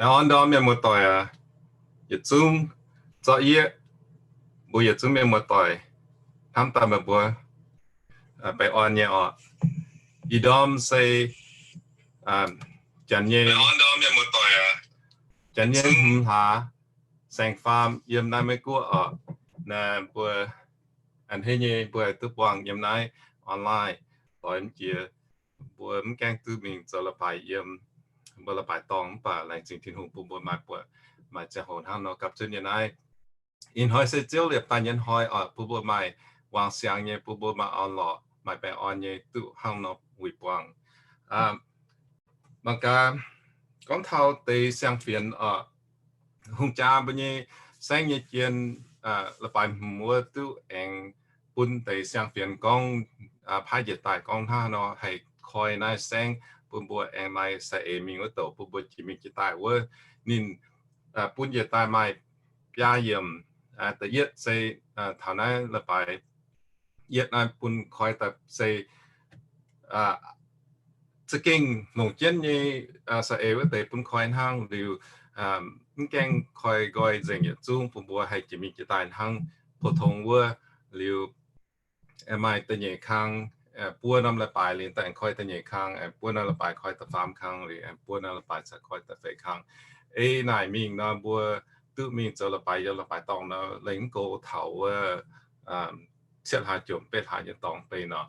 Baengh orn ndorm mienh muoz-doic aac, yietc zungv zorqv yieqv, mbuo yietc zungv mienh muoz-doic hnamv daaih meih mbuo baengh orn nyei oc. Ih ndorm se janx nyei, janx nyei hmz hlaax saeng-faam yiem naaiv Meiv Guoqv oc. Naaiv mbuo a'hneiv nyei mbuo haih duqv buangh yiem naaiv online doix mv jiex. Mbuo mv gaengh duqv mingh zoux leiz-baaix yiem, mbuo leiz-baaix dorngh, mv baac laengz zingh Tin-Hungh bun mbuo maaih buatc, maaih ziangh hoc hnangv nor gapv zunv nyei naaiv. Ih hnoi se Ziouv liepc daaih nyei hnoi oc, bun mbuo maaih wangc siangx nyei, bun mbuo maaih orn-lorqc, maaih baengh orn nyei, duqv hnangv nor wuic buangh. Mangc gaax, gorngv taux deix siang-fienx oc, hungh jaa mbuo nyei saengv nyei jien, leiz-baaix hmz wuov duqv aengx bun deix siang-fienx gorngv, paaiv njiec daaih gorngv hnangv haaix nor haih koi naaiv saengv bun mbuo aengx maaih saeng-eix mingh wuov douc bun mbuo jiex mingh jiex daaih wuov. Ninh bun njiec daaih maaih biaa yiemc. Da'yietv se taux naaiv leiz-baaix yietv naaiv bun koi daaih se za'gengh longc jienv nyei saeng-eix wuov deix bun koi hnangv. Liuz mv gaengh koi nqoi nzengc yietc zungv, bun mbuo haih jiex mingh jiex daaih hnangv pou-tong wuov. Liuz maaih da'nyeic kang, buo norm leiz-baaix liuz daaih aengx koi da'nyeic kang, aengx buo norm leiz-baaix koi da'faam kang, liuz aengx buo norm leiz-baaix caux koi da'feix kang. Ei naaic mingh nor, mbuo duqv mingh zoux leiz-baaix yiem leiz-baaix dorngh nor, lengc mv gox taux wuov cietv hlaax jomc betv hlaax nyei dorngx bei nor,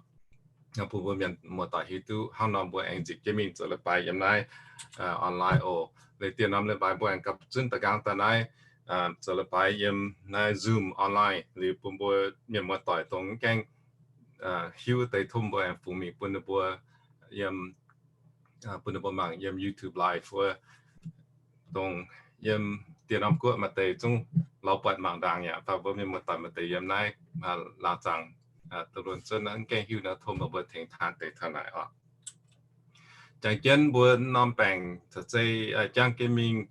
bun mbuo mienh muoz-doic hiuv duqv hnangv nor mbuo aengx nzipc jienv mingh zoux leiz-baaix yiem naaiv online oc. Liuz dieh norm leiz-baaix mbuo aengx gapv zunv da'nqaang daaih naaiv zoux leiz-baaix yiem naaiv Zoom online. Liuz bun mbuo mienh muoz-doic dongh mv gaengh hiuv deix tov mbuo aengx fungx mingh bun ninh mbuo yiem, bun ninh mbuo mangc yiem YouTube live wuov. Dongh yiem dieh norm guoqv maaih deix zungv lorz buatc mangc ndaangc yaac, mv baac mbuo mienh muoz-doic maaih deix yiem naaiv laangz zaangc, dongh luonx zuonv mv gaengh hiuv nor, tov meih mbuo tengx taan deix taux naaic oc. Jangx jienv mbuo norm baengc caux zei jangv jienv mingh,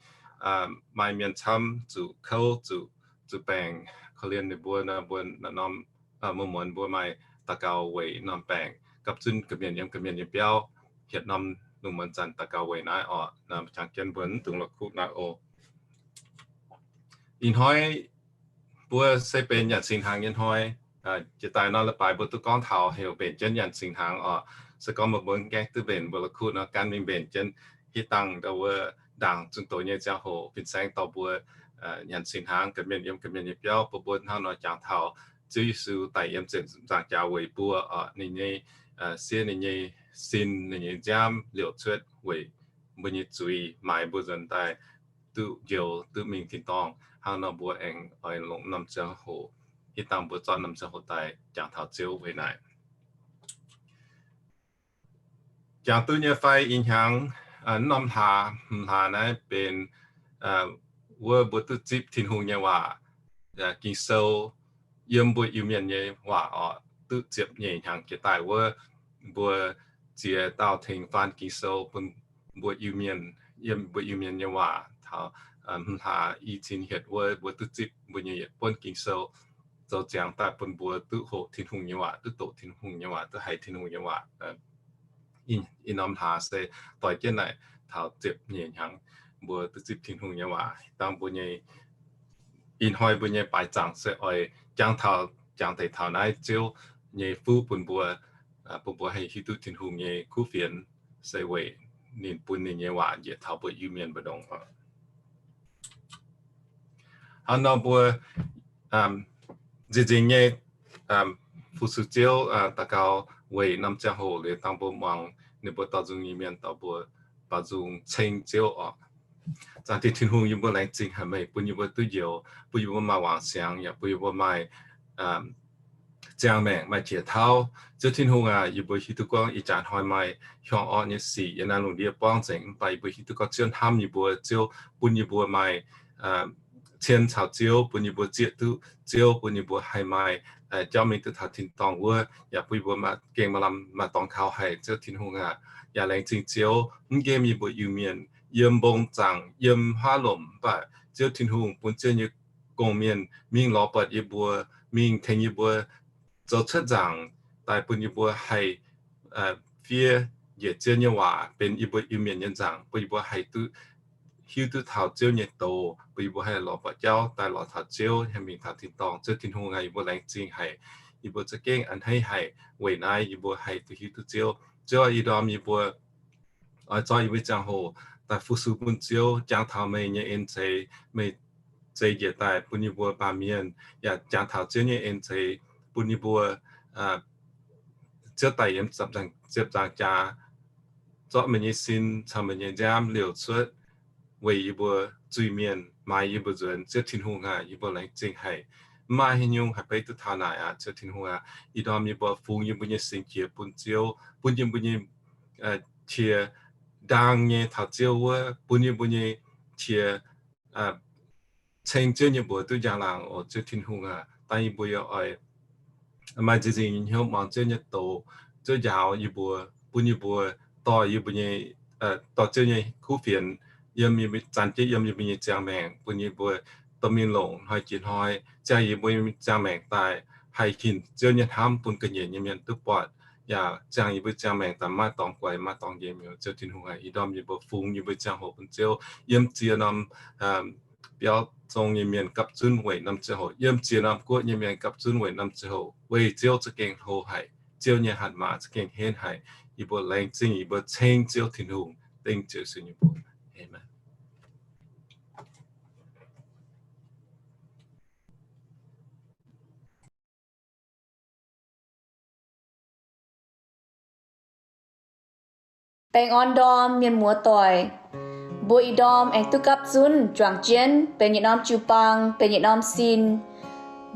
maaih mienh camv zuqc kouv, zuqc, zuqc baengc, korv-lienh ninh mbuo nor, mbuo norm muonz-muonz mbuo maaih daux gaux weic norm baengc, gapv zunv ga'mienh yiem ga'mienh nyei biauv, hietc norm lungh muonz zanc daux gaux weic naaiv oc. Jangx jienv mbuo mv dungx la'kuqv naaiv oc. Ih hnoi mbuo se benx nyanc singx hnaangx nyei hnoi. Jiex daaih norm leiz-baaix mbuo duqv gorngv taux heuc mbenc jienv nyanc singx hnaangx oc. Se gorngv meih mbuo mv gaengh duqv mbenc, mbuo la'kuqv nor, gan mingh mbenc jienv hitv dangh ndau wuov ndaangc zunh doz nyei ziangh hoc fin-saeng dorh mbuo nyanc singx hnaangx, ga'mienh yiem ga'mienh nyei biauv, bun mbuo hnangv nor jangx taux Ziouv Yesu daic yiem ziepc nzaangc jaax weic mbuo oc. Ninh nyei siev, ninh nyei sin, ninh nyei nziaamv liouc cuotv weic mbuo nyei zuiz, maaiz mbuo nzuonx daaih duqv njoux, duqv mingh tin-dorngh. Hnangv nor mbuo aengx oix longc norm ziangh hoc, hitv dangh mbuo zorqv norm ziangh hoc daaih jangx taux Ziouv weic naaic. Jangx duqv nyei fai ih hnyangx, norm hlaax, hmz hlaax naaiv benx wuov mbuo duqv zipv Tin-Hungh nyei waac, Ging-Sou, yiem mbuo Iu-Mienh nyei waac oc. Duqv ziepc nyeic hnyangx jiex daaih wuov, mbuo ziex dauh tengx faan Ging-Sou bun mbuo Iu-Mienh, yiem mbuo Iu-Mienh nyei waac. Taux hmz hlaax i cin hietc wuov, mbuo duqv zipv mbuo nyei yietc buonv Ging-Sou zoux ziangx daaih bun mbuo duqv hoqc Tin-Hungh nyei waac, duqv doqc Tin-Hungh nyei waac, duqv haiz Tin-Hungh nyei waac. Ih norm hlaax se doix jienv naaic taux ziepc nyeic hnyangx mbuo duqv zipv Tin-Hungh nyei waac. Dangh mbuo nyei, ih hnoi mbuo nyei baaix zaangc se oix jangx taux, jangx deix taux naaiv Ziouv nyei fuqv bun mbuo, bun mbuo haih hiuv duqv Tin-Hungh nyei kuv fienx se weic ninh bun ninh nyei waac njiec taux mbuo Iu-Mienh mbu'ndongx oc. Hnangv nor mbuo nziex nzingx nyei fu-sux Ziouv, daux gaux weic norm ziangh hoc liuz, dangh mbuo muangx ninh mbuo dorh nzung nyei mienh dorh mbuo baaux nzung ceng Ziouv oc. Zaangc Diex Tin-Hungh, yie mbuo laengz zingh haic meih bun yie mbuo duqv njoux, bun yie mbuo maaih wangc siangx, yaac bun yie mbuo maaih ziangh maengc, maaih qiex tauv. Ziouv Tin-Hungh aac, yie mbuo hiuv duqv gorngv ih jaax hnoi maaih hiuang orqv nyei sic yiem naaiv lungh ndiev buangv nzengc, mv baac yie mbuo hiuv duqv gorngv Ziouv hnamv yie mbuo, Ziouv bun yie mbuo maaih cien caux Ziouv, bun yie mbuo zieqv duqv Ziouv, bun yie mbuo haih maaih jauv mingh duqv taux tin-dorngh wuov, yaac bun yie mbuo maaih gengh maaih lamh maaih dorngx kaux haic. Ziouv Tin-Hungh aac, yaac laengz zingh Ziouv mv nqemh yie mbuo Iu-Mienh yiem mbong zaangc, yiem haav lomc, mv baac Ziouv Tin-Hungh bun Ziouv nyei gong-mienh mingh lorz buatc yie mbuo, mingh tengx yie mbuo zoux cuotv nzaangc daaih bun yie mbuo haih fiev njiec Ziouv nyei waac benx yie mbuo Iu-Mienh nyei nzaangc, bun yie mbuo haih duqv hiuv duqv taux Ziouv nyei doz, bun yie mbuo haih lorz buatc jauv daaih lorz taux Ziouv, haih mingh taux tin-dorngh. Ziouv Tin-Hungh aac, yie mbuo laengz zingh haic. Yie mbuo za'gengh a'hneiv haic. Weic naaiv yie mbuo haih duqv hiuv duqv Ziouv. Ziouv aac, ih ndorm yie mbuo oix zorqv yie mbuo ziangh hoc daaih fu-sux bun Ziouv, jangx taux meih nyei en-zeix, meih zeix njiec daaih bun yie mbuo baamh mienh, yaac jangx taux Ziouv nyei en-zeix bun yie mbuo, Ziouv daaih yiem ziepc nzaangc jaax, zorqv meih nyei sin caux meih nyei nziaamv liouc cuotv weic yie mbuo zuiz-mienh, maaiz yie mbuo nzuonx. Ziouv Tin-Hungh aac, yie mbuo laengz zingh haic. Mv maaih haaix nyungc haih beiv duqv taux naaic aqv. Ziouv Tin-Hungh aac, ih ndorm yie mbuo fungx yie mbuo nyei singx qiex bun Ziouv, bun yie mbuo nyei qiex ndaang nyei taux Ziouv wuov, bun yie mbuo nyei qiex ceng Ziouv nyei mbuox duqv njang-laangc oc. Ziouv Tin-Hungh aac, dangh yie mbuo yaac oix maaih nziex nzingc nyei hnyouv muangx Ziouv nyei doz. Ziouv njaaux yie mbuo, bun yie mbuo dorh yie mbuo nyei, dorh Ziouv nyei kuv fienx yiem, zanc jienv yiem yie mbuo nyei ziangh maengc, bun yie mbuo dorh mingh longc hnoi jiex hnoi, ziangh yie mbuo nyei ziangh maengc daaih haih hinc Ziouv nyei hnamv bun ga'nyiec nyei mienh duqv buatc, yaac ziangh yie mbuo ziangh maengc daaih maaih dorngx guaix, maaih dorngx nqemh. Ziouv Tin-Hungh aac, ih ndorm yie mbuo fungx yie mbuo ziangh hoc bun Ziouv, yiem ziex norm biauv zong nyei mienh gapv zunv weic norm ziangh hoc, yiem ziex norm guoqv nyei mienh gapv zunv weic norm ziangh hoc, weic Ziouv za'gengh hlo haic, Ziouv nyei hatc maaz za'gengh henv haic. Yie mbuo laengz zingh, yie mbuo ceng Ziouv Tin-Hungh, dengv Ziouv Yesu nyei mbuox. Aamen. Baengh orn ndorm mienh muoz-doic, mbuo ih ndorm aengx duqv gapv zunv juangc jienv benx yietc norm jiu-baang, benx yietc norm sin,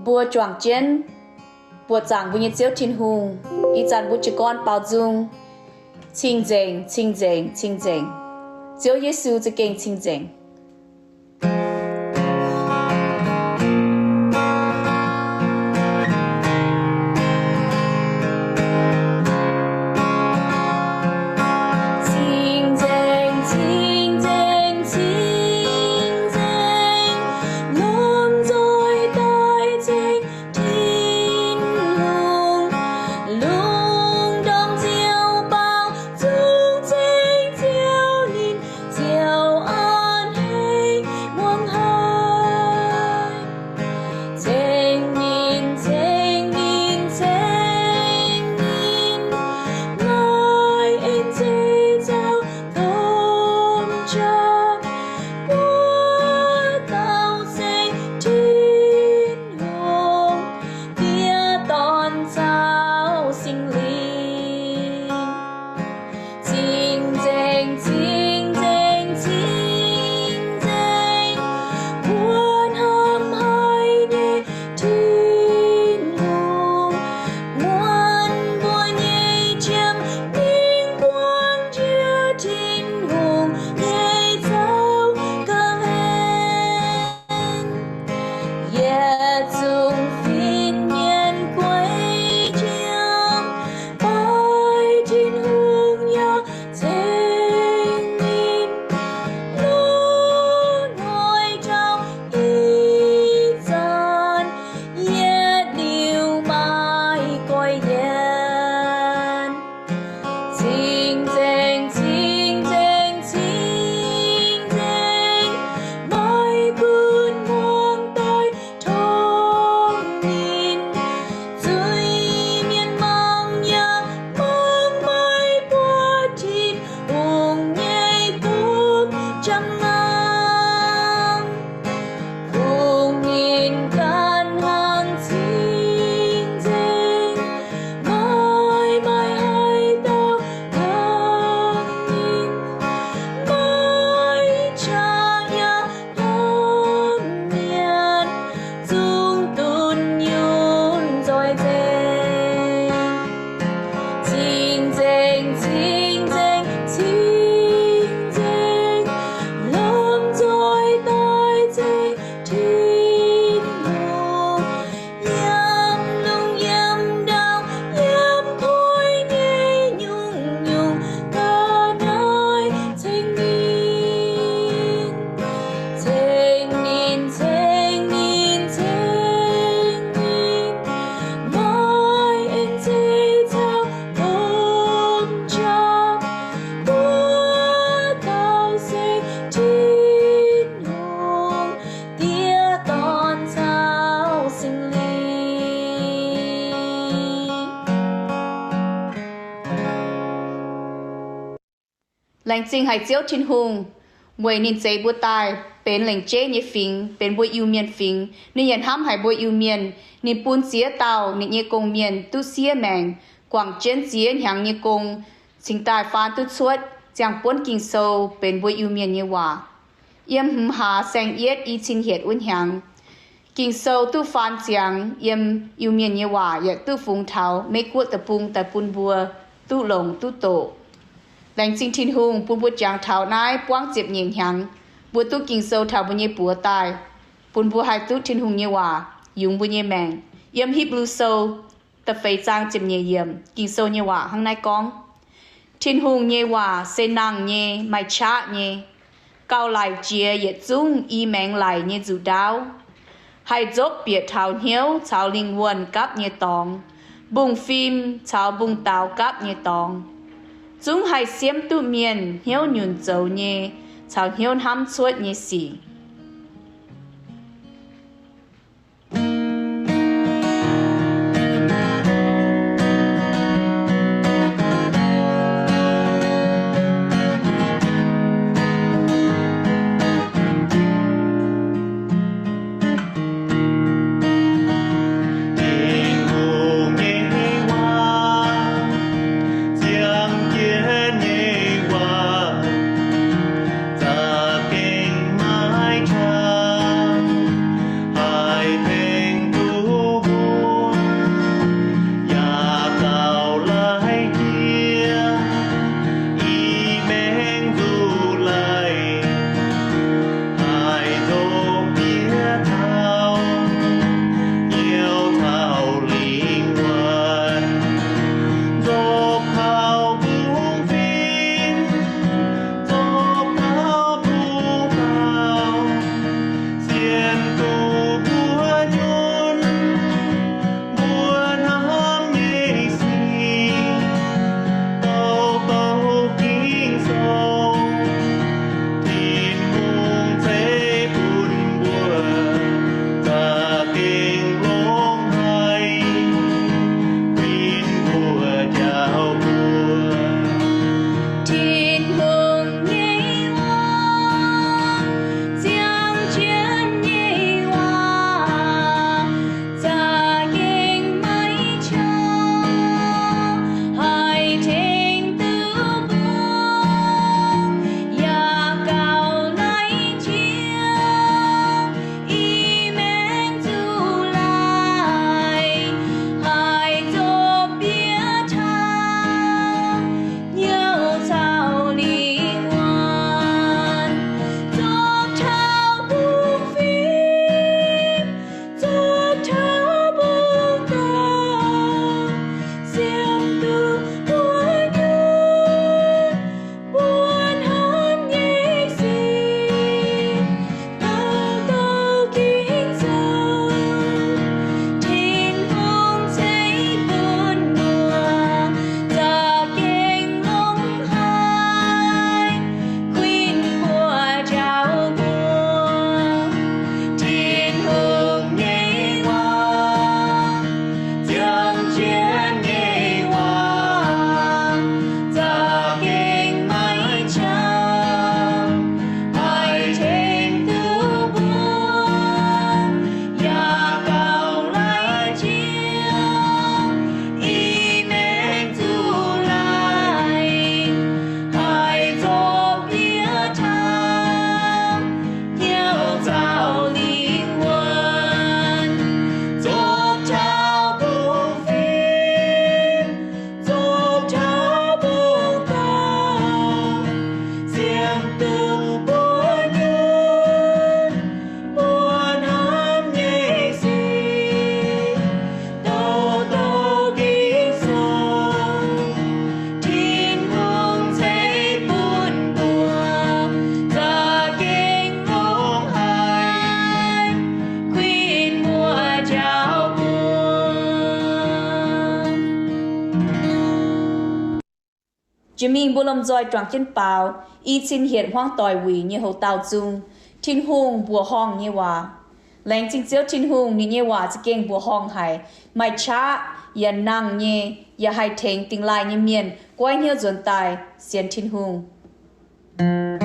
mbuo juangc jienv buoqc zaangc mbuo nyei Ziouv Tin-Hungh. Ih zanc mbuo jiez gorn baaux nzung, Cing-nzengc, cing-nzengc, cing-nzengc. Ziouv Yesu za'gengh cing-nzengc. Laengz zingh haic Ziouv Tin-Hungh, weic ninh zeix mbuo daaih benx lengc jeiv nyei fingx, benx mbuo Iu-Mienh fingx. Ninh yaac hnamv haic mbuo Iu-Mienh. Ninh bun ziex dauh ninh nyei gong-mienh duqv siev maengc, guangc jienv ziex hnyangx nyei gong, cingx daaih faan duqv cuotv, ziangh buonv Ging-Sou benx mbuo Iu-Mienh nyei waac. Yiem hmz hlaax saeng-yietv i cin hietc wuov hnyangx, Ging-Sou duqv faan ziangx yiem Iu-Mienh nyei waac yaac duqv fungx taux Meiv-Guoqv deic-bung daaih bun mbuo duqv longc duqv doqc. Laengz zingh Tin-Hungh bun mbuo jangx taux naaiv buangv ziepc nyeic hnyangx, mbuo duqv Ging-Sou taux mbuo nyei buoz daaih, bun mbuo haih duqv Tin-Hungh nyei waac yungz mbuo nyei maengc. Yiem Hipv^lu Sou da'feix zaang ziepc nyeic yiemc, Ging-Sou nyei waac hnangv naaiv gorngv, Tin-Hungh nyei waac se nangh nyei, maaih qaqv nyei, gauh laic jiex yietc zungv i maengx laic nyei nzuqc ndaauv, haih nzopv bieqc taux hnyouv caux lingh wuonh gapv nyei dorngx, mbungv-fim caux mbungv-daaux gapv nyei dorngx, zungv haih siemv duqv mienh hnyouv nyunc zoux nyei caux hnyouv hnamv cuotv nyei sic. Tin-Hungh nyei waac, ziangh jienv nyei waac, za'gengh maiv qangx, haih tengx duqv mbuo, yaac gauh laic jiex i maengx nzuqc laic, haih nzopv bieqc taux hnyouv caux lingh wuonh, nzopv taux mbungv-fim, nzopv taux mbungv-daaux, sienx duqv mbuo nyunc, mbuo hnamv nyei sic, douc douc Ging-Sou, Tin-Hungh ceix bun mbuo, za'gengh longx haic, kuinx mbuo njaaux mbuo. Tin-Hungh nyei waac, ziangh jienv nyei waac, za'gengh maiv qangx, haih tengx duqv mbuo, yaac gauh laic jiex i maengx nzuqc laic, haih nzopv bieqc taux hnyouv caux lingh wuonh, nzopv taux mbungv-fim, nzopv taux mbungv-daaux, sienx duqv mbuo nyunc, mbuo hnamv nyei sic, douc douc Ging-Sou, Tin-Hungh ceix bun mbuo, za'gengh longx haic, kuinx mbuo njaaux mbuo. Tin-Hungh nyei waac, ziangh jienv nyei waac, za'gengh maiv qangx, haih tengx duqv mbuo, yaac gauh laic jiex i maengx nzuqc laic, haih nzopv bieqc taux hnyouv caux lingh wuonh, nzopv taux mbungv-fim, nzopv taux mbungv-daaux, sienx duqv mbuo nyunc, mbuo hnamv nyei sic, douc douc Ging-Sou, Tin-Hungh ceix bun mbuo, za'gengh longx haic, kuinx mbuo njaaux mbuo. Jiex mingh mbuo lomh nzoih juangc jienv baaux i cin hietc hmuangv doic wuic nyei houx-dauh zung, Tin-Hungh mbuoqc horngh nyei waac. Laengz zingh Ziouv Tin-Hungh, ninh nyei waac za'gengh mbuoqc horngh haic, maaih qaqv yaac nangh nyei, yaac haih tengx dingh laaih nyei mienh goiv hnyouv nzuonx daaih sienx Tin-Hungh. Tin-Hungh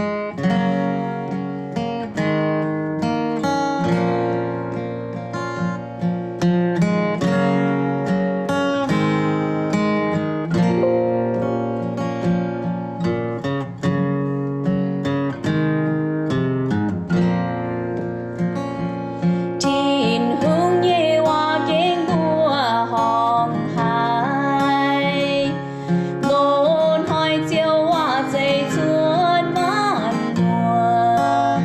nyei waac gengh mbuoqc horngh haic. Loz-hnoi Ziouv waac zeiz cuotv maanc muotc.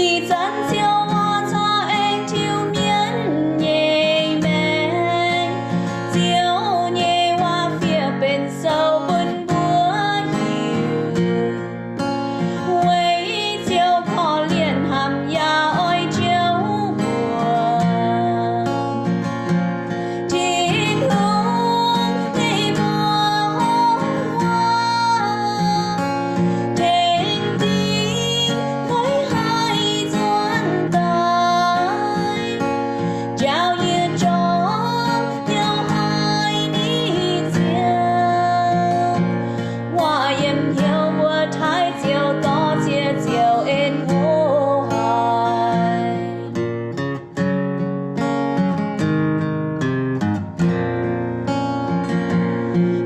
Ih zanc Ziouv waac corc aengx tiuv mienv nyei maengc. Ziouv nyei waac fiev benx sou bun mbuo hiuv. Weic Ziouv korv-lienh hnamv yaac oix Ziouv mbuox. Tin-Hungh nyei mbuoqc horngh waac tengx dingc maiv haih nzuonx daaih, njaaux yietc jorm hnyouv haic nyei Ziouv. Waac yiem hnyouv mbuo taaih Ziouv, dorh ziex Ziouv en hlo haic.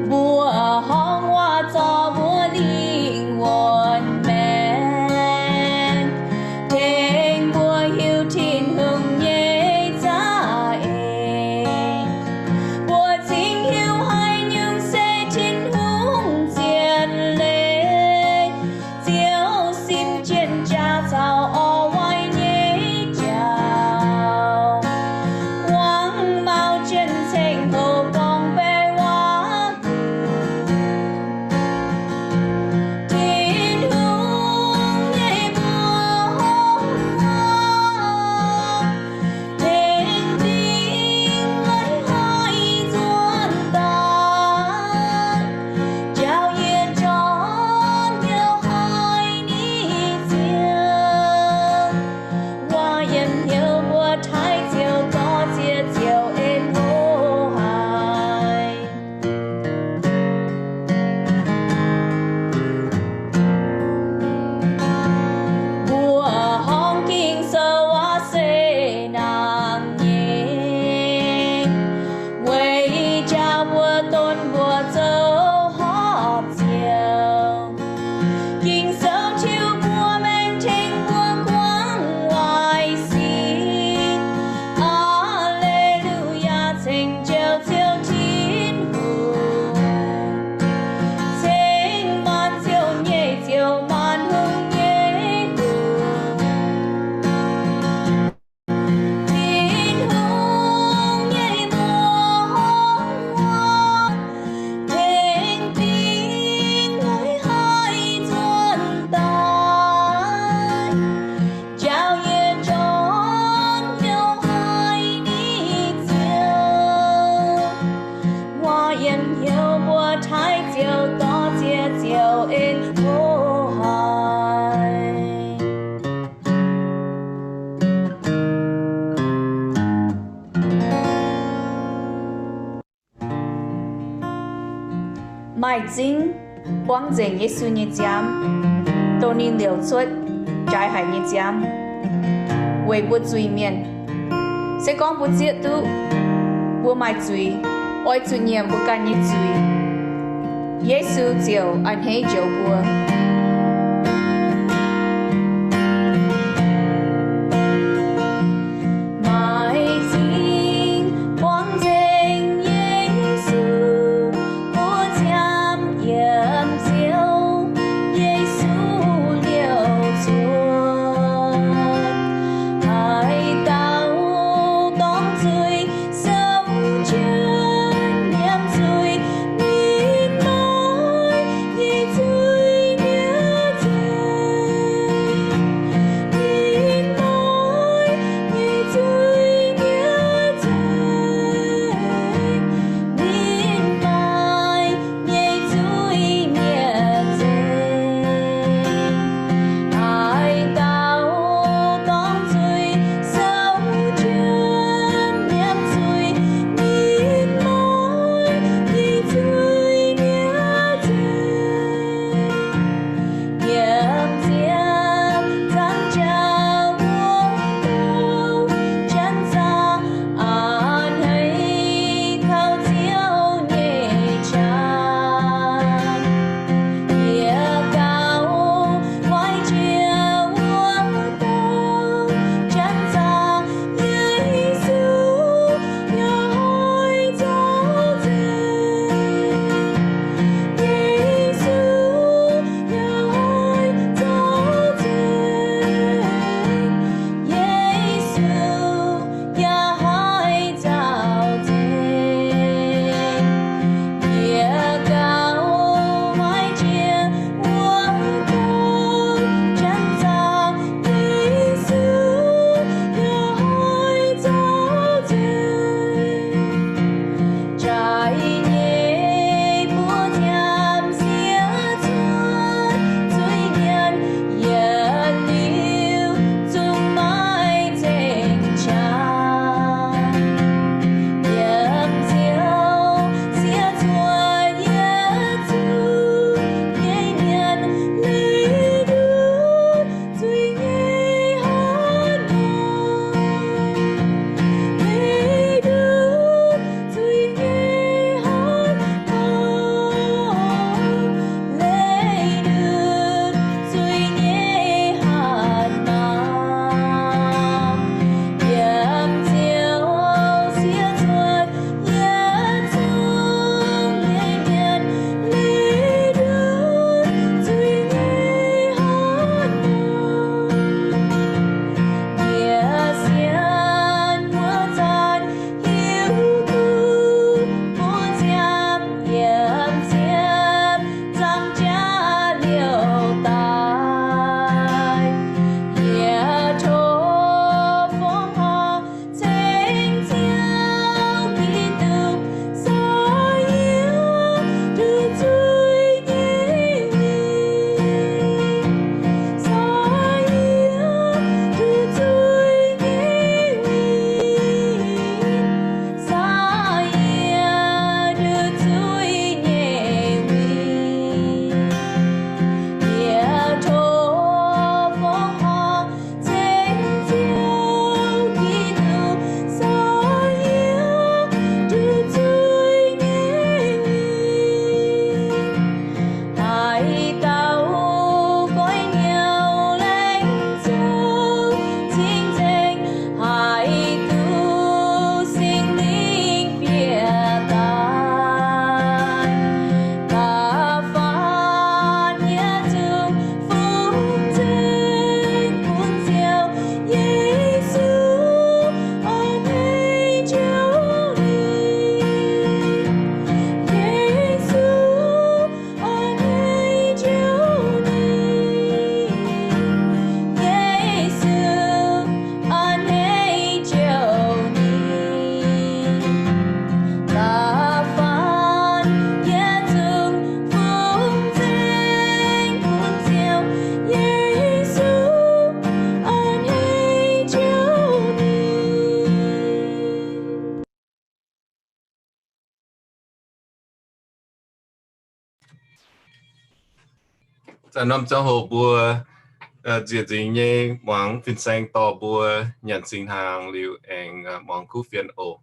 Mbuoqc horngh waac zorc mbuo lingh wuonh maengc, tengx mbuo hiuv Tin-Hungh nyei za'eix. Mbuo cingx hiuv haaix nyungc se Tin-Hungh zien leiz. Ziouv sin jienv jaax caux orv waaic nyei jauv, wangc maux jienv ceng-houc gorngv-baeqc waac. Tin-Hungh nyei mbuoqc horngh waac tengx dingc maiv haih nzuonx daaih, njaaux yietc jorm hnyouv haic nyei Ziouv. Waac yiem hnyouv mbuo taaih Ziouv, dorh ziex Ziouv en hlo haic. Mbuoqc horngh Ging-Sou waac se nangh nyei, weic jaax mbuo donv mbuo zoux horpc Ziouv. Ging-Sou tiuv mbuo maengc, tengx mbuo guangc waaic sic. Aa^le^lu^yaa, ceng Ziouv, Ziouv Tin-Hungh, ceng maanc ziouv nyei Ziouv, maanc hungh nyei Hungh. Tin-Hungh nyei mbuoqc horngh waac tengx dingc maiv haih nzuonx daaih, njaaux yietc jorm hnyouv haic nyei Ziouv. Waac yiem hnyouv mbuo taaih Ziouv, dorh ziex Ziouv en hlo haic. Maaih zingv buangv nzengc Yesu nyei nziaamv, dongh ninh liouc cuotv jaaix haic nyei nziaamv, weic mbuo zuiz-mienh. Se gorngv mbuo zieqv duqv mbuo maaih zuiz, oix zuqc nyiemc mbuo ganh nyei zuiz, Yesu ziouc a'hneiv njoux mbuo. Maaih zingh buangv nzengc Yesu, mbuo ziaamv yiem Ziouv Yesu liouc cuotv. Haaix dauh dorngc zuiz, souv jienv nyiemc zuiz, ninh maaih nyei zuiz Zanc norm ziangh hoc mbuo nziex nzingx nyei muangx fin-saeng dorh mbuo nyanc singx hnaangx liuz aengx muangx kuv fienx oc.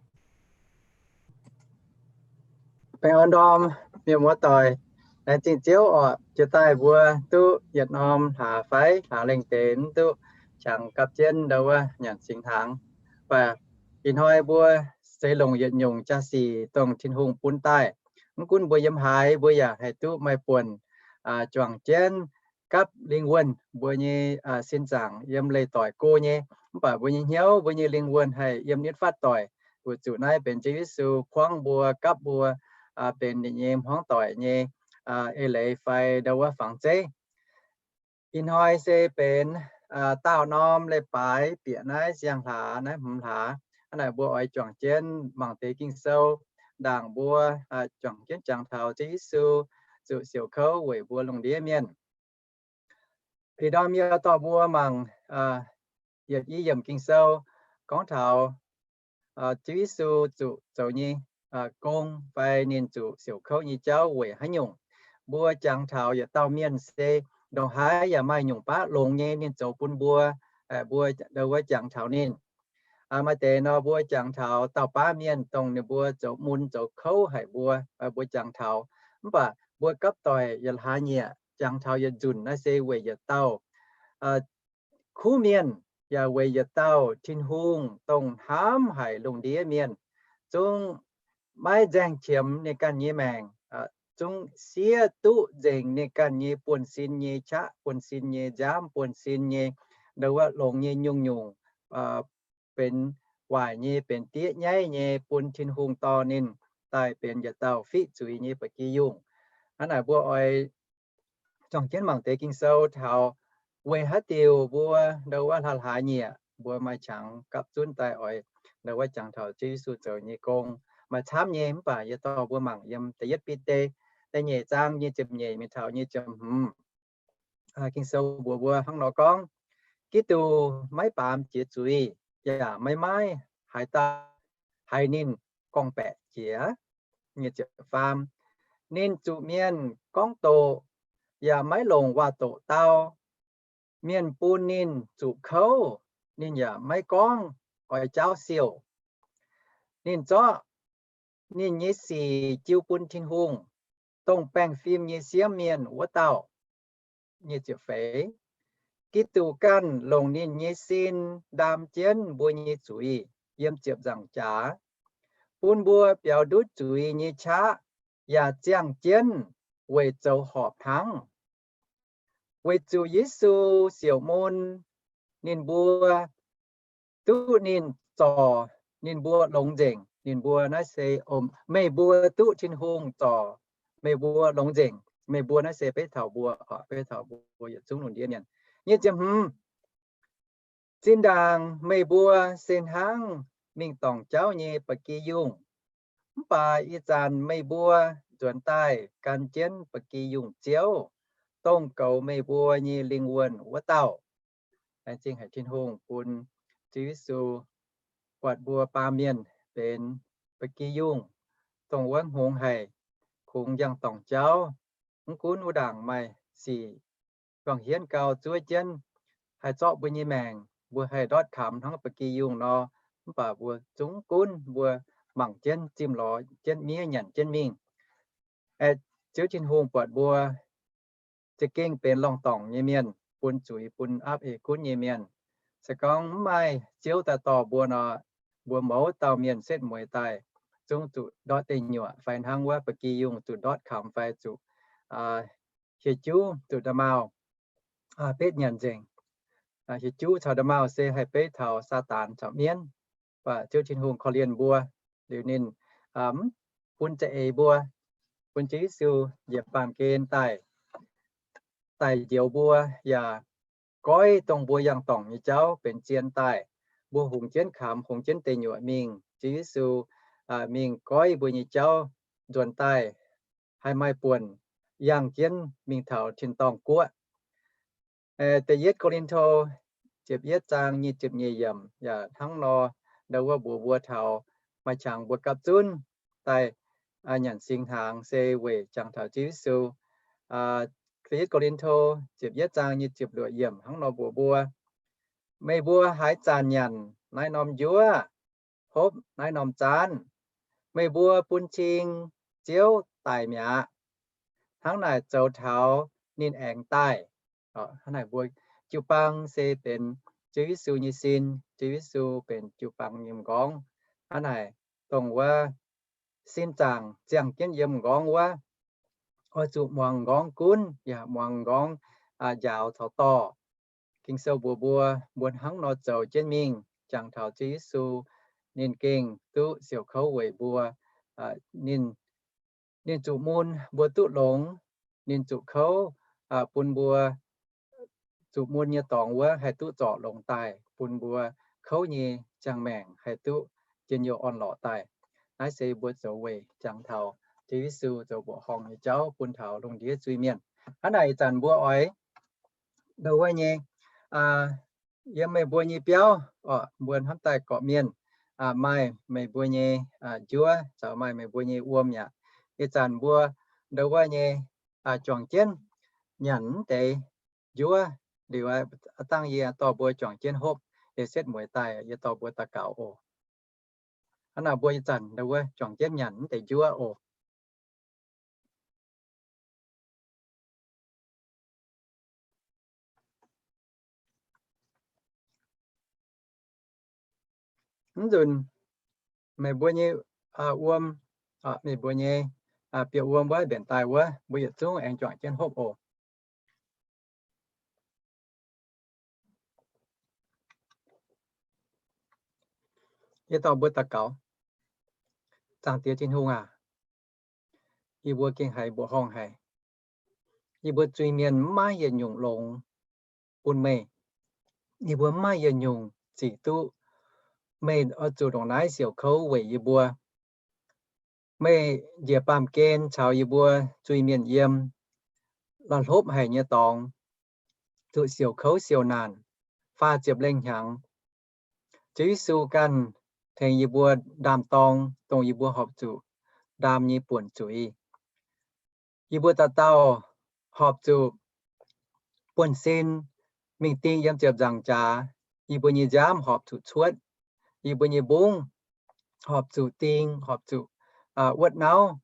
Baengh orn ndorm mienh muoz-doic, laengz zingh Ziouv oc, jiex daaih mbuo duqv yietc norm hlaax fai hlaax lengh deix mv duqv qangx gapv jienv ndau wuov nyanc singx hnaangx. Mv baac ih hnoi mbuo se longc yietc nyungc jaa-sic dongh Tin-Hungh bun daaih. Mv gunv mbuo yiem haaix, mbuo yaac haih duqv maaih buonc juangc jienv gapv lingh wuonh mbuo nyei sin zaangc yiem leih doic go nyei. Mv baac mbuo nyei hnyouv, mbuo nyei lingh wuonh haih yiem nitv fatv doic, weic zuqc naaiv benx Ziouv Yesu kuangv mbuo, gapv mbuo benx ninh nyei hmuangv doic nyei eix leiz fai ndau wuov fangx zeiv. Ih hnoi se benx daauh norm leiz-baaix bieqc naaiv siang-hlaax, naaiv hmz hlaax. Hnangv naaic mbuo oix juangc jienv mangc deix Ging-Sou, ndaangc mbuo juangc jienv jangx taux Ziouv Yesu zuqc siouc kouv weic mbuo lungh ndiev mienh. Ih ndorm yie dorh mbuo mangc yietc i yiemc Ging-Sou gorngv taux Ziouv Yesu zuqc zoux nyei gong fai ninh zuqc siouc kouv nyei jauv weic haaix nyungc. Mbuo jangx taux yietc dauh mienh se ndongc haaix yaac maaih nyungc baav longx nyei ninh zoux bun mbuo, mbuo ndau wuov jangx taux ninh. Maaih deix nor mbuo jangx taux dauh baav mienh dongh ninh mbuo zoux mun zoux kouv haic mbuo, mbuo jangx taux. Mv baac mbuo gapv doic yietc hlaax nyieqc jangx taux yietc nzunc naaiv se weic yietc dauh kuv mienh, yaac weic yietc dauh Tin-Hungh dongh hnamv haic lungh ndiev mienh, zungv maiv nzaeng qiemx ninh ganh nyei maengc, zungv siev duqv nzengc ninh ganh nyei buonv-sin nyei qaqv, buonv-sin nyei nziaamv, buonv-sin nyei ndau wuov longx nyei nyungc-nyungc, benx waaic nyei, benx diev nyaiv nyei, bun Tin-Hungh dorh ninh daaih benx yietc dauh fiqv zuiz nyei ba'gi yungh. Hnangv naaic mbuo oix juangc jienv mangc deix Ging-Sou taux weic haaix diuc mbuo ndau wuov hlaax hlaax nyieqc mbuo maaih qangx gapv zunv daaih oix ndau wuov jangx taux Ziouv Yesu zoux nyei gong. Maaih camv nyei mv baac yie dorh mbuo mangc yiem da'yietv Bide da'nyeic zaang nyei ziepc nyeic mingh taux nyei ziepc hmz. Ging-Sou mbuox mbuo hnangv nor gorngv, Giduc maiv baamz jiex zuiz, yaac maiv maaih haaix dauh haiz ninh gorngv-baeqc jiex. Faam, ninh zuqc mienh gorngv doqc, yaac maiv longc waac-doqc dau. Mienh bun ninh zuqc kouv, ninh yaac maiv gorngv oix jaauv siouc. Ninh zorqv ninh nyei sic jiu bun Tin-Hungh, dongh baengh fim nyei siemv mienh wuov dauh. Giduc ganh longc ninh nyei sin ndaam jienv mbuo nyei zuiz yiem ziepc nzaangc jaax, bun mbuo biaux ndutv zuiz nyei qaqv, yaac ziangh jienv weic zoux horpc hnangv. Weic zuqc Yesu siouc mun, ninh mbuo duqv ninh zorc, ninh mbuo longx nzengc. Ninh mbuo naaiv se, meih mbuo duqv Tin-Hungh zorc, meih mbuo longx nzengc. Meih mbuo naaiv se beiv taux mbuo, beiv taux mbuo yietc zungv lungh ndiev mienh. Nyei ziepc hmz, zinh ndaangc meih mbuo se hnangv mingh dorngc jauv nyei ba'gi yungh, mv baac ih zanc meih mbuo nzuonx daaih gan jienv ba'gi yungh Ziouv, dongh goux meih mbuo nyei lingh wuonh wuov dauh. Laengz zingh haic Tin-Hungh bun Ziouv Yesu buatc mbuo baamh mienh benx ba'gi yungh, dongh wuov hngongx haic, kungx yangh dorngc jauv. Mv gunv wuov ndaangc maaih sic juangc hienv gau zuov jienv haih zorqv mbuo nyei maengc, mbuo haih ndortv kamx hnangv ba'gi yungh nor, mv baac mbuo zungv gunv mbuo mangc jienv, zimh lorz jienv miev nyanc jienv mingh. Ziouv Tin-Hungh buatc mbuo za'gengh benx lorngh dorngc nyei mienh, bun zuiz bun aapv eix gunv nyei mienh. Se gorngv mv maaih Ziouv daaih dorh mbuo nor, mbuo mouz dauh mienh setv mueiz daaih zungv zuqc ndortv deic nyuoqc fai hnangv wuov ba'gi yungh zuqc ndortv kamx fai zuqc hieh juv, zuqc nda'maauh betv nyanc nzengc. Hieh juv caux nda'maauh se haih beiv taux Saadaan caux mienv. Mv baac Ziouv Tin-Hungh korv-lienh mbuo liuz ninh mv bun za'eix mbuo, bun Ziouv Yesu njiec baamh gen daaih, daaih njoux mbuo, yaac goiv dongh mbuo yangh dorngc nyei jauv benx zien daaih. Mbuo hungx jienv kamx, hungx jienv deic nyuoqc mingh, Ziouv Yesu mingh goiv mbuo nyei jauv nzuonx daaih, haih maaih buonc yangh jienv mingh taux tin-dorngh guoqv. Da'yietv Ko^lin^to ziepc yietv zaang nyic ziepc nyeic yiemc yaac hnangv nor, ndau wuov mbuox mbuo taux maaih qangx mbuo gapv zunv daaih nyanc singx hnaangx se weic jangx taux Ziouv Yesu. Da'yietv Ko^lin^to ziepc yietv zaang nyei ziepc luoqc yiemc hnangv nor mbuox mbuo, meih mbuo haaix zanc nyanc naaiv norm njuov, hopv naaiv norm zaanv, meih mbuo bun cing Ziouv daic mi'aqv. Hnangv naaic zoux taux ninh aengx daaih. Hnangv naaic mbuo jiu-baang se benx Ziouv Yesu nyei sin, Ziouv Yesu benx jiu-baang nyei m'nqorngv. Hnangv naaic dongh wuov sin zaangc ziangh jienv yiem m'nqorngv wuov, oix zuqc muangx m'nqorngv gunv yaac muangx m'nqorngv njaaux caux dorh. Ging-Sou mbuox mbuo, mbuo hnangv nor zoux jienv mingh, jangx taux Ziouv Yesu, ninh gengh duqv siouc kouv weic mbuo. Ninh, ninh zuqc mun mbuo duqv longx, ninh zuqc kouv bun mbuo zuqc mun nyei dorngx wuov haih duqv zorc longx daaih, bun mbuo kouv nyei ziangh maengc haih duqv njien-youh orn-lorqc daaih. Naaiv se mbuo zoux weic jangx taux Ziouv Yesu zoux mbuoqc horngh nyei jauv bun taux lungh ndiev zuiz-mienh. Hnangv naaic ih zanc mbuo oix ndo wuov nyei, yiem meih mbuo nyei biauv, mbuo hnamv daaih gorqv-mienh maaih meih mbuo nyei njuov caux maaih meih mbuo nyei wuom yaac. Ih zanc mbuo ndo wuov nyei juangc jienv nyanc mv deix njuov liuz, dangh yie dorh mbuo juangc jienv hopv, yie setv mueiz daaih yie dorh mbuo daux gaux oc. Hnangv naaic mbuo ih zanc ndo wuov juangc jienv nyanc mv deix njuov oc. Mv nzunc meih mbuo nyei wuom, meih mbuo nyei bieqc wuom wuov mbenc daaih wuov, mbuo yietc zungv aengx juangc jienv hopv oc. Yie dorh mbuo daux gaux. Zaangc Diex Tin-Hungh aac, yie mbuo gengh haiz mbuoqc horngh haic. Yie mbuo zuiz-mienh mv maaih yietc nyungc longx bun meih. Yie mbuo mv maaih yietc nyungc zic duqv. Meih oix zuqc ndongc naaiv siouc kouv weic yie mbuo. Meih njiec baamh gen caux yie mbuo zuiz-mienh yiem, la'hlopv haic nyei dorngx, zuqc siouc kouv siouc naanc, faah ziepc lengh hnyangx. Ziouv Yesu ganh tengx yie mbuo ndaam-dorng, dongh yie mbuo horpc zuqc ndaam nyei buonc zuiz. Yie mbuo dauh dauh horpc zuqc buonv-sin mingh ding yiem ziepc nzaangc jaax. Yie mbuo nyei nziaamv horpc zuqc cuotv. Yie mbuo nyei mbungv horpc zuqc ding, horpc zuqc wuotv nauv.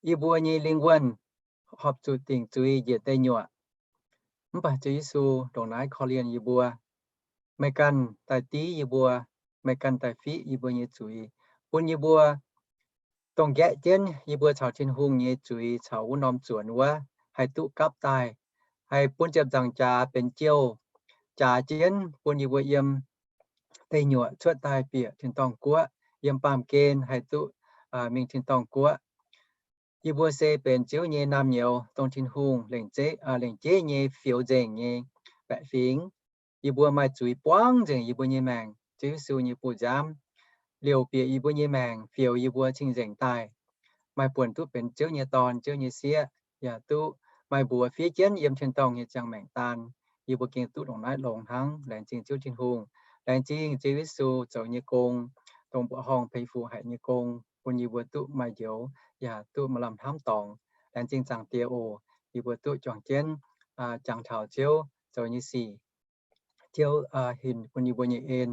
Yie mbuo nyei lingh wuonh horpc zuqc dingc zuiz njiec deic nyuoqc. Mv baac Ziouv Yesu ndongc naaiv korv-lienh yie mbuo. Meih ganh daaih div yie mbuo, meih ganh daaih fiqv yie mbuo nyei zuiz, bun yie mbuo dongh nqaeqv jienv yie mbuo caux Tin-Hungh nyei zuiz caux wuov norm zuonx wuov haih duqv gapv daaih, haih bun ziepc nzaangc jaax benx jouh jaax jienv bun yie mbuo yiem deic nyuoqc cuotv daaih bieqc tin-dorngh guoqv, yiem baamh gen haih duqv mingh tin-dorngh guoqv. Yie mbuo se benx Ziouv nyei naamh nyouz, dongh Tin-Hungh lengc jeiv nyei fioux nzengc nyei baeqc fingx. Yie mbuo maaih zuiz buangv nzengc yie mbuo nyei maengc. Ziouv Yesu nyei bu nziaamv liouc bieqc yie mbuo nyei maengc, fioux yie mbuo cing-nzengc daaih, maaih buonc duqv benx Ziouv nyei dorn, Ziouv nyei sieqv, yaac duqv maaih mbuox fiev jienv yiem tin-dorngh nyei ziangh maengc daan. Yie mbuo gengh duqv ndongc naaiv longx hnangv. Laengz zingh Ziouv Tin-Hungh. Laengz zingh Ziouv Yesu zoux nyei gong, dongh mbuoqc horngh peix fuc haic nyei gong, bun yie mbuo duqv maaih njoux, yaac duqv maaih lamh hnamv dorngx. Laengz zingh Zaangc Diex oc. Yie mbuo duqv juangc jienv jangx taux Ziouv zoux nyei sic. Ziouv hinc bun yie mbuo nyei en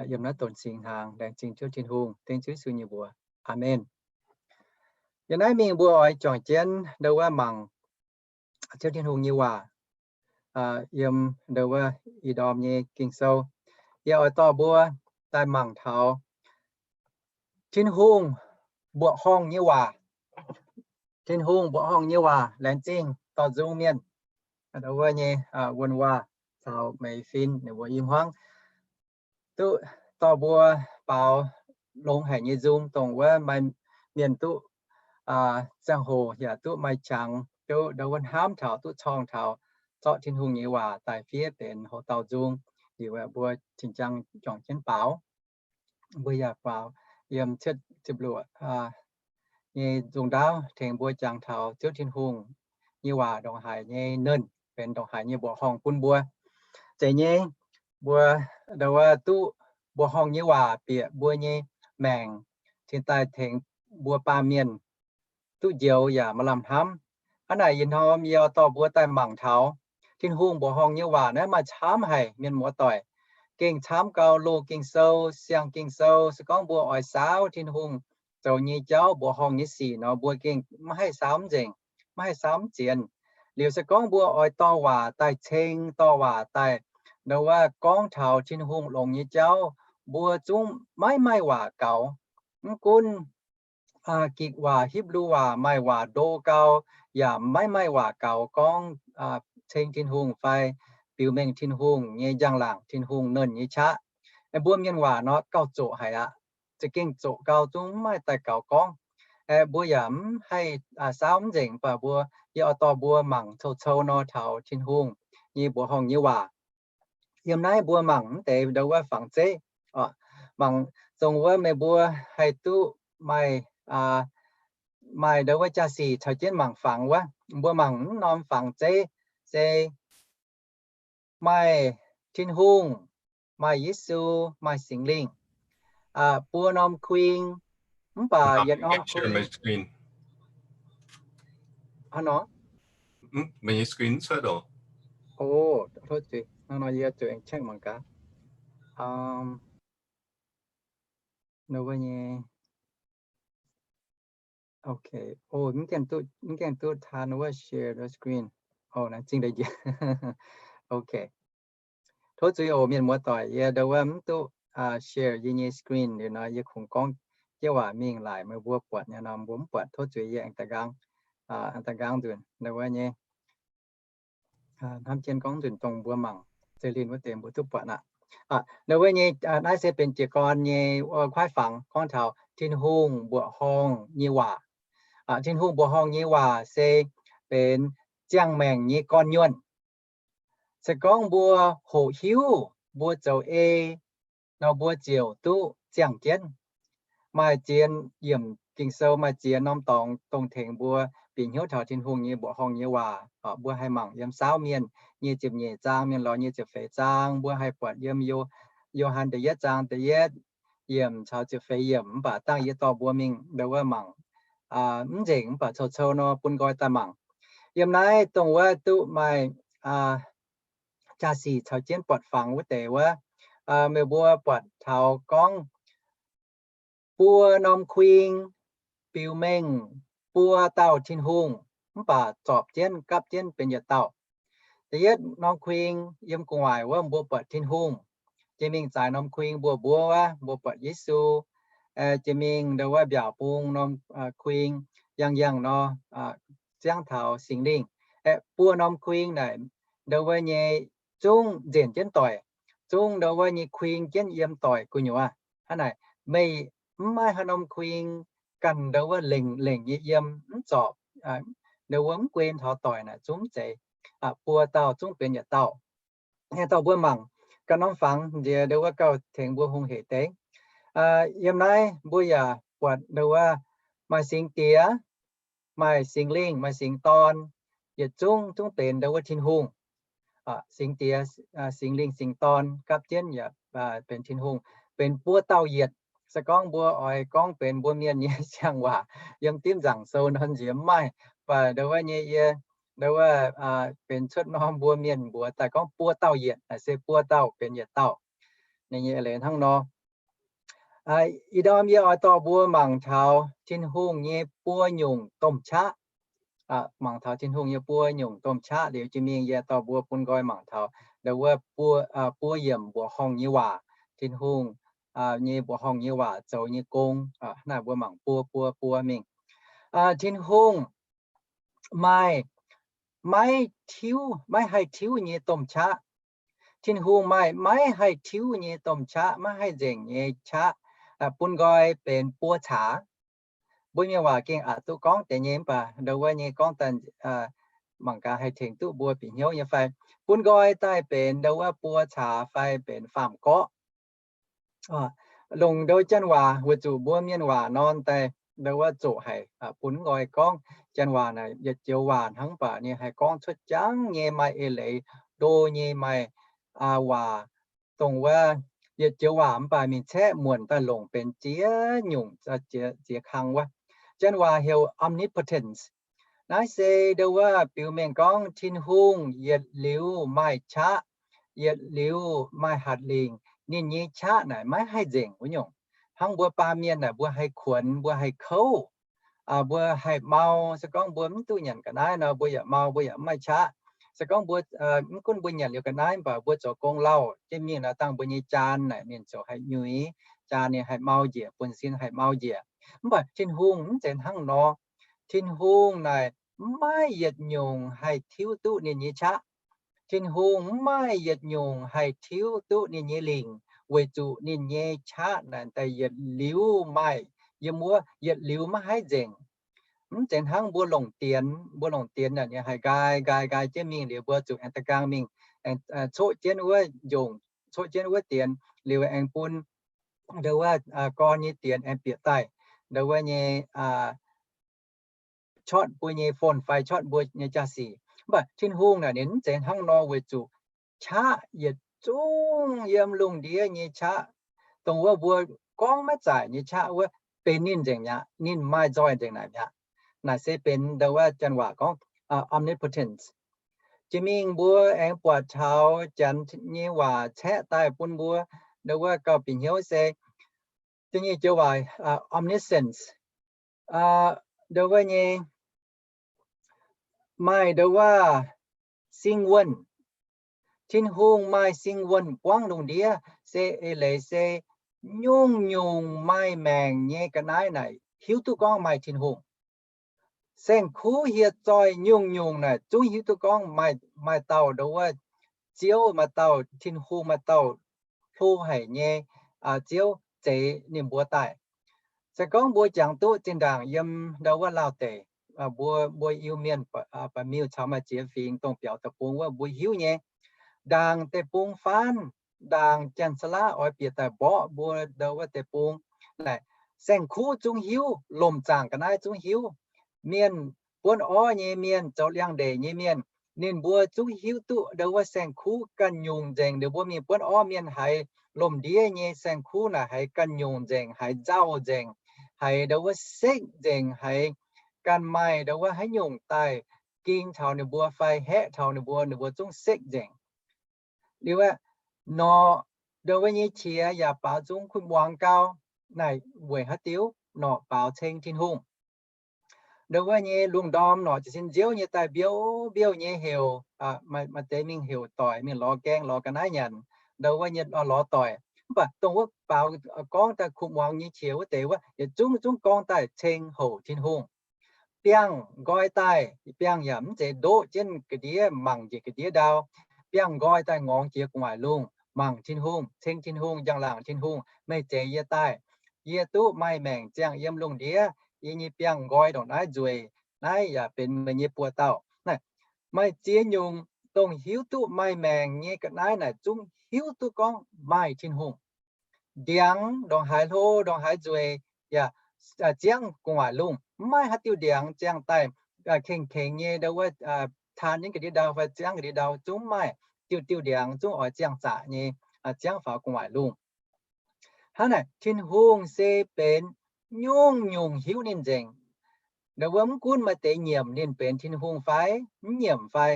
yiem naaiv donx singx hnaangx. Laengz zingh Ziouv Tin-Hungh. Dengv Ziouv Yesu nyei mbuox. Aamen. Yiem naaiv mingh mbuo oix juangc jienv ndo wuov mangc Ziouv Tin-Hungh nyei waac yiem ndo wuov ih ndorm nyei Ging-Sou. Yie oix dorh mbuo daaih mangc taux Tin-Hungh mbuoqc horngh nyei waac. Tin-Hungh mbuoqc horngh nyei waac. Laengz zingh dorh nzung mienh ndo wuov nyei wuonh waac caux meix fin ninh mbuo i hmuangv duqv dorh mbuo baaux longx haic nyei nzung, dongh wuov maaih mienh duqv ziangh hoc yaac duqv maaih qangx, duqv ndo wuov hnamv taux, duqv corng taux, zorqv Tin-Hungh nyei waac daaih fiev benx houx dauh nzung. Liuz mbuo cing-jang juangc jienv baaux. Mbuo yaac baaux yiem cietv ziepc luoqc nyei nzung ndaauv tengx mbuo jangx taux Ziouv Tin-Hungh nyei waac ndongc haaix nyei nernh benx ndongc haaix nyei mbuoqc horngh bun mbuo. Zeiz nyei, mbuo ndo wuov duqv mbuoqc horngh nyei waac bieqc mbuo nyei maengc, cingx daaih tengx mbuo baamh mienh duqv njoux yaac maaih lamh hnamv. Hnangv naaic yietc norm yie dorh mbuo daaih mangc taux Tin-Hungh mbuoqc horngh nyei waac naaiv maaih camv haic, mienh muoz-doic. Gengh camv gau, loz Ging-Sou, siang Ging-Sou. Se gorngv mbuo oix saauv Tin-Hungh zoux nyei jauv, mbuoqc horngh nyei sic nor, mbuo gengh maiv haih saauv mv nzengc, maiv haih saauv mv zienx. Liuz se gorngv mbuo oix dorh waac daaih ceng, dorh waac daaih nduov wuov gorngv taux Tin-Hungh longx nyei jauv, mbuo zungv maiv maaih waac gaux. Mv gunv gikc waac, Hipv^lu waac, maaih waac ndo gau, yaac maiv maaih waac gaux gorngv ceng Tin-Hungh fai biux mengh Tin-Hungh nyei njang-laangc, Tin-Hungh nernh nyei qaqv. Mbuo mienh waac nor gauh zoqc haic aqv. Za'gengh zoqc gau zungv mv maaih daaih gaux gorngv. Mbuo yaac mv haih saauv mv nzengc, mv baac mbuo, yie oix dorh mbuo mangc cou-cou nor taux Tin-Hungh nyei mbuoqc horngh nyei waac. Yiem naaiv mbuo mangc mv deix nduov wuov fangx zeiv. Mangc zongh wuov meih mbuo haih duqv maaih, maaih nduov wuov jaa-sic caux jienv mangc fangx wuov. Mbuo mangc mv norm fangx zeiv se maaih Tin-Hungh, maaih Yesu, maaih Singx Lingh. Buo norm kuing, mv baac yietc norm kuing. Hnangv nor. Tov zuiz, hnangv nor yie zuqc aengx check mangc gaax. Nduov wuov nyei. Ok. Mv gaengh duqv taan wuov share the screen. Naaiv zingh deix njiec. Ok. Tov zuiz oc mienh muoz-doic, yie nduov wuov mv duqv share yie nyei screen liuz nor, yie kungx gorngv jienv waac mingh laaic meih mbuo buatc nyei nor, mbuo mv buatc tov zuiz yie aengx daaih nqaang, aengx daaih nqaang nzunc nduov wuov nyei. Hnamv jienv gorngv nzunc dongh mbuo mangc zeiv-lin wuov deix mbuo duqv buatc aqv. Nduov wuov nyei, naaiv se benx jiez gorn nyei kuaaiv fangx gorngv taux Tin-Hungh mbuoqc horngh nyei waac. Tin-Hungh mbuoqc horngh nyei waac se benx ziangh maengc nyei gorn-nyuonh. Se gorngv mbuo hoqc hiuv, mbuo zoux ei nor, mbuo ziouc duqv ziangh jienv. Maaih ziex, yiemc Ging-Sou maaih ziex norm dorngx dongh tengx mbuo bieqc hnyouv taux Tin-Hungh nyei mbuoqc horngh nyei waac. Mbuo haih mangc yiem Saauv Mienh nyei ziepc nyeic zaang, Mienh Lorz nyei ziepc feix zaang, mbuo haih buatc yiem Yo^han da'yietv zaang da'yietv yiemc caux ziepc feix yiemc. Mv baac dangh yie dorh mbuo mingh nduov wuov mangc mv nzengc, mv baac cou-cou nor bun nqoi daaih mangc. Yiem naaiv dongh wuov duqv maaih jaa-sic caux jienv buatc fangx wuov deix wuov, meih mbuo buatc taux gorngv buo norm kuing biux mengh buo dauh Tin-Hungh, mv baac zorpc jienv gapv jienv benx yietc dauh. Da'yietv norm kuing yiem gu'nguaaic wuov mbuo buatc Tin-Hungh. Jiex mingh zaaix norm kuing mbuo mbuov wuov mbuo buatc Yesu. Jiex mingh nduov wuov mbiaauc bung norm kuing, yangh yangh nor, ziangh taux Singx Lingh. Buo norm kuing naaic nduov wuov nyei zungv nzenc jienv doic, zungv nduov wuov nyei kuing jienv yiem doic gu'nyuoz. Hnangv naaic, meih mv maaih haaix norm kuing ganh nduov wuov lengc lengc nyei yiem mv zorpc, nduov wuov mv guen taux doic naaic zungv mv zeiz. Buo dauh zungv benx yietc dauh. Dorh mbuo mangc ganh norm fangx nziex nduov wuov gauh tengx mbuo hungh heic deix. Yiem naaiv mbuo yaac buatc nduov wuov maaih Singx Diex, maaih Singx Lingh, maaih Singx Dorn, yietc zungv zungv benx nduov wuov Tin-Hungh. Singx Diex, Singx Lingh, Singx Dorn gapv jienv yaac benx Tin-Hungh, benx buo dauh yietc. Se gorngv mbuo oix gorngv benx mbuo mienh nyei siang-waac yiem dimv nzaangc sou nor nziex mv maaih. Mv baac nduov wuov nyei yie nduov wuov benx cuotv norm mbuo mienh mbuox daaih gorngv buo dauh yietc, naaic se buo dauh benx yietc dauh. Ninh nyei eix leiz hnangv nor. Ih ndorm yie oix dorh mbuo mangc taux Tin-Hungh nyei buo nyungc domh qaqv. Mangc taux Tin-Hungh nyei buo nyungc domh qaqv liuz jiex mingh yie dorh mbuo bun nqoi mangc taux nduov wuov buo, buo yiemc mbuoqc horngh nyei waac, Tin-Hungh nyei mbuoqc horngh nyei waac zoux nyei gong. Naaiv mbuo mangc buo buo buo mingh. Tin-Hungh maaih maiv tiuv, maiv haih tiuv nyei domh qaqv. Tin-Hungh maaih maiv haih tiuv nyei domh qaqv, maiv haih nzengc nyei qaqv, bun nqoi benx buo caax. Mbuo mienh waac gengh aqc duqv gorngv deix nyei, mv baac nduov wuov nyei gorngv daaih mangc gaax haih tengx duqv mbuo bieqc hnyouv nyei fai. Bun nqoi daaih benx nduov wuov buo caax fai benx faam-gorqv. Longc nduov janx waac weic zuqc mbuo mienh waac norm daaih nduov wuov zoqc haic, bun nqoi gorngv janx waac naaic yietc joux waac hnangv, mv baac ninh haih gorngv cuotv jangv nyei maaih eix leiz, ndo nyei maaih waac, dongh wuov yietc joux waac mv baac mingh caeqv muonc daaih longc benx ziex nyungc, ziex kang wuov. Janx waac heuc omnipotence. Naaiv se ndo wuov biux mengh gorngv Tin-Hungh yietc liuz maaih qaqv, yietc liuz maaih hatc lingc. Ninh nyei qaqv naaic maiv haih nzengc wuov nyungc. Hnangv mbuo baamh mienh naaic mbuo haih kuonx, mbuo haih kouv, mbuo haih mau. Se gorngv mbuo mv duqv nyanc ga'naaiv nor, mbuo yaac mau, mbuo yaac mv maaih qaqv. Se gorngv mbuo, mv gunv mbuo nyanc liuz ga'naaiv, mv baac mbuo zoux gong lauh jienv mingh nor, dangh mbuo nyei jaan naaic ninh ziouc haih nyuix, jaan ninh haih mau njiec, buonv-sin haih mau njiec. Mv baac Tin-Hungh mv zeiz hnangv nor. Tin-Hungh naaic mv maaih yietc nyungc haih tiuv duqv ninh nyei qaqv. Tin-Hungh mv maaih yietc nyungc haih tiuv duqv ninh nyei lingc, weic zuqc ninh nyei qaqv naaic daaih yietc liuz maaih yiem wuov, yietc liuz maiv haih nzengc. Mv zeiz hnangv mbuo longc dienx, mbuo longc dienx naaic ninh haih nqaai nqaai nqaai jienv mingh liuz mbuo zuqc aengx da'gaang mingh, aengx coqv jienv wuov njongc, coqv jienv wuov dienx liuz aengx bun ndo wuov gorn nyei dienx aengx bieqc daaih ndo wuov nyei, coqv mbuo nyei phone fai coqv mbuo nyei jaa-sic. Mv baac Tin-Hungh naaic ninh mv zeiz hnangv nor, weic zuqc qaqv yietc zungv yiem lungh ndiev nyei qaqv, dongh wuov mbuo gorngv maiv zaaic nyei qaqv wuov, benx ninh nzengc mi'aqv. Ninh maaih nzoih nzengc naaic mi'aqv. Naaic se benx ndo wuov janx waac gorngv omnipotent. Jiex mingh mbuo aengx buatc taux janx nyei waac caeqv daaih bun mbuo ndo wuov gauh bieqc hnyouv se, da'nyeic joux waac omniscience, ndo wuov nyei maaih ndo wuov sing wuonh. Tin-Hungh maaih sing wuonh buangv lungh ndiev, se eix leiz se nyungc-nyungc maaih maengc nyei ga'naaiv naaic hiuv duqv gorngv maaih Tin-Hungh. Saeng-kuv hieh zoih nyungc-nyungc naaic zungv hiuv duqv gorngv maaih, maaih dauh ndo wuov Ziouv, maaih dauh Tin-Hungh, maaih dauh hlo haic nyei Ziouv zeix ninh mbuo daaih. Se gorngv mbuo jangx duqv zinh ndaangc yiem ndo wuov Laauh deic, mbuo, mbuo Iu-Mienh, Ba'miuh caux maaih ziex fingx dongh biaux deic-bung wuov mbuo hiuv nyei, ndaangc deic-bung faanv, ndaangc Janx-Saalaav oix bieqc daaih mborqv mbuo ndo wuov deic-bung naaic, saeng-kuv zungv hiuv, lomc zaangc ga'naaiv zungv hiuv. Mienh buonv orv nyei mienh, zoux liangx-ndeic nyei mienh, ninh mbuo zungv hiuv duqv ndo wuov saeng-kuv ganh nyungc nzengc. Ninh mbuo mingh buonv orv mienh haiz lomc ndiev nyei saeng-kuv naaic haiz ganh nyungc nzengc, haiz nzauh nzengc, haiz ndo wuov sekv nzengc, haiz ganh maaih ndo wuov haaix nyungc daaih ging taux ninh mbuo fai haeqv taux ninh mbuo, ninh mbuo zungv sekv nzengc. Liuz aeqv, norqc ndo wuov nyei qiex yaac baaux nzung kuv muangx gau. Naaic weic haaix diuc? Norqc baaux ceng Tin-Hungh. Ndo wuov nyei lungh ndorm norqc jiez sin nziouv nyei daaih mbiouv mbiouv nyei heuc, maaih deix mingh heuc doic mingh lorz gaeng lorz ga'naaiv nyanc, ndo wuov nyei lorz doic. Mv baac dongh wuov baaux gorngv daaih kuv muangx nyei qiex wuov deix wuov yietc zungv zungv gorngv daaih ceng houc Tin-Hungh. Biangh nqoi daaih, biangh yaac mv zeiz ndoqv jienv ga'ndiev mangc njiec ga'ndiev ndau. Biangh nqoi daaih ngorngx jiex gu'nguaaic lungh, mangc Tin-Hungh, ceng Tin-Hungh, njang-laangc Tin-Hungh, meih zeix yie daaih. Yie duqv maaih maengc ziangh yiem lungh ndiev. Yie nyei biangh nqoi ndongc naaiv nzueic, naaiv yaac benx meih nyei buoz-dauh. Naaiv maaih ziex nyungc dongh hiuv duqv maaih maengc nyei ga'naaiv naaic zungv hiuv duqv gorngv maaih Tin-Hungh. Ndiangx ndongc haaix hlo, ndongc haaix nzueic, yaac ziangv gu'nguaaic lungh. Mv maaih haaix diuh ndiangx ziangh daaih kengx-kengx nyei ndo wuov taan jienv ga'ndiev ndau fai ziangv ga'ndiev ndau, zungv mv maaih. Diuh diuh ndiangx zungv oix ziangh zaqc nyei, ziangv faaux gu'nguaaic lungh. Hnangv naaic, Tin-Hungh se benx nyungc-nyungc hiuv ninh nzengc. Ndo wuov mv gunv maaih deix nyiemc ninh benx Tin-Hungh fai mv nyiemc fai,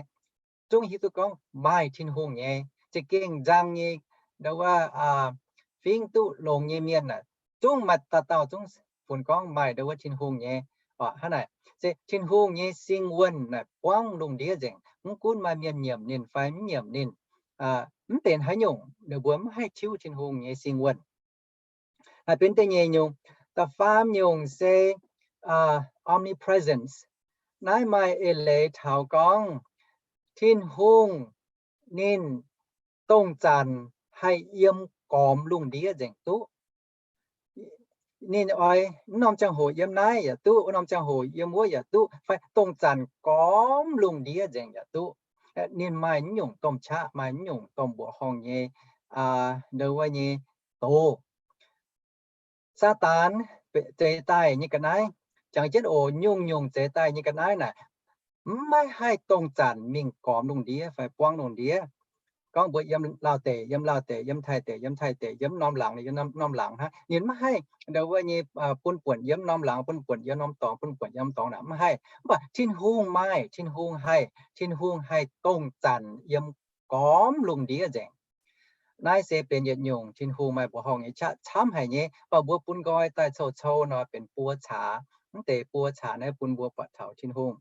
zungv hiuv duqv gorngv maaih Tin-Hungh nyei. Za'gengh nzang nyei ndo wuov fingv duqv longx nyei mienh aah, zungv maaih dauh dauh zungv funx gorngv maaih ndo wuov Tin-Hungh nyei. Hnangv naaic, se Tin-Hungh nyei sing wuonh naaic buangv lungh ndiev nzengc. Mv gunv maaih mienh nyiemc ninh fai mv nyiemc ninh, mv benx haaix nyungc, ninh mbuo mv haih tiuv Tin-Hungh nyei sing wuonh. Naaiv benx da'nyeic nyungc. Da'faam nyungc se omnipresence. Naaiv maaih eix leiz taux gorngv Tin-Hungh ninh dongh zanc haih yiem gormx lungh ndiev nzengc duqv. Ninh oix wuov norm ziangh hoc yiem naaiv yaac duqv, wuov norm ziangh hoc yiem wuov yaac duqv, fai dongh zanc gormx lungh ndiev nzengc yaac duqv. Ninh maaih mv nyungc domh qaqv, maaih mv nyungc domh mbuoqc horngh nyei ndo wuov nyei doz. Saadaan zeix daaih nyei ga'naaiv, jangx jienv oc, nyungc-nyungc zeix daaih nyei ga'naaiv naaic, mv maaih haih dongh zanc mingh gormx lungh ndiev fai buangv lungh ndiev. gorngv mbuo yiem Laauv deic, yiem Laauv deic, yiem Taiv deic, yiem Taiv deic, yiem norm laangz, yiem norm laangz hnangv. Ninh maiv haih ndau wuov nyei bun buonc yiem norm laangz, bun buonc yiem norm dorngx, bun buonc yiem norm dorngx naaic, maiv haih. Mv baac Tin-Hungh maaih, Tin-Hungh haih, Tin-Hungh haih dongh zanc yiem gormx lungh ndiev nzengc. Naaiv se benx yietc nyungc Tin-Hungh maaih mbuoqc horngh nyei qaqv camv haic nyei, mv baac mbuo bun nqoi daaih cou-cou nor benx buo caax. Mv deix buo caax naaiv bun mbuo buatc taux Tin-Hungh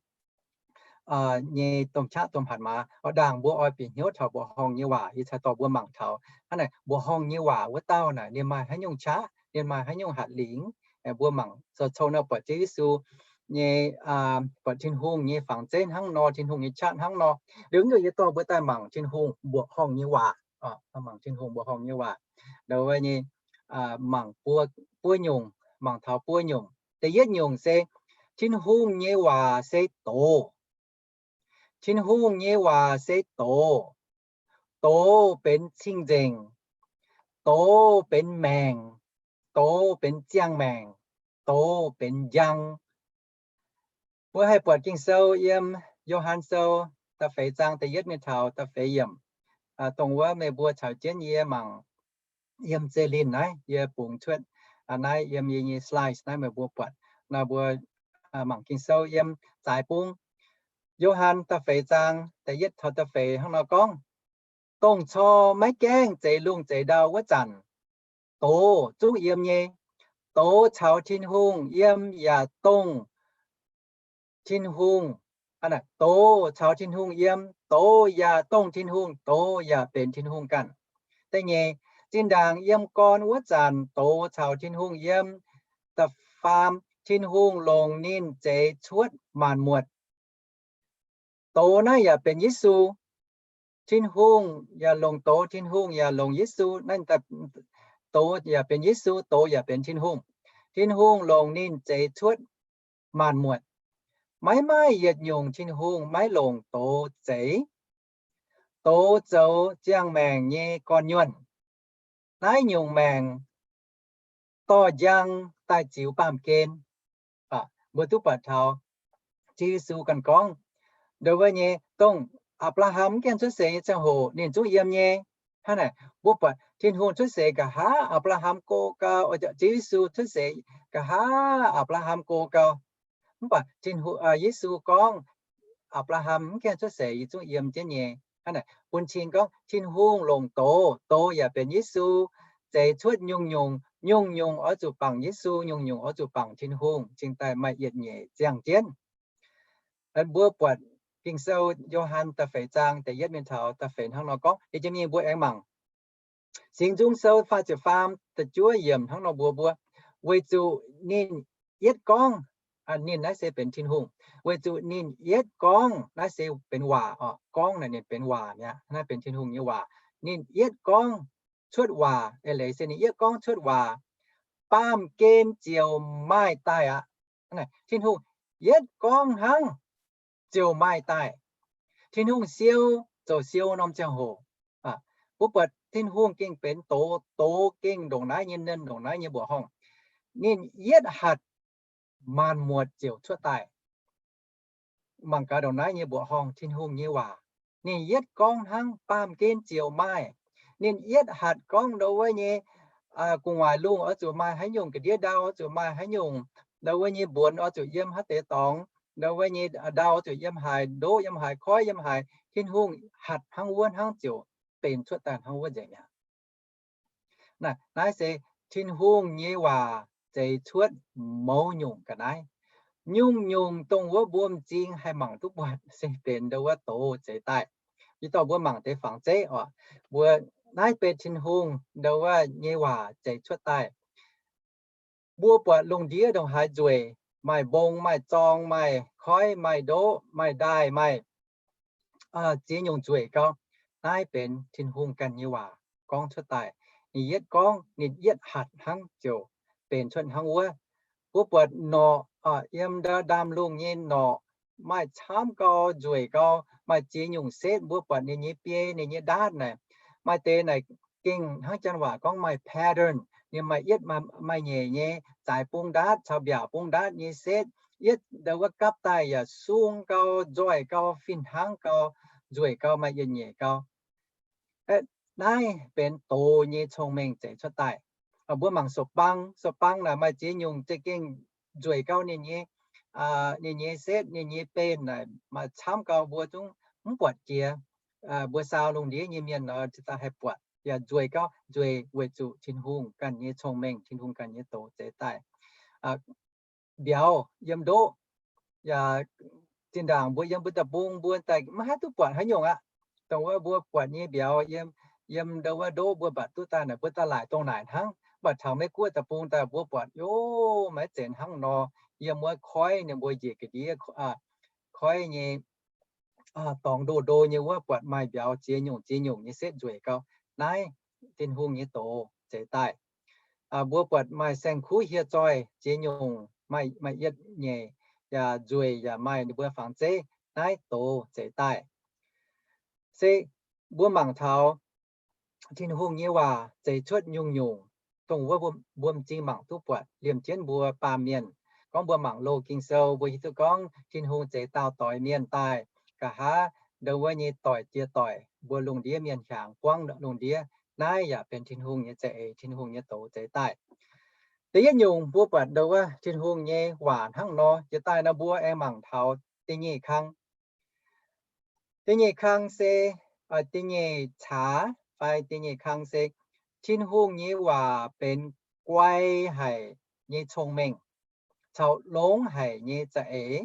nyei domh qaqv domh hatc maaz. Oix ndaangc mbuo oix bieqc hnyouv taux mbuoqc horngh nyei waac, yie cingx dorh mbuo mangc taux hnangv naaic, mbuoqc horngh nyei waac wuov dauh naaic ninh maaih haaix nyungc qaqv, ninh maaih haaix nyungc hatc lingc. Mbuo mangc cou-cou nor buatc Ziouv Yesu nyei, buatc Tin-Hungh nyei fangx zeiv hnangv nor, Tin-Hungh nyei qaqv hnangv nor. Liuz yie dorh mbuo daaih mangc Tin-Hungh mbuoqc horngh nyei waac, mangc Tin-Hungh mbuoqc horngh nyei waac. Ndau wuov nyei, mangc buo, buo nyungc, mangc taux buo nyungc. Da'yietv nyungc se Tin-Hungh nyei waac se doz. Tin-Hungh nyei waac se doz. Doz benx cing-nzengc. Doz benx maengc. Doz benx ziangh maengc. Doz benx njang. Mbuo haih buatc Ging-Sou yiem Yo^han Sou da'feix zaang da'yietv mingh taux da'feix yiemc. Dongh wuov meih mbuo caux jienv yie mangc yiem zeiv-linh naaiv, yie bungx cuotv naaiv yiem yie nyei slides naaiv meih mbuo buatc. Naaiv mbuo mangc Ging-Sou yiem zaaix bung, Yo^han da'feix zaang da'yietv taux da'feix hnangv nor gorngv, dongh cor maiv gaengh zeix lungh zeix ndau wuov zanc, doz zungv yiem nyei. Doz caux Tin-Hungh yiem yaac dongh Tin-Hungh, doz caux Tin-Hungh yiem, doz yaac dongh Tin-Hungh, doz yaac benx Tin-Hungh ganh. Da'nyeic, zinh ndaangc yiem gorn wuov zanc doz caux Tin-Hungh yiem. Da'faam, Tin-Hungh longc ninh zeix cuotv maanc muotc. Doz naaiv yaac benx Yesu. Tin-Hungh yaac longc doz, Tin-Hungh yaac longc Yesu. Naaiv doz yaac benx Yesu, doz yaac benx Tin-Hungh. Tin-Hungh longc ninh zeix cuotv maanc muotc. Maiv maaih yietc nyungc Tin-Hungh maiv longc doz zeix. Doz zoux ziangh maengc nyei gorn-nyuonh. Naaiv nyungc maengc dorh njang daaih ziux baamh gen. Mbuo duqv buatc taux Ziouv Yesu ganh gorngv, ndau wuov nyei dongh Apc^laa^ham mv gaengh cuotv seix nyei ziangh hoc ninh zungv yiem nyei. Hnangv naaic mbuo buatc Tin-Hungh cuotv seix nqa'haav Apc^laa^ham go gau, Ziouv Yesu cuotv seix nqa'haav Apc^laa^ham go gau. Mv baac Yesu gorngv, Apc^laa^ham mv gaengh cuotv seix yie zungv yiem jienv nyei. Hnangv naaic bun cing gorngv Tin-Hungh longc doz, doz yaac benx Yesu, zeix cuotv nyungc-nyungc, nyungc-nyungc oix zuqc bangc Yesu, nyungc-nyungc oix zuqc bangc Tin-Hungh, cingx daaih maaih yietc nyeic ziangh jienv. Mbuo buatc Ging-Sou Yo^han da'feix zaang da'yietv mingh taux da'feix hnangv nor gorngv. Yie jiem mingh mbuo aengx mangc Singx Nzung Sou faah ziepc faam da'juov yiemc hnangv nor mbuox mbuo, weic zuqc ninh yietv gorngv, ninh naaiv se benx Tin-Hungh, weic zuqc ninh yietv gorngv, naaiv se benx waac oc, gorngv naaic ninh benx waac mi'aqv, naaiv benx Tin-Hungh nyei waac. Ninh yietv gorngv cuotv waac, eix leiz se ninh yietv gorngv cuotv waac, baamh gen ziouc maaih daaih aqv. Tin-Hungh yietv gorngv hnangv ziouc maaih daaih. Tin-Hungh siou, zoux siou norm ziangh hoc. Mbuo buatc Tin-Hungh gengh benx doz, doz gengh ndongc naaiv nyei, ninh ndongc naaiv nyei mbuoqc horngh. Ninh yietv hatc, maanc muotc ziouc cuotv daaih. Mangc gaax ndongc naaiv nyei mbuoqc horngh Tin-Hungh nyei waac. Ninh yietv gorngv hnangv baamh gen ziouc maaih. Ninh yietv hatc gorngv ndau wuov nyei gu'nguaaic lungh oix zuqc maaih haaix nyungc, ga'ndiev ndau oix zuqc maaih haaix nyungc, ndau wuov nyei mbuonx oix zuqc yiem haaix deix dorngx, ndau wuov nyei ndau oix zuqc yiem haaix ndoqv, yiem haaix koiv, yiem haaix. Tin-Hungh hatc hnangv wuov hnangv ziouc benx cuotv daaih hnangv wuov nzengc mi'aqv. Naaiv se Tin-Hungh nyei waac zeix cuotv mouz nyungc ga'naaiv. Nyungc-nyungc dongh wuov mbuo m'zing haih mangc duqv buatc se benx ndau wuov doz zeix daaih. Yie dorh mbuo mangc deix fangx zeiv oc. Mbuo naaiv benx Tin-Hungh ndau wuov nyei waac zeix cuotv daaih. Mbuo buatc lungh ndiev ndongc haaix nzueic, maaih mbong, maaih zorng, maaih koiv, maaih ndoqv, maaih ndaaih, maaih ziex nyungc nzueic gau. Naaiv benx Tin-Hungh ganh nyei waac gorngv cuotv daaih. Ninh yietv gorngv, ninh yietv hatc hnangv ziouc benx cuotv hnangv wuov. Mbuo buatc norqc, yiem ndau ndaamv-lungh nyei norqc maaih camv gau, nzueic gau, maaih ziex nyungc setv. Mbuo buatc ninh nyei biei, ninh nyei ndaatv naaic, maaih deix naaic gengh hnangv janx waac gorngv maaih pattern. Ninh maaih yietv, maaih nyeic nyei, zaaix bung ndaatv caux mbiaauc bung ndaatv nyei setv. Yietv ndau wuov gapv daaih yaac sung gau, nzoih gau, fih hnangv gau, nzueic gau, maaih yietc nyeic gau. Naaiv benx doz nyei cong-mengh zeix cuotv daaih. Mbuo mangc sou-bang, sou-bang naaic maaih ziex nyungc za'gengh nzueic gau ninh nyei, ninh nyei setv, ninh nyei benh naaic maaih camv gau mbuo zungv mv buatc jiex. Mbuo saau lungh ndiev nyei mienh nor ziouc haih buatc yaac nzueic gau, nzueic weic zuqc Tin-Hungh ganh nyei cong-mengh, Tin-Hungh ganh nyei doz zeix daaih. Mbiauz yiem ndoqv, yaac zinh ndaangc mbuo yiem mbuo deic-bung mbuo daaih maiv haih duqv buatc haaix nyungc aqv. Dongh wuov mbuo buatc nyei mbiauz yiem, yiem ndo wuov ndoqv mbuo mbatc duqv daaih naaic mbuo daaih laaic dongh naaic hnangv. Mv baac taux Meiv-Guoqv deic-bung daaih mbuo buatc, yov, maiv zeiz hnangv nor. Yiem wuov koiv ninh mbuo njiec ga'ndiev, koiv nyei dorngx ndo ndo nyei wuov buatc maaih mbiauz ziex nyungc ziex nyungc nyei setv nzueic gau. Naaiv Tin-Hungh nyei doz zeix daaih. Mbuo buatc maaih saeng-kuv hieh zoih ziex nyungc, maaih, maaih yietv nyeic, yaac nzueic yaac maaih ninh mbuo fangx zeiv. Naaiv doz zeix daaih. Se mbuo mangc taux Tin-Hungh nyei waac zeix cuotv nyungc-nyungc, dongh wuov mbuo m'zing mangc duqv buatc liemh jienv mbuo baamh mienh. Gorngv mbuo mangc loz Ging-Sou mbuo hiuv duqv gorngv Tin-Hungh zeix daauh doix mienh daaih, nqa'haav ndo wuov nyei doic jiex doic mbuo lungh ndiev mienh hiaangx buangv lungh ndiev. Naaiv yaac benx Tin-Hungh nyei za'eix, Tin-Hungh nyei doz zeix daaih. Da'yietv nyungc mbuo buatc ndo wuov Tin-Hungh nyei waac hnangv nor jiex daaih nor mbuo aengx mangc taux da'nyeic kang. Da'nyeic kang se, da'nyeic caax fai da'nyeic kang se Tin-Hungh nyei waac benx guai haic nyei cong-mengh caux longx haic nyei za'eix.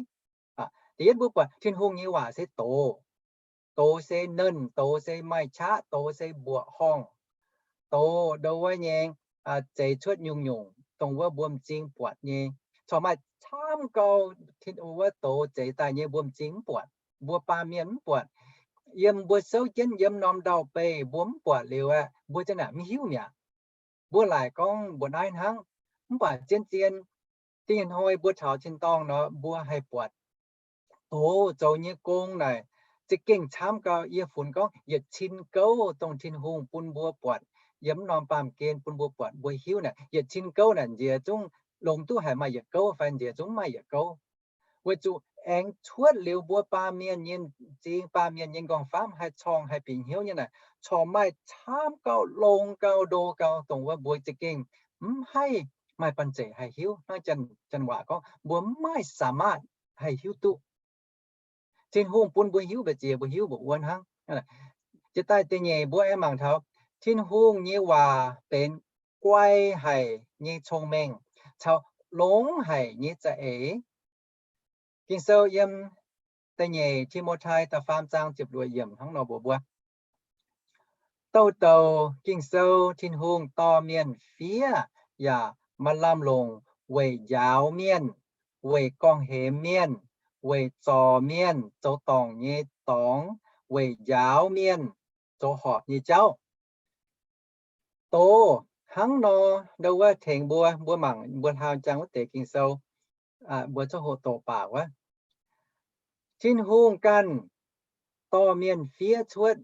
Da'yietv mbuo buatc Tin-Hungh nyei waac se doz. Doz se nernh, doz se maaih qaqv, doz se mbuoqc horngh. Doz ndo wuov nyei zeix cuotv nyungc-nyungc dongh wuov mbuo m'zing buatc nyei. Corc maaih camv gau wuov doz zeix daaih nyei mbuo m'zing mv buatc, mbuo baamh mienh mv buatc. Yiem mbuo souv jienv yiem norm ndau beih mbuo mv buatc liuz aeqv, mbuo ziang naaic mv hiuv mi'aqv. Mbuo laaic gorngv mbuo naaiv hnangv, mv baac zien-zien da'nyeic hnoi mbuo taux tin-dorngh nor mbuo haih buatc doz zoux nyei gong naaic za'gengh camv gau. Yie funx gorngv yietc cin gouv dongh Tin-Hungh bun mbuo buatc yiem norm baamh gen bun mbuo buatc mbuo hiuv naaic, yietc cin gouv naaic nziex zungv longx duqv haic maaih yietc gouv fai nziex zungv maaih yietc gouv. Weic zuqc aengx cuotv liuz mbuo baamh mienh nyei m'zing, baamh mienh nyei nqorngv-famv haih corng haih bieqc hnyouv nyei naaic, corc maaih camv gau, longx gau, ndo gau, dongh wuov mbuo za'gengh mv haih maaih banh zeic haih hiuv. Hnangv janx waac gorngv mbuo mv maaih สามารถ haih hiuv duqv. Tin-Hungh bun mbuo hiuv mbu'ziex mbuo hiuv mbu'wuov hnangv. Jiex daaih da'nyeic mbuo aengx mangc taux Tin-Hungh nyei waac benx guai haic nyei cong-mengh caux longx haic nyei za'eix. Ging-Sou yiem da'nyeic Ti^mo^tai da'faam zaang ziepc luoqc yiemc hnangv nor mbuox mbuo, douh douc Ging-Sou Tin-Hungh dorh mienh fiev yaac maaih lamh longc weic njaaux mienh, weic gorngv-hemx mienh, weic zorc mienh zoux dorngc nyei dorngx, weic njaaux mienh zoux horpc nyei jauv. Doz hnangv nor, ndo wuov tengx mbuo, mbuo mangc mbuo hlaau jangx wuov deix Ging-Sou, mbuo coqv hoqc doqc baac wuov, Tin-Hungh ganh dorh mienh fiev cuotv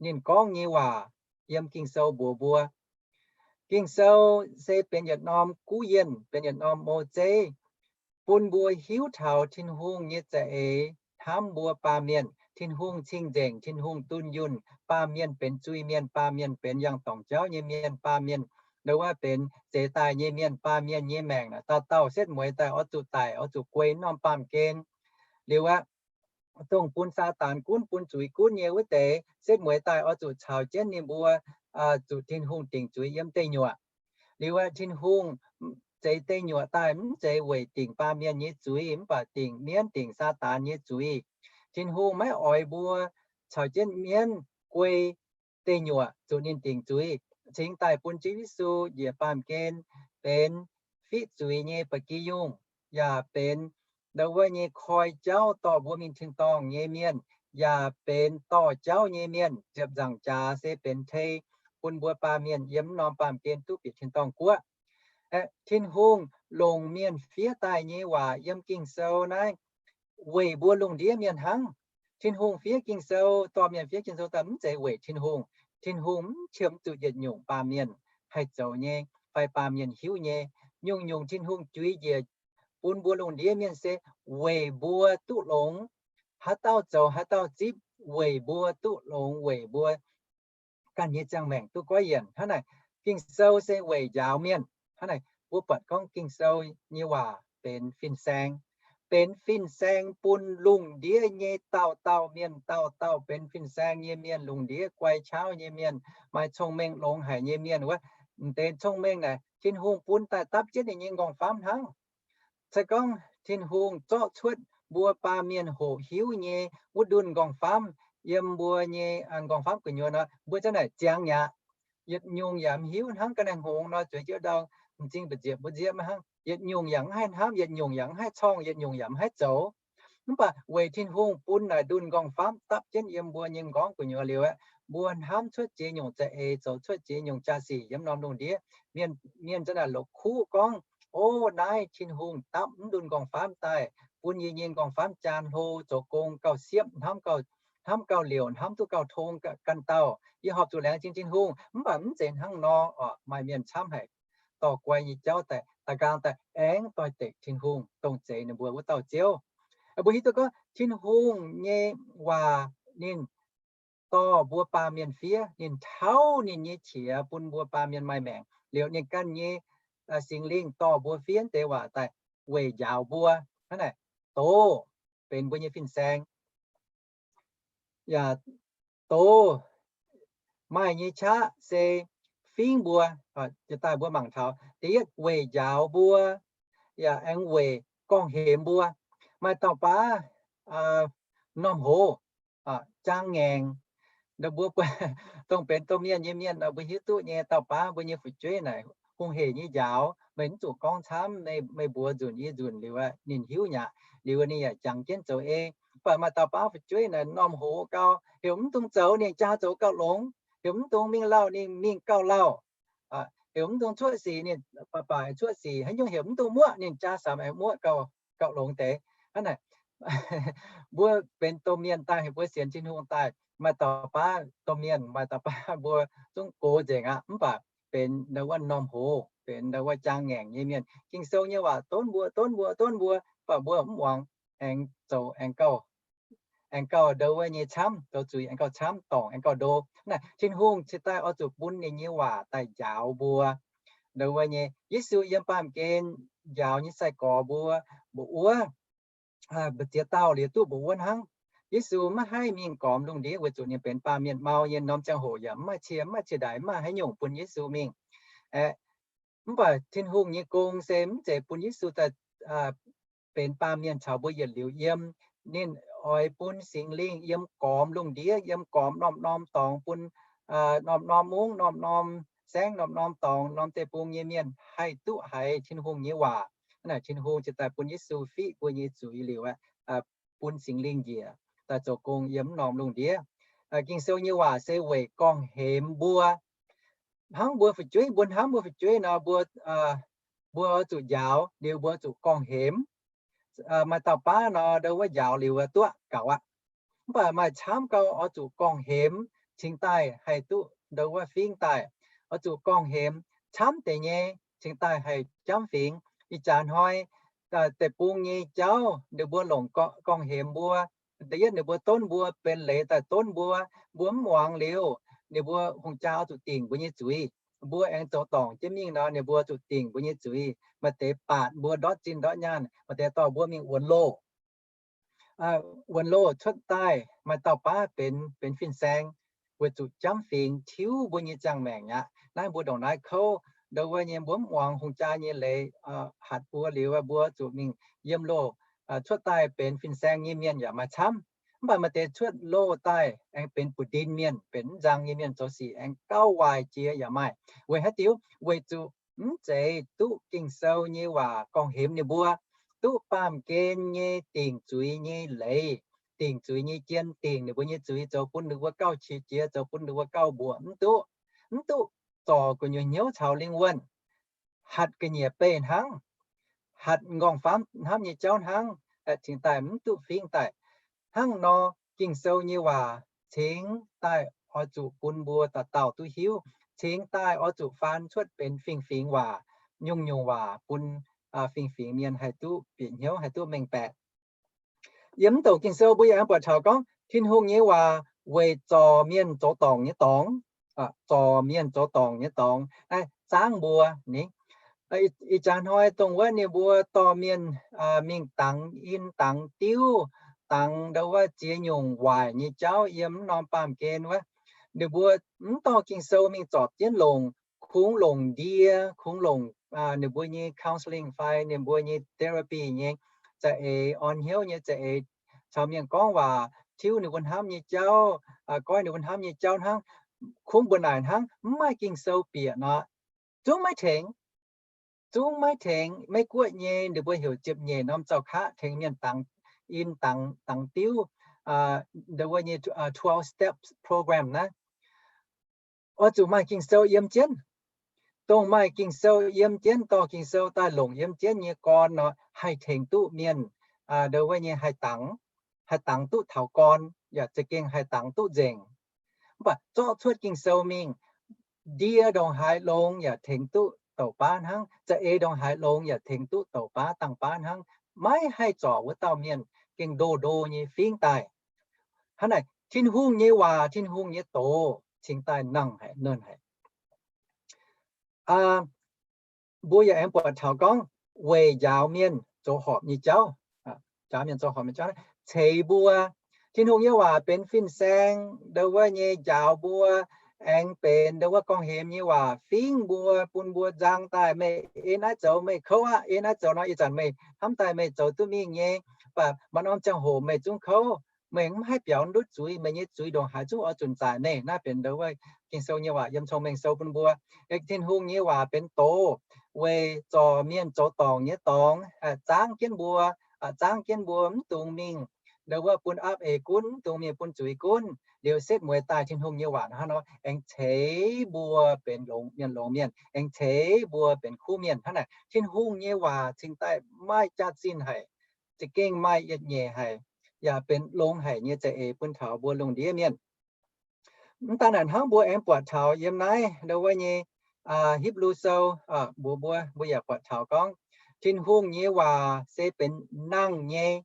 ninh gorngv nyei waac yiem Ging-Sou mbuox mbuo. Ging-Sou se benx yietc norm guv yienh, benx yietc norm mou zeiv, bun mbuo hiuv taux Tin-Hungh nyei za'eix hnamv mbuo baamh mienh. Tin-Hungh cing-nzengc, Tin-Hungh dunh yunh. Baamh mienh benx zuiz-mienh, baamh mienh benx yangh dorngc jauv nyei mienh, baamh mienh ndo wuov benx zeix daaih nyei mienh, baamh mienh nyei maengc naaic dauh dauh setv mueiz daaih oix zuqc daic, oix zuqc guei norm baamh gen. Liuz aqv, dongh bun Saadaan gunv, bun zuiz gunv nyei wuov deix setv mueiz daaih oix zuqc caux jienv ninh mbuo zuqc Tin-Hungh dingc zuiz yiem deic nyuoqc. Liuz aqv, Tin-Hungh zeix deic nyuoqc daaih mv zeiz weic dingc baamh mienh nyei zuiz, mv baac dingc mienv, dingc Saadaan nyei zuiz. Tin-Hungh maiv oix mbuo caux jienv mienv guei deic nyuoqc zuqc ninh dingc zuiz. Cingx daaih bun Ziouv Yesu njiec baamh gen benx fiqv zuiz nyei ba'gi yungh, yaac benx ndo wuov nyei koi jauv dorh mbuo mingh tin-dorngh nyei mienh, yaac benx dorh jauv nyei mienh. Ziepc nzaangc jaax se benx tei bun mbuo baamh mienh yiem norm baamh gen duqv bieqc tin-dorngh guoqv. Tin-Hungh longc mienh fiev daaih nyei waac yiem Ging-Sou naaiv weic mbuo lungh ndiev mienh hnangv. Tin-Hungh fiev Ging-Sou, dorh mienh fiev Ging-Sou daaih mv zeiz weic Tin-Hungh. Tin-Hungh mv qiemx zuqc yietc nyungc baamh mienh haih zoux nyei fai baamh mienh hiuv nyei. Nyungc-nyungc Tin-Hungh juix njiec bun mbuo lungh ndiev mienh se weic mbuo duqv longx. Haaix dauh zoux haaix dauh zipv weic mbuo duqv longx, weic mbuo ganh nyei ziangh maengc duqv goiv yienc. Hnangv naaic, Ging-Sou se weic njaaux mienh. Hnangv naaic, mbuo buatc gorngv Ging-Sou nyei waac benx fin-saeng, benx fin-saeng bun lungh ndiev nyei dauh dauh mienh, dauh dauh benx fin-saeng nyei mienh, lungh ndiev guai qaqv nyei mienh, maaih cong-mengh longx haic nyei mienh wuov. M'deix cong-mengh naaic Tin-Hungh bun daaih dapv jienv ninh nyei nqorngv-famv hnangv. Se gorngv Tin-Hungh zorqv cuotv mbuo baamh mienh hoqc hiuv nyei wuov ndunh nqorngv-famv yiem mbuo nyei nqorngv-famv gu'nyuoz nor, mbuo ziang naaic ziangx mi'aqv. Yietc nyungc yaac mv hiuv, hnangv ga'naaiv hngongx nor, zueiz jienv ndau m'zing mbu'nziepc mbu'nziepc hnangv. Yietc nyungc yaac mv haih hnamv, yietc nyungc yaac mv haih corngh, yietc nyungc yaac mv haih zoux. Mv baac weic Tin-Hungh bun naaic ndunh nqorngv-famv dapv jienv yiem mbuo nyei m'nqorngv gu'nyuoz liuz aeqv, mbuo hnamv cuotv ziex nyungc za'eix, zoux cuotv ziex nyungc jaa-sic yiem norm lungh ndiev. Mienh, mienh za'naaic la'kuqv gorngv, O, naaiv Tin-Hungh dapv mv ndunh nqorngv-famv daaih, bun yie nyei nqorngv-famv jaan hlo, zoux gong gauh siepv, hnamv gauh, hnamv gauh liouc, hnamv duqv gauh tong ganh dauh. Yie horpc zuqc laengz zingh Tin-Hungh. Mv baac mv zeiz hnangv nor oc. Maaih mienh camv haic, dorh guai nyei jauv daaih, da'nqaang daaih aengx doix-dekc Tin-Hungh, dongh zeiz ninh mbuo wuov dauh Ziouv. Mbuo hiuv duqv gorngv Tin-Hungh nyei waac ninh dorh mbuo baamh mienh fiev, ninh tauv ninh nyei qiex bun mbuo baamh mienh maaih maengc. Liuz ninh ganh nyei Singx Lingh dorh mbuo fiev deix waac daaih weic njaaux mbuo. Hnangv naaic, doz benx mbuo nyei fin-saeng, yaac doz maaih nyei qaqv se fingx mbuo. Jiex daaih mbuo mangc taux da'yietv weic njaaux mbuo, yaac aengx weic gorngv-hemx mbuo. Maaih dauh baav norm hoz, jaang ngaengc, mbuo dongh benx domh mienh nyei mienh nor, mbuo hiuv duqv nyei. Dauh baav mbuo nyei fu'jueiv naaic hungh hec nyei njaaux, meih mv zuqc gorngv camv, meih mbuox nzunc yie nzunc liuz, ninh hiuv nyaqc liuz ninh yaac jangx jienv zoux ei. Mv baac maaih dauh baav fu'jueiv naaic norm hoz gau, heuc mv dungx zoux ninh jaa zoux gauh longx, heuc mv dungx mingh lauh ninh mingh gauh lauh, heuc mv dungx cuotv sic ninh baac baac cuotv sic, haaix nyungc heuc mv dungx muoqv ninh jaa samx aengx muoqv gauh longx deix. Hnangv naaic, mbuo benx domh mienh daaih, mbuo sienx Tin-Hungh daaih, maaih dauh baav domh mienh, maaih dauh baav mbuo zungv gox nzengc aqv, mv baac benx ndau wuov norm hoz, benx ndau wuov jaang ngaengc nyei mienh. Ging-Sou nyei waac donv mbuo, donv mbuo, donv mbuo, mv baac mbuo mv muangx, aengx zoux aengx gauh, aengx gauh ndau wuov nyei camv, zoux zuiz aengx gauh camv, dorngc aengx gauh ndo. Naaic Tin-Hungh cingx daaih oix zuqc bun ninh nyei waac daaih njaaux mbuo. Ndau wuov nyei Yesu yiem baamh gen njaaux nyei sai-gorx mbuo, mbuox wuov, mbu'ziex dauh liuz duqv mbuox wuov hnangv. Yesu maiv haih mingh gormx lungh ndiev weic zuqc ninh benx baamh mienh mau nyei. Norm ziangh hoc yaac mv maaih cie, mv maaih cie ndaix, mv maaih haaix nyungc bun Yesu mingh. Mv baac Tin-Hungh nyei gong se mv zeiz bun Yesu daaih benx baamh mienh caux mbuo yietc liuz yiem. Ninh oix bun Singx Lingh yiem gormx lungh ndiev, yiem gormx norm-norm dorngx bun norm-norm mungv, norm-norm saengv, norm-norm dorngx, norm deic-bung nyei mienh haih duqv haiz Tin-Hungh nyei waac. Naaic Tin-Hungh cingx daaih bun Yesu fiqv mbuo nyei zuiz liuz, bun Singx Lingh njiec daaih zoux gong yiem norm lungh ndiev. Ging-Sou nyei waac se weic gorngv-hemx mbuo. Hnangv mbuo fu'jueiv, mbuo hnamv mbuo fu'jueiv nor, mbuo, mbuo oix zuqc njaaux liuz mbuo zuqc gorngv-hemx. Maaih dauh baav nor, ndau wuov njaaux liuz duqv gaux aqv. Mv baac maaih camv gau oix zuqc gorngv-hemx cingx daaih haih duqv ndau wuov fingx daaih. Oix zuqc gorngv-hemx camv deix nyei cingx daaih haih jamv fingx. Ih jaax hnoi deic-bung nyei jauv ninh mbuo longc gorngv-hemx mbuo. Da'yietv ninh mbuo donv mbuo, benx leiz daaih donv mbuo. Mbuo mv muangx liuz, ninh mbuo hungh jaa oix zuqc dingc mbuo nyei zuiz. Mbuo aengx zoux dorngc jienv mingh nor, ninh mbuo zuqc dingc mbuo nyei zuiz. Maaih deix baatc mbuo ndortv zinh ndortv nyaanh, maaih deix dorh mbuo mingh wuonx loh. Wuonx loh cuotv daaih, maaih dauh baav benx, benx fin-saeng weic zuqc jamv fingx tiuv mbuo nyei ziangh maengc aqv. Naaiv mbuo ndongc naaiv kouv, ndau wuov nyei mbuo mv muangx hungh jaa nyei leiz, hatc mbuo liuz, mbuo zuqc mingh yiem loh. Cuotv daaih benx fin-saeng nyei mienh yaac maaih camv. Mv baac maaih deix cuotv loh daaih aengx benx buoz-ndin mienh, benx mv nzang nyei mienh, zoux sic aengx gauh waaic jiex yaac maaih. Weic haaix diuc? Weic zuqc mv zeiz duqv Ging-Sou nyei waac gorngv-hemx ninh mbuo, duqv baamh gen nyei dingc zuiz nyei leiz, dingc zuiz nyei jien, dingc ninh mbuo nyei zuiz, zoux bun ninh mbuo gauh qiex jiez, zoux bun ninh mbuo gauh mbuoqc, mv duqv. Mv duqv zorc gu'nyuoz hnyouv caux lingh wuonh, hatc ga'nyiec beih hnangv, hatc m'nqorngv-famv hnamv nyei jauv hnangv, cingx daaih mv duqv fingx daaih. Hnangv nor, Ging-Sou nyei waac cingx daaih oix zuqc bun mbuo dauh dauh duqv hiuv, cingx daaih oix zuqc faan cuotv benx fingx-fingx waac, nyungc-nyungc waac bun fingx-fingx mienh haih duqv bieqc hnyouv, haih duqv mengh baeqc. Yiem mv douc Ging-Sou mbuo yaac buatc taux gorngv Tin-Hungh nyei waac weic zorc mienh zoux dorngc nyei dorngx. zorc mienh zoux dorngc nyei dorngx, naaiv zaangv mbuo ni. Ih jaax hnoi dongh wuov ninh mbuo dorh mienh mingh dangx in dangx diuv, dangx ndo wuov ziex nyungc waaic nyei jauv yiem mv norm baamh gen wuov. Ninh mbuo mv dorh Ging-Sou mingh zorpc jienv longc, kungx longc ndie, kungx longc ninh mbuo nyei counselling fai ninh mbuo nyei therapy nyei za'eix, orn hnyouv nyei za'eix, caux mienh gorngv waac, tiuv ninh mbuo hnamv nyei jauv, goiv ninh mbuo hnamv nyei jauv hnangv. Kungx mbuo naaic hnangv, mv maaih Ging-Sou bieqc nor, zungv maiv tengx. Zungv maiv tengx. Meiv Guoqv nyei ninh mbuo heuc ziepc nyeic norm zaux kaqv tengx mienh dangx in dangx diuv, ndo wuov nyei twelve steps program naaiv. Oix zuqc maaih Ging-Sou yiem jienv. Dongh maaih Ging-Sou yiem jienv, dorh Ging-Sou daaih longc yiem jienv nyei gorn nor, haih tengx duqv mienh ndo wuov nyei haih dangx, haih dangx duqv taux gorn, yaac za'gengh haih dangx duqv nzengc. Mv baac zorqv cuotv Ging-Sou mingh, ndie ndongc haaix longx yaac tengx duqv douc baav hnangv, za'eix ndongc haaix longx yaac tengx duqv douc baav dangh baav hnangv. Maiv haih zorc wuov dauh mienh, gengh ndo ndo nyei fingv daaih. Hnangv naaic, Tin-Hungh nyei waac, Tin-Hungh nyei doz cingx daaih nangh haic, nernh haic. Mbuo yaac aengx buatc taux gorngv weic njaaux mienh zoux horpc nyei jauv, njaaux mienh zoux horpc nyei jauv, ceix mbuo. Tin-Hungh nyei waac benx fin-saeng ndo wuov nyei njaaux mbuo, aengx benx ndo wuov gorngv-hemx nyei waac fingv mbuo, bun mbuo nzang daaih, meih ei naaiv zoux meih kouv aqv, ei naaiv zoux nor ih zanc meih hnamv daaih meih zoux duqv mingh nyei, mv baac maaih norm ziangh hoc meih zungv kouv, meih mv haih biaux ndutv zuiz, meih nyei zuiz ndongc haaix zungv oix zunc zaaic meih. Naaiv benx ndo wuov Ging-Sou nyei waac yiem Cong-Mengh Sou bun mbuo. Tin-Hungh nyei waac benx doz weic zorc mienh zoux dorngc nyei dorngx, zaangv jienv mbuo, zaangv jienv mbuo mv dungx mingh ndo wuov bun aapv eix gunv, mv dungx mingh bun zuiz gunv. Liuz setv mueiz daaih Tin-Hungh nyei waac hnangv nor aengx ceix mbuo benx longx mienh, longx mienh, aengx ceix mbuo benx kuv mienh. Hnangv naaic, Tin-Hungh nyei waac cingx daaih maaih jaax-zinh haic, za'gengh maaih yietc nyeic haic, yaac benx longx haic nyei za'eix bun taux mbuo lungh ndiev mienh. Mv daan naaic hnangv, mbuo aengx buatc taux yiem naaiv ndo wuov nyei Hipv^lu Sou, mbuo, mbuo, mbuo yaac buatc taux gorngv Tin-Hungh nyei waac se benx nangh nyei,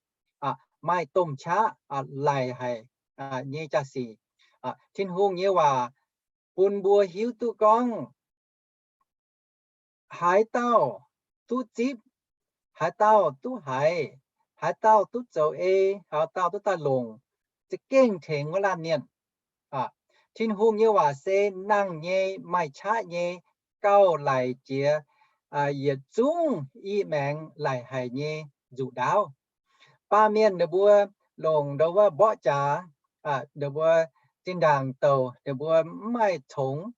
maaih domh qaqv, laic haic nyei jaax-sic. Tin-Hungh nyei waac bun mbuo hiuv duqv gorngv haaix dauh duqv zipv, haaix dauh duqv haiz, haaix dauh duqv zoux ei, haaix dauh duqv daaih longc, za'gengh tengx wuov laanh mienh. Tin-Hungh nyei waac se nangh nyei, maaih qaqv nyei, gauh laic jiex yietc zungv i maengx laic haic nyei nzuqc ndaauv. Baamh mienh ninh mbuo longc ndo wuov mborqv jaax, ninh mbuo zinh ndaangc douc ninh mbuo mv maaih congx,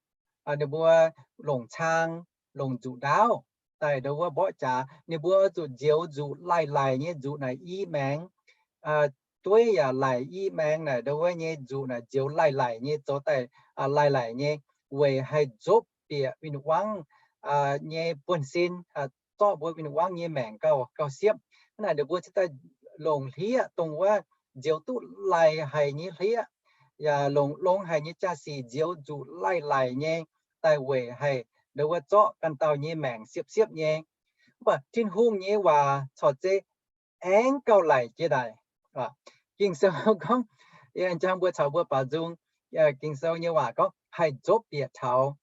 ninh mbuo longc cang, longc nzuqc ndaauv daaih ndo wuov mborqv jaax. Ninh mbuo zuqc nzioux nzuqc laic laic nyei nzuqc naaic i maengx, dueiv yaac laic i maengx naaic ndo wuov nyei nzuqc naaic nzioux laic laic nyei, zoux daaih laic laic nyei, weic haih nzopv bieqc win-wangv nyei buonv-sin, zorqv mbuo win-wangv nyei maengc gauh, gauh siepv. Hnangv naaic ninh mbuo cingx daaih longc hlieqv dongh wuov nzioux duqv laic haic nyei hlieqv, yaac longc longx haic nyei jaax-sic nzioux nzuqc laic laic nyei, daaih weic haih ndo wuov zorqv ganh dauh nyei maengc siepv siepv nyei. Mv baac Tin-Hungh nyei waac corc zeiz aengx gauh laic jiex daaih. Ging-Sou gorngv, njang mbuo caux mbuo baaux nzung, Ging-Sou nyei waac gorngv haih nzopv bieqc taux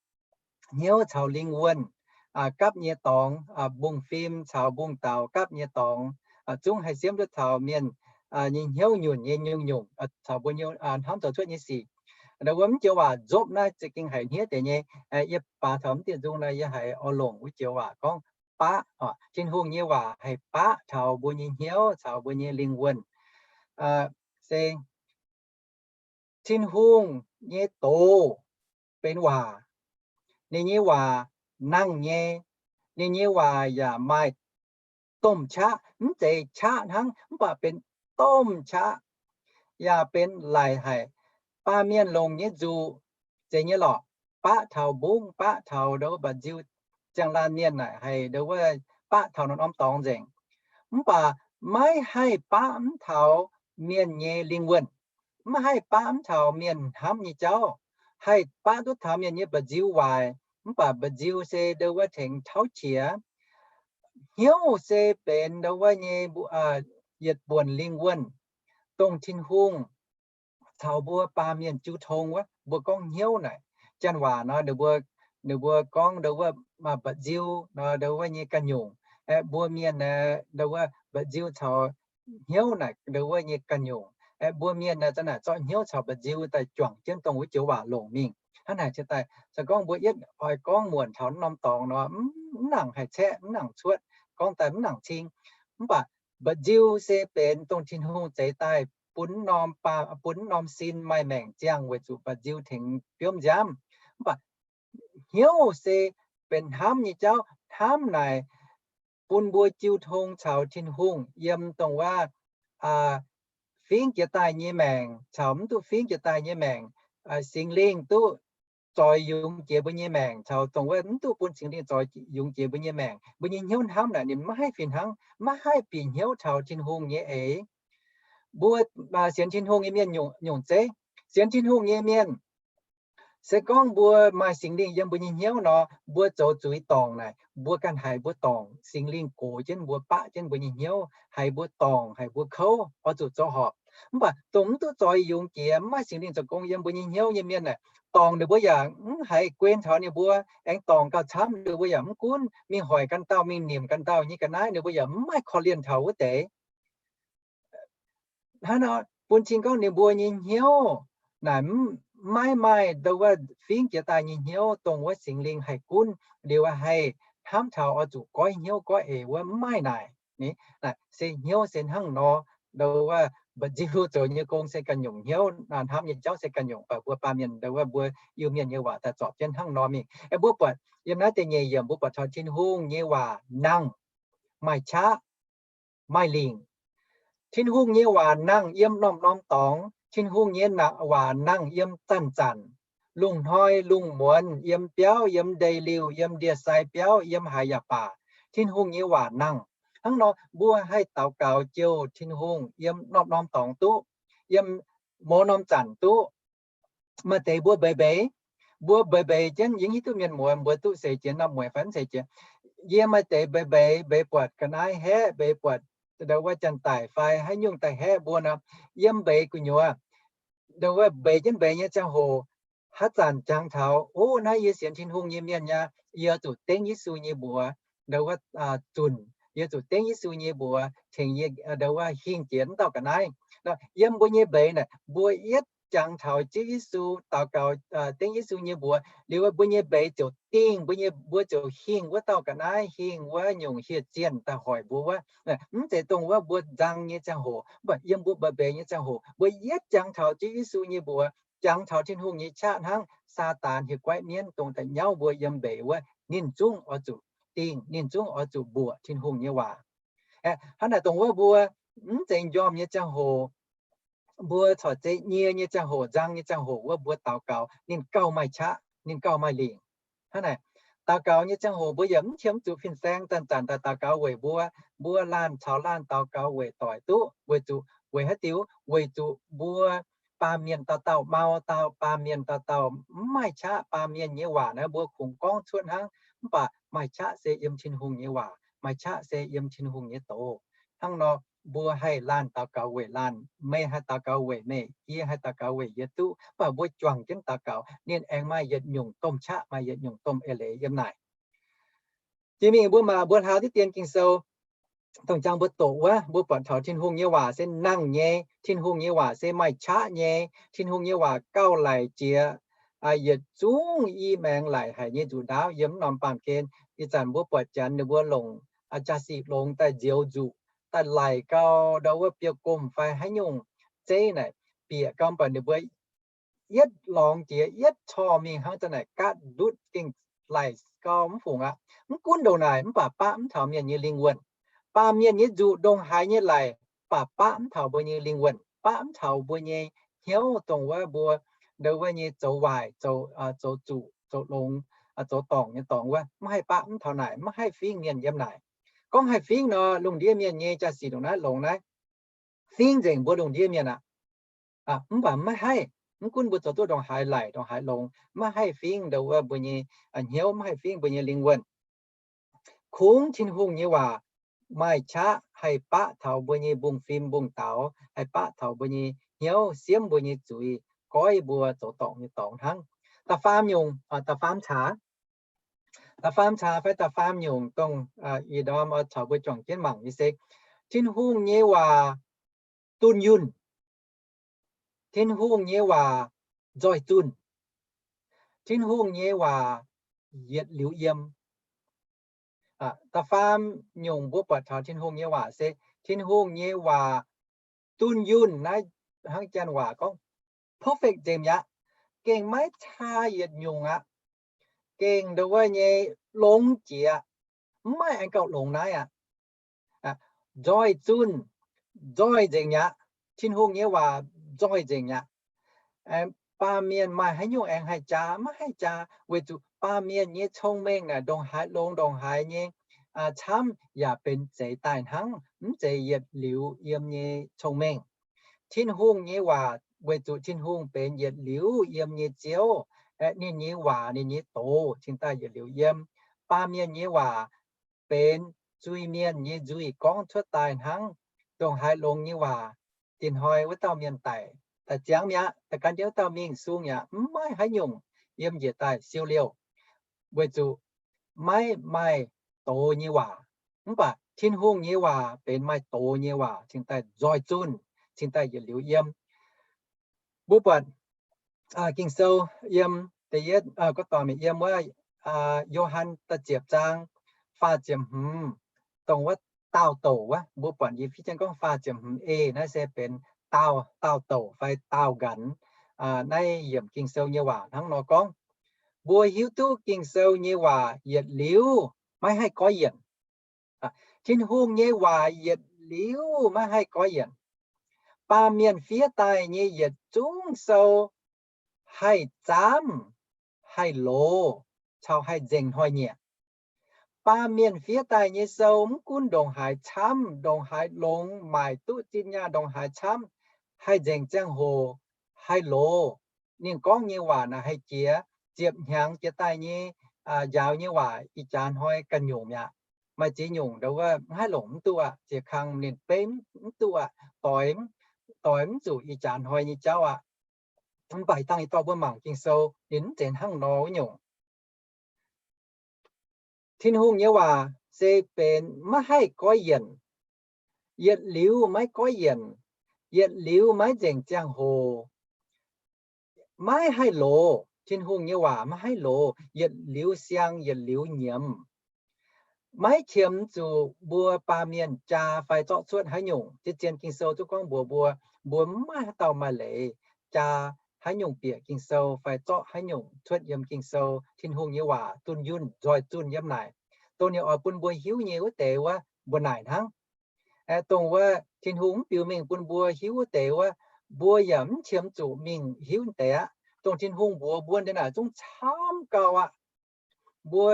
hnyouv caux lingh wuonh, gapv nyei dorngx, mbungv-fim caux mbungv-daux gapv nyei dorngx, zungv haih siemv duqv taux mienh nyei hnyouv nyunc nyei nyungc-nyungc, caux mbuo hnamv zoux cuotv nyei sic. Ndo wuov mv joux waac nzopv naaiv za'gengh haiz hniev deix nyei. Yie baac taux mv dieh nzung nor yie haiz oix longc wuov joux waac gorngv baqv. Tin-Hungh nyei waac haih baqv taux mbuo nyei hnyouv caux mbuo nyei lingh wuonh. Se Tin-Hungh nyei doz benx waac. Ninh nyei waac nangh nyei. Ninh nyei waac yaac maaih domh qaqv, mv zeiz qaqv hnangv, mv baac benx domh qaqv, yaac benx laic haic. Baamh mienh longc nyei nzuqc zeiz nyei lorqc, baqv taux mbungv, baqv taux ndo wuov mba'nziu, ziangh laanh mienh naaic haih ndo wuov baqv taux norm-norm dorngx nzengc. Mv baac maiv haih baqv mv taux mienh nyei lingh wuonh, mv haih baqv mv taux mienh hnamv nyei jauv, haih baqv duqv taux mienh nyei mba'nziu waaic. Mv baac mba'nziu se ndo wuov tengx tauv qiex. Hnyouv se benx ndo wuov nyei yietc buonc lingh wuonh, dongh Tin-Hungh caux mbuo baamh mienh jiu tong wuov. Mbuo gorngv hnyouv naaic, janx waac nor, ninh mbuo, ninh mbuo gorngv ndo wuov mba'nziu nor, ndo wuov nyei ganh nyungc. Aeqv, mbuo mienh aeqv, ndo wuov mba'nziu caux hnyouv naaic ndo wuov nyei ganh nyungc. Aeqv, mbuo mienh naaic za'naaic zorqv hnyouv caux mba'nziu daaih juangc jienv dongh wuov joux waac longc mingh. Hnangv naaic se daaih, se gorngv mbuo yietv oix gorngv muonc taux norm dorngx nor, mv nangc haih caeqv, mv nangc cuotv, gorngv daaih mv nangc cing. Mv baac mba'nziu se benx dongh Tin-Hungh zeix daaih bun norm, bun norm sin maaih maengc ziangh weic zuqc mba'nziu tengx biomv nziaamv. Mv baac hnyouv se benx hnamv nyei jauv. Hnamv naaic bun mbuo jiu tong caux Tin-Hungh yiem dongh wuov fingv jiex daaih nyei maengc caux mv duqv fingv jiex daaih nyei maengc. Singx Lingh duqv zoix yungz jiex mbuo nyei maengc caux dongh wuov mv duqv bun Singx Lingh zoix yungz jiex mbuo nyei maengc. Mbuo nyei hnyouv hnamv naaic ninh maiv haih fih hnangv, maiv haih bieqc hnyouv taux Tin-Hungh nyei eix. Mbuo sienx Tin-Hungh nyei mienh nyungc zeiv, sienx Tin-Hungh nyei mienh, se gorngv mbuo maaih Singx Lingh yiem mbuo nyei hnyouv nor, mbuo zoux zuiz dorngc naaic, mbuo ganh haiz mbuo dorngc, Singx Lingh gox jienv mbuo, baqv jienv mbuo nyei hnyouv, haiz mbuo dorngc, haiz mbuo kouv, oix zuqc zoux horpc. Mv baac dongh mv duqv zoix yungz jiex, mv maaih Singx Lingh zoux gong yiem mbuo nyei hnyouv nyei mienh naaic, dorngc ninh mbuo yaac mv haiz guen taux ninh mbuo, aengx dorngc gauh camv ninh mbuo yaac mv gunv, mingh hoic ganh dauh, mingh nimc ganh dauh nyei ga'naaiv, ninh mbuo yaac mv maaih korv-lienh taux wuov deix. Hnangv nor bun cing gorngv ninh mbuo nyei hnyouv naaic maiv maaih ndo wuov fingv jiex daaih nyei hnyouv, dongh wuov Singx Lingh haih gunv liuz haih hnamv taux oix zuqc goiv hnyouv goiv eix wuov, mv maaih naaic. Naaic se hnyouv se hnangv nor, ndo wuov mba'nziu zoux nyei gong se ganh nyungc, hnyouv hnamv nyei jauv se ganh nyungc, baac mbuo baamh mienh ndo wuov mbuo Iu-Mienh nyei waac daaih zorpc jienv hnangv nor mingh. Aeqv, mbuo buatc yiem naaiv da'nyeic yiemc mbuo buatc taux Tin-Hungh nyei waac nangh, maaih qaqv, maaih lingc. Tin-Hungh nyei waac nangh yiem norm-norm dorngx. Tin-Hungh nyei waac nangh yiem zanc-zanc, lungh hnoi lungh muonz, yiem biauv, yiem ndeic-liuh, yiem ndie-sai biauv, yiem haaix yaac baac, Tin-Hungh nyei waac nangh. Hnangv nor mbuo haih daux gaux jouh Tin-Hungh yiem norm-norm dorngx duqv, yiem mouz norm zanc duqv. Maaih deix mbuo mbeix mbeix, mbuo mbeix mbeix jienv, yie hiuv duqv mienh muoz mbuo duqv seix jiex norm mueiz fai mv seix jiex. Yie maaih deix mbeix mbeix, mbeix buatc ga'naaiv haeqv, mbeix buatc ndo wuov janx-daic fai haaix nyungc daaih haeqv mbuo nor, yiem mbeix gu'nyuoz, ndo wuov mbeix jienv mbeix nyei ziangh hoc, haaix zanc jangx taux, o, naaiv yie sienx Tin-Hungh nyei mienh nyei, yie zuqc dengv Yesu nyei mbuox, ndo wuov zunc, yie zuqc dengv Yesu nyei mbuox tengx yie ndo wuov hingh jiex wuov dauh ga'naaiv. Yiem mbuo nyei mbeix naaic, mbuo yietv jangx taux Ziouv Yesu, daux gaux dengv Yesu nyei mbuox liuz, mbuo nyei mbeix ziouc dingh, mbuo nyei, mbuo ziouc hingh wuov dauh ga'naaiv, hingh wuov nyungc hieh zienh daaih hoic mbuo wuov. Mv zeiz dongh wuov mbuo nzang nyei ziangh hoc, mv baac yiem mbuo mbeix mbeix nyei ziangh hoc, mbuo yietv jangx taux Ziouv Yesu nyei mbuox, jangx taux Tin-Hungh nyei qaqv hnangv, Saadaan hieh guaiv mienv dongh da'nyauv mbuo yiem mbeix wuov, ninh zungv oix zuqc dingh, ninh zungv oix zuqc mbuoqc Tin-Hungh nyei waac. Hnangv naaic dongh wuov mbuo mv zeiz njormh nyei ziangh hoc, mbuo corc zeiz nyie nyei ziangh hoc, nzang nyei ziangh hoc wuov mbuo daux gaux ninh gauh maaih qaqv, ninh gauh maaih lingc. Hnangv naaic, daux gaux nyei ziangh hoc mbuo yaac mv qiemx zuqc fin-saeng, zanc-zanc daaih daux gaux weic mbuo. Mbuo laanh caux laanh daux gaux weic doic duqv, weic zuqc weic haaix diuc? Weic zuqc mbuo baamh mienh dauh dauh mau, dauh baamh mienh dauh dauh mv maaih qaqv. Baamh mienh nyei waac naaiv mbuo kungx gorngv cuotv hnangv, mv baac maaih qaqv se yiem Tin-Hungh nyei waac, maaih qaqv se yiem Tin-Hungh nyei doz. Hnangv nor, mbuo haih laanh daux gaux weic laanh, meih haih daux gaux weic meih, yie haih daux gaux weic yie duqv, mv baac mbuo juangc jienv daux gaux, ninh aengx maaih yietc nyungc domh qaqv, maaih yietc nyungc domh eix leiz yiem naaic. Jiex mingh mbuo maac mbuo hlauv diqv dien Ging-Sou, dongh jangx mbuo doqc wuov, mbuo buatc taux Tin-Hungh nyei waac se nangh nyei, Tin-Hungh nyei waac se maaih qaqv nyei, Tin-Hungh nyei waac gauh laic jiex yietc zungv i maengx laic haic nyei nzuqc ndaauv yiem norm baamh gen. Ih zanc mbuo buatc janx ninh mbuo longc jaa-sic longx daaih nzioux nzuqc, daaih laic gau ndau wuov biouv-gomh fai haaix nyungc zeiv naaic, bieqc gau mv baac ninh mbuo yietv lorngx jiex, yietv corh mingh hnangv za'naaic gaatv ndutv gengh laic gau mv fungc aqv. Mv gunv ndongc naaic, mv baac baqv mv taux mienh nyei lingh wuonh. Baamh mienh nyei nzuqc ndongc haaix nyei laic, baac baqv mv taux mbuo nyei lingh wuonh, baqv mv taux mbuo nyei hnyouv, dongh wuov mbuo ndo wuov nyei zoux waaic, zoux, zoux zuqc, zoux longx, zoux dorngc nyei dorngx wuov, mv haih baqv mv taux naaic, mv haih fingv mienh yiem naaic. Gorngv haih fingv nor, lungh ndiev mienh nyei jaa-sic ndongc naaiv longx naaiv, fingv nzengc mbuo lungh ndiev mienh aqv. Mv baac maiv haih, mv gunv mbuo zoux duqv ndongc haaix laic ndongc haaix longx, maiv haih fingv ndo wuov mbuo nyei hnyouv, maiv haih fingv mbuo nyei lingh wuonh. Kungx Tin-Hungh nyei waac maaih qaqv haih baqv taux mbuo nyei mbungv-fim mbungv-daux, haih baqv taux mbuo nyei hnyouv, siemv mbuo nyei zuiz, goiv mbuo zoux dorngc nyei dorngx hnangv. Da'faam nyungc, da'faam caax, da'faam caax fai da'faam nyungc dongh ih ndorm oix caux mbuo juangc jienv mangc nyei se, Tin-Hungh nyei waac dunh yunh. Tin-Hungh nyei waac nzoih zunh. Tin-Hungh nyei waac yietc liuz yiem. Da'faam nyungc mbuo buatc taux Tin-Hungh nyei waac se, Tin-Hungh nyei waac dunh yunh naaiv, hnangv janx waac gorngv perfect nzengc mi'aqv. Gengh maiv caa yietc nyungc aqv. Gengh ndongc wuov nyei longx jiex, mv maaih aengx gauh longx naaiv aqv. Nzoih zunh, nzoih nzengc mi'aqv. Tin-Hungh nyei waac nzoih nzengc mi'aqv. Baamh mienh maaih haaix nyungc aengx haih jaa? Maiv haih jaa, weic zuqc baamh mienh nyei cong-mengh naaic ndongc haaix longx ndongc haaix nyei camv yaac benx zeix daaih hnangv, mv zeiz yietc liuz yiem nyei cong-mengh. Tin-Hungh nyei waac weic zuqc Tin-Hungh benx yietc liuz yiem nyei Ziouv, ninh nyei waac, ninh nyei doz cingx daaih yietc liuz yiem. Baamh mienh nyei waac benx zuiz-mienh nyei nzuih gorngv cuotv daaih hnangv. Ndongc haaix longx nyei waac, dinh hnoi wuov dauh mienh daic, daaih ziangx mi'aqv, daaih gan jienv wuov dauh mingh sung yaac mv maaih haaix nyungc yiem njiec daaih siou liouh, weic zuqc maiv maaih doz nyei waac. Mv baac Tin-Hungh nyei waac benx maaih doz nyei waac cingx daaih nzoih zunh, cingx daaih yietc liuz yiem. Mbuo buatc Ging-Sou yiem da'yietv, gorngv dorngc mingh yiem wuov Yo^han da'ziepc zaang faah ziepc hmz, dongh wuov daauh douc wuov, mbuo buatc yie fiev jienv gorngv faah ziepc hmz e naaiv se benx daauh, daauh douc fai daauh nqanx. Naaiv yiemc Ging-Sou nyei waac hnangv nor gorngv, mbuo hiuv duqv Ging-Sou nyei waac yietc liuz maiv haih goiv yienc. Tin-Hungh nyei waac yietc liuz maiv haih goiv yienc. Baamh mienh fiev daaih nyei yietc zungv sou haih zaamv, haih loz, caux haih nzengc hnoi-nyieqc. Baamh mienh fiev daaih nyei sou mv gunv ndongc haaix camv, ndongc haaix longx, maaic duqv zinh nyaanh ndongc haaix camv, haih nzengc ziangh hoc, haih loz. Ninh gorngv nyei waac naaic haih jiex, ziepc hnyangx jiex daaih nyei njaaux nyei waac ih jaax hnoi ganh nyungc mi'aqv. Maaih ziex nyungc ndau wuov mv haih longc mv duqv aqv, ziex kang ninh beiv mv duqv aqv, doix, doix mv zuqc ih jaax hnoi nyei jauv aqv. Mv baac dangh yie dorh mbuo mangc Ging-Sou ninh mv zeiz hnangv nor wuov nyungc. Tin-Hungh nyei waac se benx maiv haih goiv yienc, yietc liuz maiv goiv yienc, yietc liuz maiv nzengc ziangh hoc, maiv haih loz. Tin-Hungh nyei waac maiv haih loz, yietc liuz siang yietc liuz nyiemz. Maiv qiemx zuqc mbuo baamh mienh jaa fai zorqv cuotv haaix nyungc. Zien-zien Ging-Sou zungv gorngv mbuox mbuo, mbuo mv maaih haaix dauh maaih leiz jaa haaix nyungc bieqc Ging-Sou fai zorqv haaix nyungc cuotv yiem Ging-Sou. Tin-Hungh nyei waac dunh yunh nzoih zunh yiem naaic, dongh ninh oix bun mbuo hiuv nyei wuov deix wuov mbuo naaic hnangv. Dongh wuov Tin-Hungh mv biux mengh bun mbuo hiuv wuov deix wuov, mbuo yaac mv qiemx zuqc mingh hiuv deix aqv. Dongh Tin-Hungh mbuox mbuo deix naaic zungv camv gau aqv. Mbuo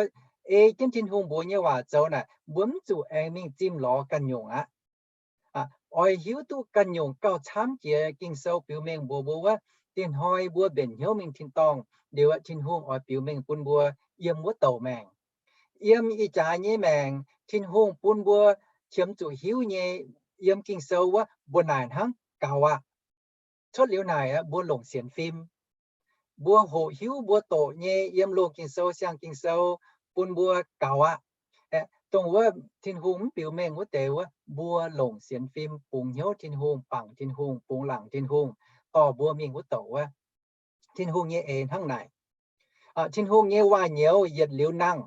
ei jienv Tin-Hungh mbuox nyei waac zoux naaic, mbuo mv zuqc aengx mingh zimh lorz ganh nyungc aqv. Oix hiuv duqv ganh nyungc gauh camv jiex Ging-Sou biux mengh mbuox mbuo wuov, dinh hnoi mbuo mbenc hnyouv mingh tin-dorngh liuz, Tin-Hungh oix biux mengh bun mbuo yiem wuov douc maengc. Yiem ih jaax nyei maengc, Tin-Hungh bun mbuo qiemx zuqc hiuv nyei yiem Ging-Sou wuov mbuo naaic hnangv gaux aqv. Cuotv liuz naaic mbuo longc sienx fim. Mbuo hoqc hiuv mbuo doqc nyei yiem loz Ging-Sou, siang Ging-Sou bun mbuo gaux aqv. Dongh wuov Tin-Hungh mv biux mengh wuov deix wuov, mbuo longc sienx fim bungx hnyouv Tin-Hungh, bangc Tin-Hungh, bungx laangc Tin-Hungh, dorh mbuo mingh wuov douc wuov. Tin-Hungh nyei eix hnangv naaic. Tin-Hungh nyei waac-nyouz yietc liuz nangh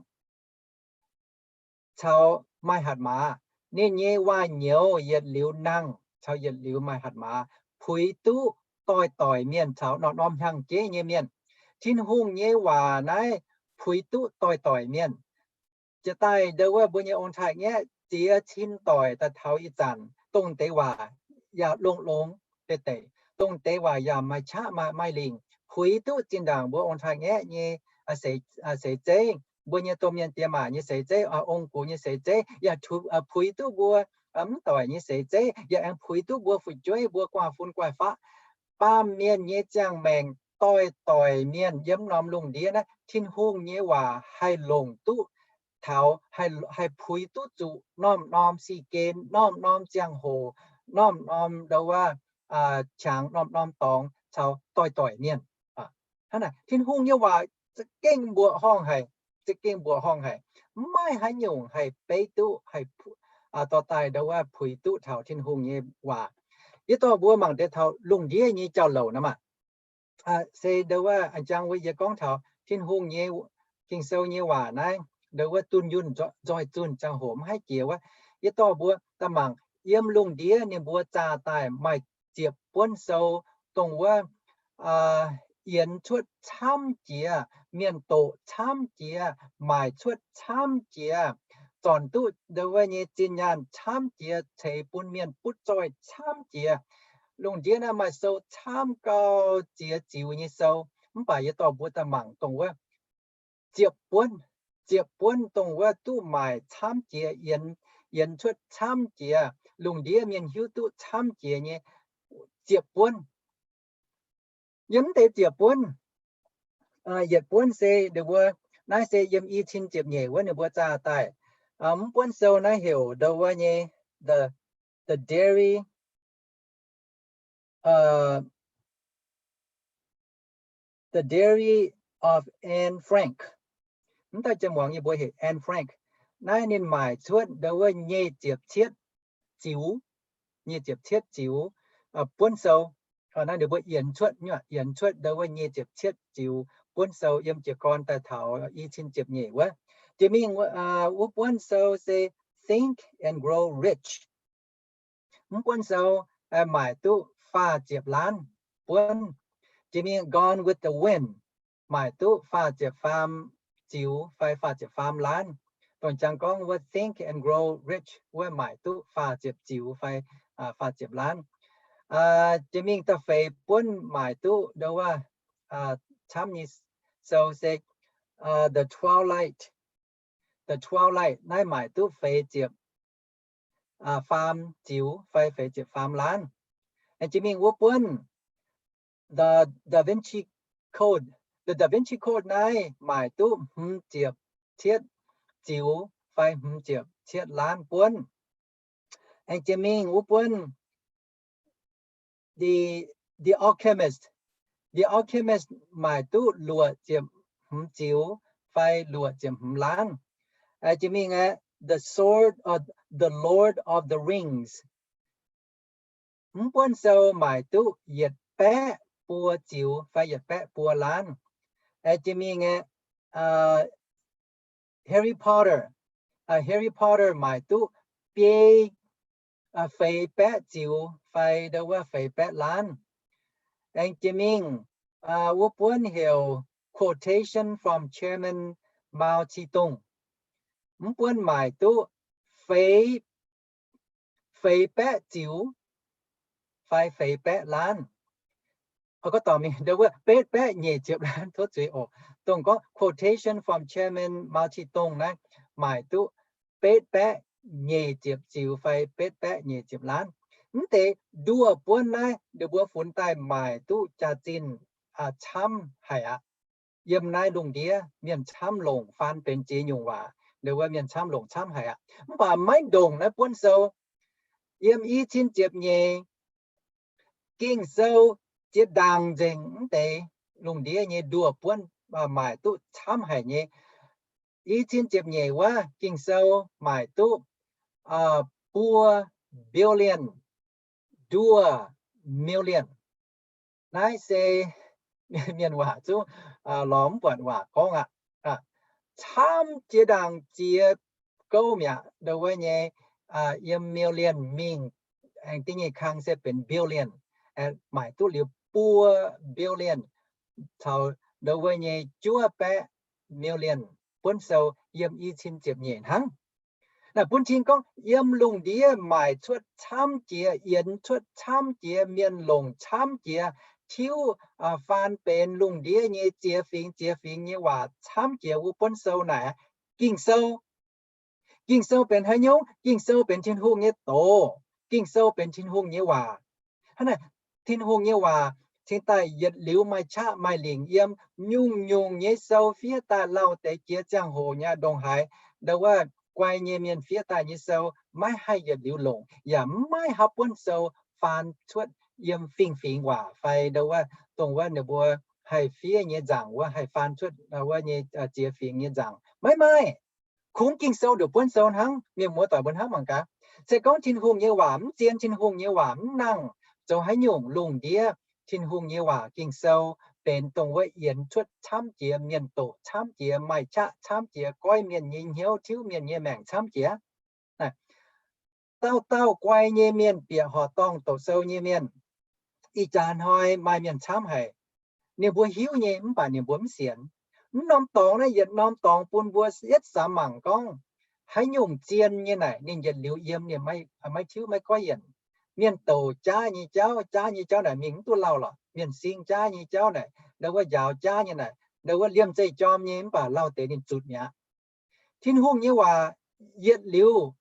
caux maaih hatc maaz. Ninh nyei waac-nyouz yietc liuz nangh caux yietc liuz maaih hatc maaz, puix duqv doix-doic mienh caux norm-norm hnyangx-jeiv nyei mienh. Tin-Hungh nyei waac naaiv puix duqv doix-doic mienh. Jiex daaih ndau wuov mbuo nyei ong-taaix-ngaeqv ziex cin doic daaih taux ih zanc, dongh deix waac yaac longx-longx deix deic, dongh deix waac yaac maaih qaqv maaih maaih lingc, puix duqv zinh ndaangc mbuo ong-taaix-ngaeqv nyei seix zeiv, mbuo nyei domh mienh diex maac nyei seix zeiv, ong-gux nyei seix zeiv, yaac puix duqv mbuo mv doic nyei seix zeiv, yaac aengx puix duqv mbuo fu'jueiv, mbuo guaav fun guaav faqv. Baamh mienh nyei ziangh maengc doix-doic mienh yiem norm lungh ndiev naaiv, Tin-Hungh nyei waac haih longc duqv taux, haih puix duqv zuqc norm-norm si-gen, norm-norm ziangh hoc, norm-norm ndau wuov qangx, norm-norm dorngx caux doix-doic mienh. Hnangv naaic, Tin-Hungh nyei waac za'gengh mbuoqc horngh haic, za'gengh mbuoqc horngh haic. Mv maaih haaix nyungc haih beiv duqv, haih dorh daaih ndau wuov puix duqv taux Tin-Hungh nyei waac. Yie dorh mbuo mangc deix taux lungh ndiev nyei jauv-louc naaiv maah. Se ndau wuov, a'jang wuov yie gorngv taux Tin-Hungh nyei, Ging-Sou nyei waac naaiv, ndau wuov dunh yunh nzoih zunh ziangh hoc mv haih jiex wuov. Yie dorh mbuo daaih mangc yiem lungh ndiev ninh mbuo zaah daaih maaih ziepc buonv sou, dongh wuov yienx cuotv camv jiex, mienh doqc camv jiex, maaic cuotv camv jiex, zornc duqv ndau wuov nyei zinh nyaanh camv jiex, ceix bun mienh butv zoih camv jiex. Lungh ndiev naaiv maaih sou camv gau, ziex ziux nyei sou. Mv baac yie dorh mbuo daaih mangc dongh wuov ziepc buonv, ziepc buonv dongh wuov duqv maaic camv jiex, yienx, yienx cuotv camv jiex, lungh ndiev mienh hiuv duqv camv jiex nyei ziepc buonv. Yiem mv deix ziepc buonv, yietc buonv se ninh mbuo, naaiv se yiem i cin ziepc nyeic wuov ninh mbuo zaah daaih. Mv buonv sou naaiv heuc ndau wuov nyei The, The Diary, The Diary of Anne Frank. Mv dauh jien-muangz yie mbuo heuc Anne Frank. Naaiv ninh maaic cuotv ndau wuov nyic ziepc cietv ziux, nyic ziepc cietv ziux buonv sou. Naaiv ninh mbuo yienx cuotv, yienx cuotv ndau wuov nyic ziepc cietv ziux buonv sou yiem jiez gorn daaih taux i cin ziepc nyeic wuov. Jiex mingh wuov buonv sou se Think and Grow Rich. Mv buonv sou maaic duqv faah ziepc laanv buonv. Jiex mingh Gone with the Wind maaic duqv faah ziepc faam ziux fai faah ziepc faam laanv. Dongh jangx gorngv wuov Think and Grow Rich wuov maaic duqv faah ziepc ziux fai faah ziepc laanv. Jiex mingh da'feix buonv maaic duqv ndau wuov camv nyei sou se The Twilight, The Twilight naaiv maaic duqv feix ziepc faam ziux fai feix ziepc faam laanv. Aengx jiex mingh wuov buonv The Da Vinci Code, The Da Vinci Code naaiv maaic duqv hmz ziepc cietv ziux fai hmz ziepc cietv laanv buonv. Aengx jiex mingh wuov buonv The, The Alchemist, The Alchemist maaic duqv luoqc ziepc hmz ziux fai luoqc ziepc hmz laanv. Jiex mingh aeqv, The Sword, The Lord of the Rings, mv buonv sou maaic duqv yietc baeqv buo ziux fai yietc baeqv buo laanv. Jiex mingh aeqv, Harry Potter, Harry Potter maaic duqv biei, feix baeqv ziux fai ndau wuov feix baeqv laanv. Aengx jiex mingh wuov buonv heuc Quotation from Chairman Mao Zedong, mv buonv maaic duqv feix, feix baeqv ziux fai feix baeqv laanv. Gorngv dorh mingh ndau wuov betv baeqv nyic ziepc laanv tov zuiz oc. Dongh gorngv Quotation from Chairman Mao Zedong naaiv maaic duqv betv baeqv nyic ziepc ziux fai betv baeqv nyic ziepc laanv. Mv deix nduoh buonv naaiv ninh mbuo funx daaih maaic duqv jaax-zinh camv haic aqv. Yiem naaiv lungh ndiev mienh camv longc faan benx ziex nyungc waac, ndau wuov mienh camv longc camv haic aqv. Mv baac maiv ndongc naaiv buonv sou. Yiem i cin ziepc nyeic Ging-Sou jiex ndaangc nzengc mv deix lungh ndiev nyei nduoh buonv maaic duqv camv haic nyei. I cin ziepc nyeic wuov Ging-Sou maaic duqv buo billion, nduoh million. Naaiv se mienh waac zungv lorz mv buatc waac gorngv aqv. Camv jiex ndaangc jiex gouv mi'aqv. Ndau wuov nyei yiem million mingh, aengx da'nyeic kang se benx billion, maaic duqv liuz buo billion caux ndau wuov nyei juov baeqv million buonv sou yiem i cin ziepc nyeic hnangv. Naaiv bun cing gorngv yiem lungh ndiev maaic cuotv camv jiex, yienx cuotv camv jiex, mienh longc camv jiex, tiuv faan benx lungh ndiev nyei ziex fingx ziex fingx nyei waac camv jiex wuov buonv sou naaic, Ging-Sou. Ging-Sou benx haaix nyungc? Ging-Sou benx Tin-Hungh nyei doz. Ging-Sou benx Tin-Hungh nyei waac. Hnangv naaic, Tin-Hungh nyei waac cingx daaih yietc liuz maaih qaqv maaih lingc yiem. Nyungc-nyungc nyei sou fiev daaih lauh deix jiex ziangh hoc nyei ndongc haaix, ndau wuov guai nyei mienh fiev daaih nyei sou maiv haih yietc liuz longc, yaac maiv maaih haaix buonv sou faan cuotv yiem fingx-fingx waac fai ndau wuov dongh wuov ninh mbuo haih fiev nyei nzaangc wuov, haih faan cuotv wuov nyei ziex fingx nyei nzaangc. Maiv maaih. Kungx Ging-Sou nduqc buonv sou hnangv. Mienh muoz doic mbuo hnamv mangc gaax, se gorngv Tin-Hungh nyei waac mv zien, Tin-Hungh nyei waac mv nangh, zoux haaix nyungc lungh ndiev Tin-Hungh nyei waac Ging-Sou benx dongh wuov yienx cuotv camv jiex, mienh doqc camv jiex, maaih qaqv camv jiex, goiv mienh nyei hnyouv, tiuv mienh nyei maengc camv jiex. Dauh dauh guai nyei mienh, bieqc horqc dorngh doqc sou nyei mienh, ih jaax hnoi maaih mienh camv haic. Ninh mbuo hiuv nyei mv baac ninh mbuo mv sienx. Mv norm dorngx naaiv yietc norm dorngx bun mbuo yietv samx mangc gorngv, haaix nyungc zien nyei naaic ninh yietc liuz yiem, ninh maiv tiuv maiv goiv yienc. Mienh doqc jaav nyei jauv, jaav nyei jauv naaic mingh mv duqv lauh lorqc. Mienh sing jaav nyei jauv naaic, ndau wuov njaaux jaav nyei naaic, ndau wuov liemh zeih jorm nyei mv baac lauh deix ninh zutc mi'aqv. Tin-Hungh nyei waac yietc liuz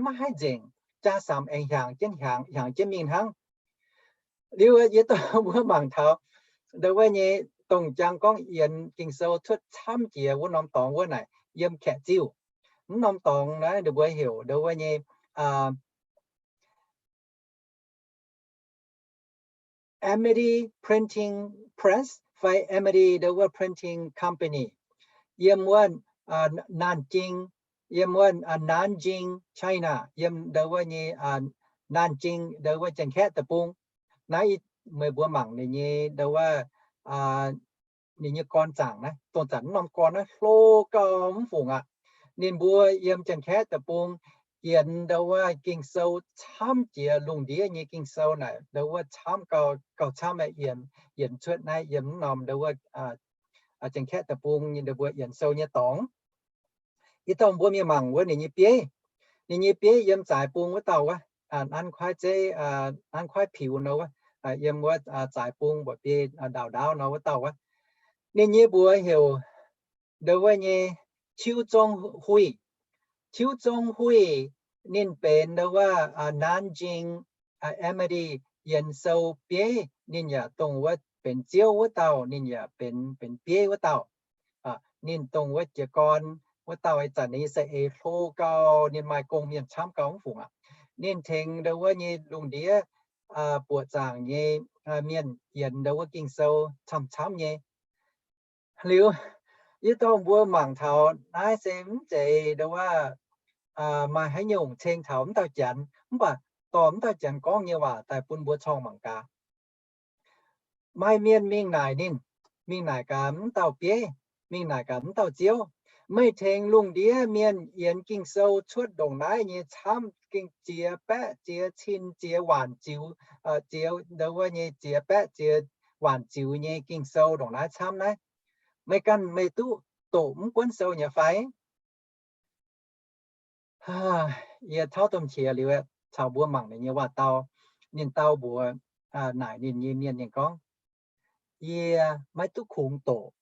maiv haih nzengc, jaa samx aengx hiaangx jienv, hiaangx jienv mingh hnangv. Liuz yie dorh mbuo mangc taux ndau wuov nyei dongh jangx gorngv yienx Ging-Sou cuotv camv jiex wuov norm dorngx wuov naaic yiem Kaeqv Ziuh. Mv norm dorngx naaiv ninh mbuo heuc ndau wuov nyei Amity Printing Press fai Amity ndau wuov Printing Company, yiem wuov Nanjing, yiem wuov Nanjing, China, yiem ndau wuov nyei Nanjing ndau wuov Janx-Kaeqv Deic-Bung. Naaiv meih mbuo mangc ninh nyei ndau wuov, ninh nyei gorn zaangc naaiv, dongh zanc mv norm gorn naaiv hlo gauh mv fungc aqv. Ninh mbuo yiem Janx-Kaeqv Deic-Bung yienx ndau wuov Ging-Sou camv jiex, lungh ndiev nyei Ging-Sou naaic ndau wuov camv gauh, gauh camv yienx, yienx cuotv naaiv yiem mv norm ndau wuov Janx-Kaeqv Deic-Bung nyei ndau mbuo yienx sou nyei dorngx. Yie dorh mbuo mingh mangc wuov ninh nyei bieiv. Ninh nyei bieiv yiem Zaaix Bung wuov dauh wuov, Nanv Kuaaiv Zeiv, Nanv Kuaaiv Piux nor wuov, yiem wuov Zaaix Bung mbuoqc biei ndaauh ndaauv nor wuov dauh wuov. Ninh nyei mbuox heuc ndau wuov nyei Qiu Zong Huih. Qiu Zong Huih ninh benx ndau wuov Nanjing Amity yienx sou bieiv. Ninh yaac dongh wuov benx ziouv wuov dauh, ninh yaac benx, benx bieiv wuov dauh. Ninh dongh wuov jiez gorn wuov dauh ih zanc ninh nyei saeng-eix hlo gau, ninh maaih gong-mienh camv gau mv fungc aqv. Ninh tengx ndau wuov nyei lungh ndiev buoqc zaangc nyei mienh yienx ndau wuov Ging-Sou camv-camv nyei. Liuz, yie dorh mbuo mangc taux naaiv se mv zeiz ndau wuov maaih haaix nyungc ceng taux mv dauh Janx, mv baac dorh mv dauh Janx gorngv nyei waac daaih bun mbuo corngh mangc gaax. Maaih mienh mingh naaic ninh, mingh naaic gaax mv dauh bieiv, mingh naaic gaax mv dauh ziouv, meih tengx lungh ndiev mienh yienx Ging-Sou cuotv ndongc naaiv nyei camv, ging ziex baeqv ziex cin ziex waanc ziux, ziex ndau wuov nyei ziex baeqv ziex waanc ziux nyei Ging-Sou ndongc naaiv camv naaiv, meih ganh meih duqv doqc mv buonv sou nyei fai? Yie tauv domh qiex liuz caux mbuo mangc ninh nyei waac-dau. Ninh dau mbuox naaic ninh nyei mienh, ninh gorngv, yie maiv duqv kungx doqc.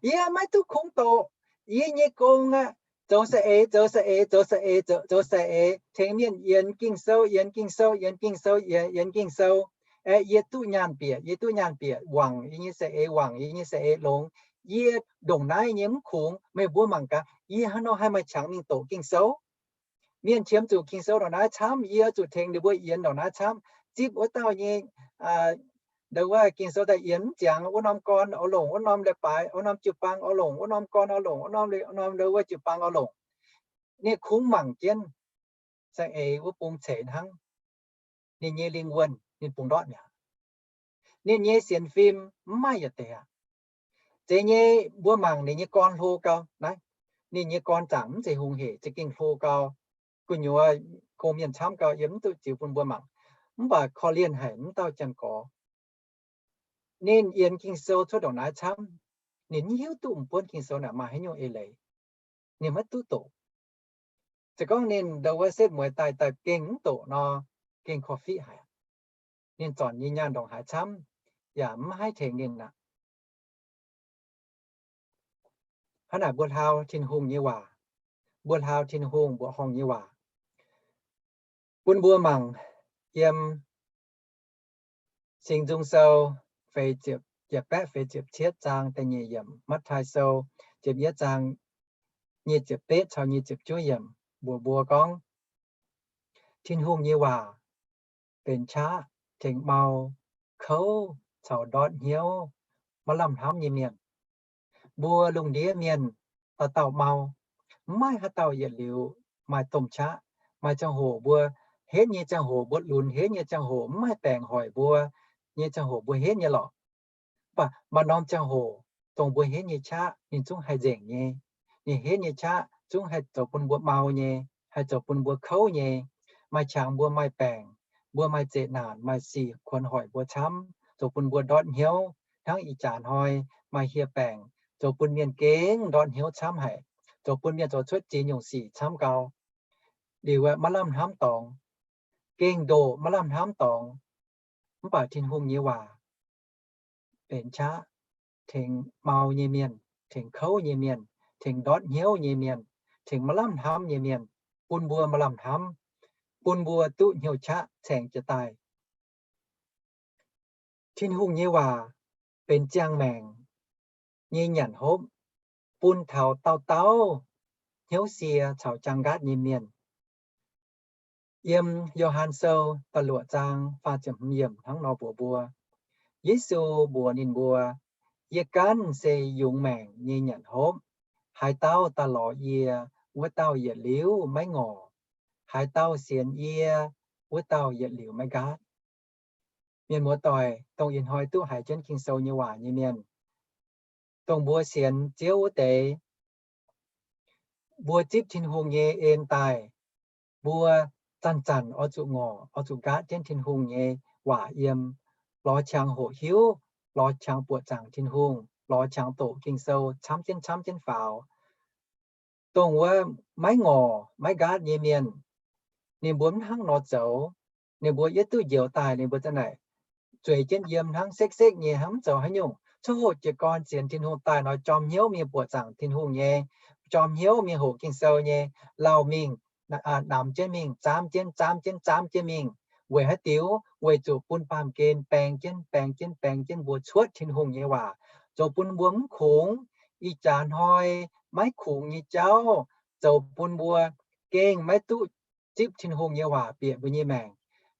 Yie maiv duqv kungx doqc. Yie nyei gong aqv, zoux saeng-eix, zoux saeng-eix, zoux saeng-eix, zoux, zoux saeng-eix, tengx mienh yienx Ging-Sou, yienx Ging-Sou, yienx Ging-Sou, yienx, yienx Ging-Sou. Aeqv, yie duqv nyaanh bieqc, yie duqv nyaanh bieqc, wangc yie nyei saeng-eix, wangc yie nyei saeng-eix longx. Yie ndongc naaiv nyei mv kungx. Meih mbuo mangc gaax, yie haaix nor haih maaih qangx mingh doqc Ging-Sou? Mienh qiemx zuqc Ging-Sou ndongc naaiv camv, yie zuqc tengx ninh mbuo yienx ndongc naaiv camv. Zipv wuov dauh nyei ndau wuov Ging-Sou daaih yienx mv ziangx, wuov norm gorn oix longc wuov norm leiz-baaix, wuov norm jiu-baang oix longc wuov norm gorn, oix longc wuov norm, norm ndau wuov jiu-baang oix longc. Ninh kungx mangc jienv saeng-eix wuov bung ceix hnangv. Ninh nyei lingh wuonh ninh bungx ndortv mi'aqv. Ninh nyei sienx fim mv maaih yietc deix aqv. Zeiz nyei, mbuo mangc ninh nyei gorn hlo gau naaiv. Ninh nyei gorn zaangc mv zeiz hungh hec, za'gengh hlo gau. Gu'nyuoz gong-mienh camv gau, yie mv duqv ziux bun mbuo mangc. Mv baac korv-lienh haic mv dauh Janx-Gorx. Ninh yienx Ging-Sou cuotv ndongc naaiv camv, ninh mv hiuv duqv m'buonv Ging-Sou naaic maaih haaix nyungc eix leiz. Ninh maiv duqv doqc. Se gorngv ninh ndau wuov setv mueiz daaih, daaih gengh mv doqc nor, gengh korv-fiqv haic. Ninh zornc nyei nyaanh ndongc haaix camv yaac mv haih tengx ninh aqv. Hnangv naaic mbuo hlaau Tin-Hungh nyei waac, mbuo hlaau Tin-Hungh mbuoqc horngh nyei waac bun mbuo mangc. Yiem Singx Nzung Sou feix ziepc, ziepc baeqv feix ziepc cietv zaang da'nyeic yiemc, Matv^taai Sou ziepc yietv zaang nyic ziepc betv caux nyic ziepc juov yiemc mbuox mbuo gorngv, Tin-Hungh nyei waac benx qaqv tengx mau, kouv caux ndortv hnyouv, maiv lamh hnamv nyei mienh. Mbuo lungh ndiev mienh dauh dauh mau, mv maaih haaix dauh yietc liuz maaih domh qaqv. Maaih ziangh hoc mbuo henv nyei ziangh hoc, mbuo lunx henv nyei ziangh hoc, mv maaih baengc hoic mbuo nyei ziangh hoc mbuo henv nyei lorqc. Mv baac maaih norm ziangh hoc dongh mbuo henv nyei qaqv ninh zungv haih nzengc nyei. Ninh henv nyei qaqv zungv haih zoux bun mbuo mau nyei, haih zoux bun mbuo kouv nyei. Maaih qangx mbuo maaih baengc, mbuo maaih zeqc naanc, maaih sic kuonx hoic mbuo camv, zoux bun mbuo ndortv hnyouv hnangv ih jaax hnoi maaih hieh baengc, zoux bun mienh gengh ndortv hnyouv camv haic, zoux bun mienh zoux cuotv ziex nyungc sic camv gau. Liuz maiv lamh hnamv dorngx, gengh ndoqc maiv lamh hnamv dorngx. Mv baac Tin-Hungh nyei waac benx qaqv tengx mau nyei mienh, tengx kouv nyei mienh, tengx ndortv hnyouv nyei mienh, tengx maiv lamh hnamv nyei mienh, bun mbuo maiv lamh hnamv, bun mbuo duqv hnyouv qaqv caengx jiez daaih. Tin-Hungh nyei waac benx ziangh maengc nyei nyanc hopv bun taux dauh dauh hnyouv sie caux jaang nqaatv nyei mienh. Yiem Yo^han Sou da'luoqc zaang faah ziepc hmz yiemc hnangv nor mbuox mbuo, Yesu mbuox ninh mbuo, Yie ganh se yungz maengc nyei nyanc hopv. Haaix dauh daaih lorz yie, wuov dauh yietc liuz maiv ngorc. Haaix dauh sienx yie, wuov dauh yietc liuz maiv nqaatv. Mienh muoz-doic, dongh ih hnoi duqv haiz jienv Ging-Sou nyei waac nyei mienh, dongh mbuo sienx Ziouv wuov deix, mbuo zipv Tin-Hungh nyei en daaih, mbuo zanc-zanc oix zuqc ngorc, oix zuqc nqaatv jienv Tin-Hungh nyei waac yiem, lorz qangx hoqc hiuv, lorz qangx buoqc zaangc Tin-Hungh, lorz qangx doqc Ging-Sou camv jienv camv jienv faaux. Dongh wuov maiv ngorc maiv nqaatv nyei mienh, ninh mbuo mv hnangv nor zoux. Ninh mbuo yietv duqv njoux daaih, ninh mbuo za'naaic zueiz jienv yiem hnangv, sekv-sekv nyei hnangv, mv zoux haaix nyungc. Coqv hoqc jiez gorn sienx Tin-Hungh daaih nor, jorm hnyouv mingh buoqc zaangc Tin-Hungh nyei, jorm hnyouv mingh hoqc Ging-Sou nyei, lauh mingh, namx jienv mingh, zaamv jienv, zaamv jienv, zaamv jienv mingh. Weic haaix diuc? Weic zuqc bun baamh gen baeng jienv, baeng jienv, baeng jienv mbuo cuotv Tin-Hungh nyei waac, zoux bun mbuo mv kungx. Ih jaax hnoi maiv kungx nyei jauv zoux bun mbuo gengh maiv duqv zipv Tin-Hungh nyei waac bieqc mbuo nyei maengc.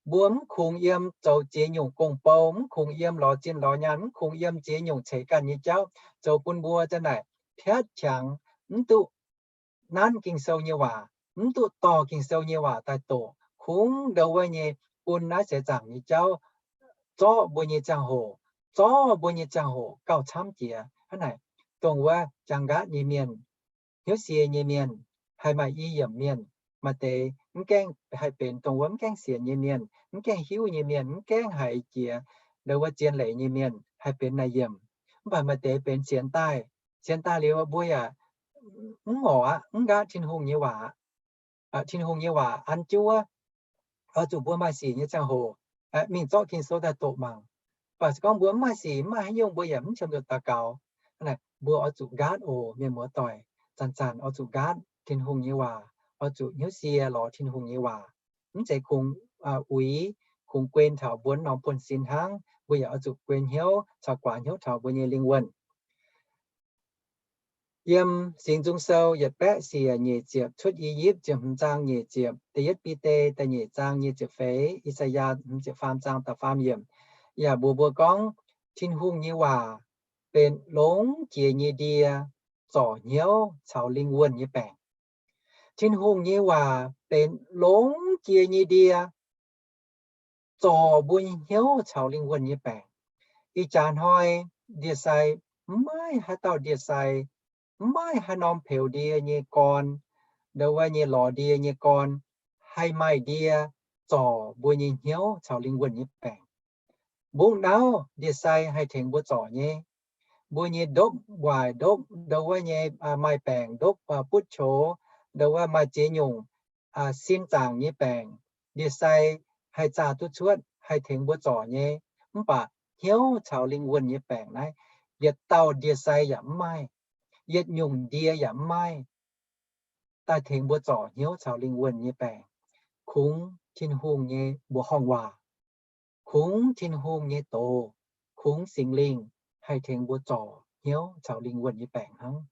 Mbuo mv kungx yiem zoux ziex nyungc gong-bou, mv kungx yiem lorz zinh lorz nyaanh, mv kungx yiem ziex nyungc ceix ganh nyei jauv, zoux bun mbuo za'naaic piatv qangx, mv duqv nanv Ging-Sou nyei waac, mv duqv dorh Ging-Sou nyei waac daaih doqc, kungx ndo wuov nyei bun naaiv seix zaangc nyei jauv zorqv mbuo nyei ziangh hoc, zorqv mbuo nyei ziangh hoc gauh camv jiex. Hnangv naaic, dongh wuov jaang nqaatv nyei mienh, hnyouv sie nyei mienh, haih maaih i yiemc mienh. Maaih deix mv gaengh haih benx dongh wuov mv gaengh sienx nyei mienh, mv gaengh hiuv nyei mienh, mv gaengh haiz jiex ndo wuov zien leiz nyei mienh, haih benx naaic yiemc. Mv baac maaih deix benx sienx daaih, sienx daaih liuz mbuo yaac mv ngorc aqv, mv nqaatv Tin-Hungh nyei waac. Tin-Hungh nyei waac an jienv wuov, oix zuqc mbuo maaih sic nyei ziangh hoc mingh zorqv Ging-Sou daaih doqc mangc. Mv baac se gorngv mbuo mv maaih sic, mv maaih haaix nyungc, mbuo yaac mv qiemx nzuonx daux gaux. Mbuo oix zuqc nqaatv oc, mienh muoz-doic. Zanc-zanc oix zuqc nqaatv Tin-Hungh nyei waac, oix zuqc hnyouv sie lorz Tin-Hungh nyei waac. Mv zeiz kungx uix, kungx guen taux mbuo norm buonv-sin hnangv. Mbuo yaac oix zuqc guen hnyouv caux guaax hnyouv taux mbuo nyei lingh wuonh. Yiem Singx Nzung Sou yietc baeqv siec nyeic ziepc, Cuotv I^yipv ziepc hmz zaang nyeic ziepc, Da'yietv Bide da'nyeic zaang nyei ziepc feix, I^saa^yaa hmz ziepc faam zaang da'faam yiemc, yaac mbuox mbuo gorngv Tin-Hungh nyei waac benx longx jiex nyei ndie, zorc hnyouv caux lingh wuonh nyei baengc. Tin-Hungh nyei waac benx longx jiex nyei ndie, zorc mbuo nyei hnyouv caux lingh wuonh nyei baengc. Ih jaax hnoi ndie-sai, mv maaih haaix dauh ndie-sai, mv maaih haaix norm peux ndie nyei gorn, ndo wuov nyei lorz ndie nyei gorn, haih maaih ndie zorc mbuo nyei hnyouv caux lingh wuonh nyei baengc. Mbungv nauv ndie-sai haih tengx mbuo zorc nyei. Mbuo nyei ndopv waaic, ndopv ndo wuov nyei maaih baengc, ndopv butv qox, ndo wuov maaih ziex nyungc sin zaangc nyei baengc, ndie-sai haih zaah duqv cuotv, haih tengx mbuo zorc nyei. Mv baac hnyouv caux lingh wuonh nyei baengc naaiv, yietc dauh ndie-sai yaac mv maaih, yietc nyungc ndie yaac mv maaih daaih tengx mbuo zorc hnyouv caux lingh wuonh nyei baengc. Kungx Tin-Hungh nyei mbuoqc horngh waac, kungx Tin-Hungh nyei doz, kungx Singx Lingh haih tengx mbuo zorc hnyouv caux lingh wuonh nyei baengc hnangv.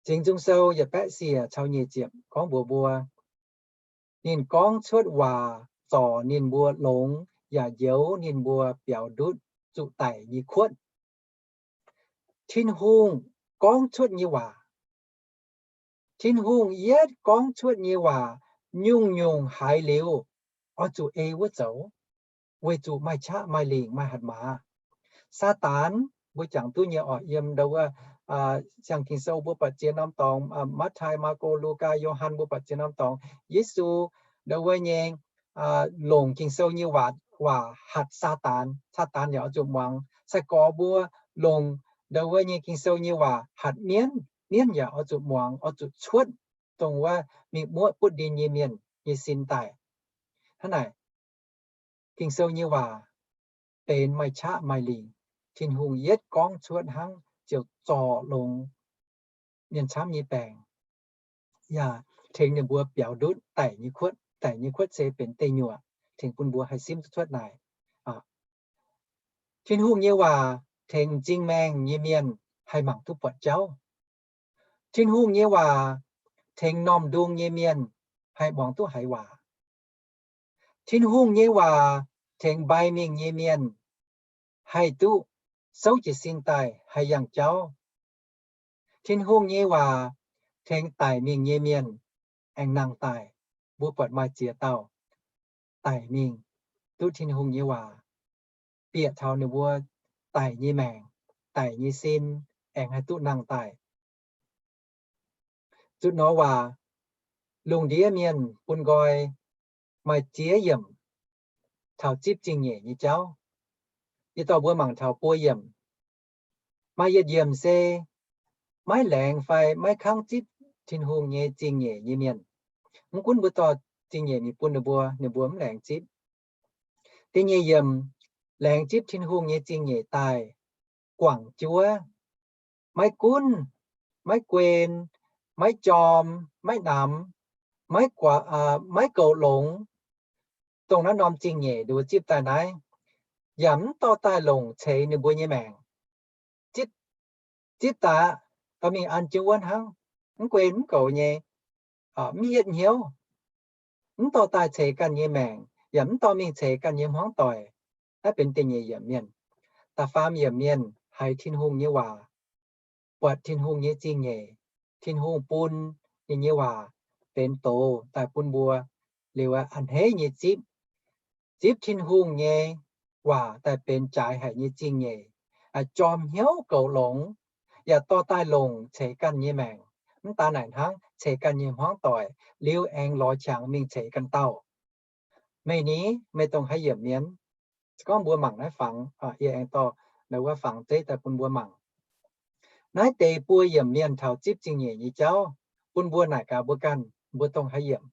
Singx Nzung Sou yietc baeqv siec caux nyeic ziepc gorngv mbuox mbuo, ninh gorngv cuotv waac zorc ninh mbuo longx yaac njoux ninh mbuo biaux ndutv zuqc daic nyei kuotv. Tin-Hungh gorngv cuotv nyei waac, Tin-Hungh yietv gorngv cuotv nyei waac nyungc-nyungc haiz liuz, oix zuqc ei wuov zoux, weic zuqc maaih qaqv maaih lingc maaih hatc maaz. Saadaan, mbuo jangx duqv nyei orqc, yiem ndau wuov, siang Ging-Sou mbuo buatc ziex norm dorngx, Matv^tai, Maako, Lugaa, Yo^han, mbuo buatc ziex norm dorngx, Yesu ndau wuov nyei longc Ging-Sou nyei waac, waac hatc Saadaan, Saadaan yaac oix zuqc muangx. Sai-gorx mbuo longc ndau wuov nyei Ging-Sou nyei waac hatc mienv, mienv yaac oix zuqc muangx, oix zuqc cuotv dongh wuov mingh muoqv butv ndin nyei mienh nyei sin daaih. Hnangv naaic, Ging-Sou nyei waac benx maaih qaqv maaih lingc. Tin-Hungh yietv gorngv cuotv hnangv ziouc zorc longx mienh camv nyei baengc, yaac tengx ninh mbuo biaux ndutv daic nyei kuotv. Daic nyei kuotv se benx deic nyuoqc, tengx bun mbuo haih simv duqv cuotv naaic. Tin-Hungh nyei waac tengx m'zing maengh nyei mienh haih mangc duqv buatc jauv. Tin-Hungh nyei waac tengx normh ndung nyei mienh haih muangx duqv haiz waac. Tin-Hungh nyei waac tengx mbai mingh nyei mienh haih duqv souv jiez sin daaih haih yangh jauv. Tin-Hungh nyei waac tengx daic mingh nyei mienh aengx nangh daaih. Mbuo buatc maaih ziex dauh daic mingh duqv Tin-Hungh nyei waac bieqc taux ninh mbuo daic nyei maengc, daic nyei sin, aengx haih duqv nangh daaih. Zuqc nor waac, lungh ndiev mienh bun nqoi maaih ziex yiemc taux zipv zingh nyeic nyei jauv. Yie dorh mbuo mangc taux buo yiemc. Maaih yietc yiemc se maiv laengz fai maiv kangv zipv Tin-Hungh nyei zingh nyeic nyei mienh. Mv gunv mbuo dorh zingh nyeic mingh bun ninh mbuo, ninh mbuo mv laengz zipv. Da'nyeic yiemc laengz zipv Tin-Hungh nyei zingh nyeic daaih guangc juov, maiv gunv, maiv guen, maiv jorm, maiv namx, maiv goux longx, dongh naaiv norm zingh nyeic ninh mbuo zipv daaih naaiv, yaac mv dorh daaih longc ceix ninh mbuo nyei maengc. Zipv daaih, dorh mingh an jienv wuov hnangv, mv guen mv goux nyei, mv hietv hnyouv, mv dorh daaih ceix ganh nyei maengc, yaac mv dorh mingh ceix ganh nyei hmuangv doic. Naaiv benx da'nyeic yiemc mienh. Da'faam yiemc mienh haiz Tin-Hungh nyei waac, buatc Tin-Hungh nyei zingh nyeic, Tin-Hungh bun ninh nyei waac benx doz daaih bun mbuo liuz a'hneiv nyei zipv, zipv Tin-Hungh nyei waac daaih benx jaaix haic nyei zingh nyeic, jorm hnyouv goux longx, yaac dorh daaih longc ceix ganh nyei maengc. Mv daan naaic hnangv, ceix ganh nyei hmuangv doic liuz aengx lorz qangx mingh ceix ganh dauh. Meih ni, meih dongh haaix yiemc mienh? Se gorngv mbuo mangc naaiv fangx, yie aengx dorh naaiv wuov fangx zeiv daaih bun mbuo mangc. Naaiv deix buo yiemc mienh taux zipv zingh nyeic nyei jauv, bun mbuo naaic gaax mbuo ganh, mbuo dongh haaix yiemc?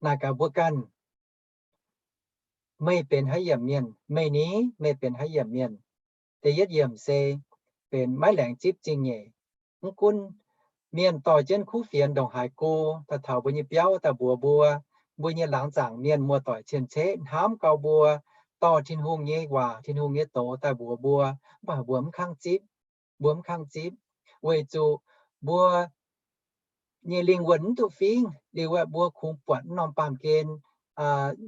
Naaic gaax mbuo ganh, meih benx haaix yiemc mienh? Meih ni, meih benx haaix yiemc mienh? Da'yietv yiemc se benx maiv laengz zipv zingh nyeic. Mv gunv mienh dorh jienv kuv fienx ndongc haaix go daaih taux mbuo nyei biauv daaih mbuox mbuo, mbuo nyei laangz zaangc mienh muoz-doic cien-ceqv hnamv gau mbuo, dorh Tin-Hungh nyei waac, Tin-Hungh nyei doz daaih mbuox mbuo, mv baac mbuo mv kangv zipv. Mbuo mv kangv zipv weic zuqc mbuo nyei lingh wuonh mv duqv fingv liuz, mbuo kungx buatc mv norm baamh gen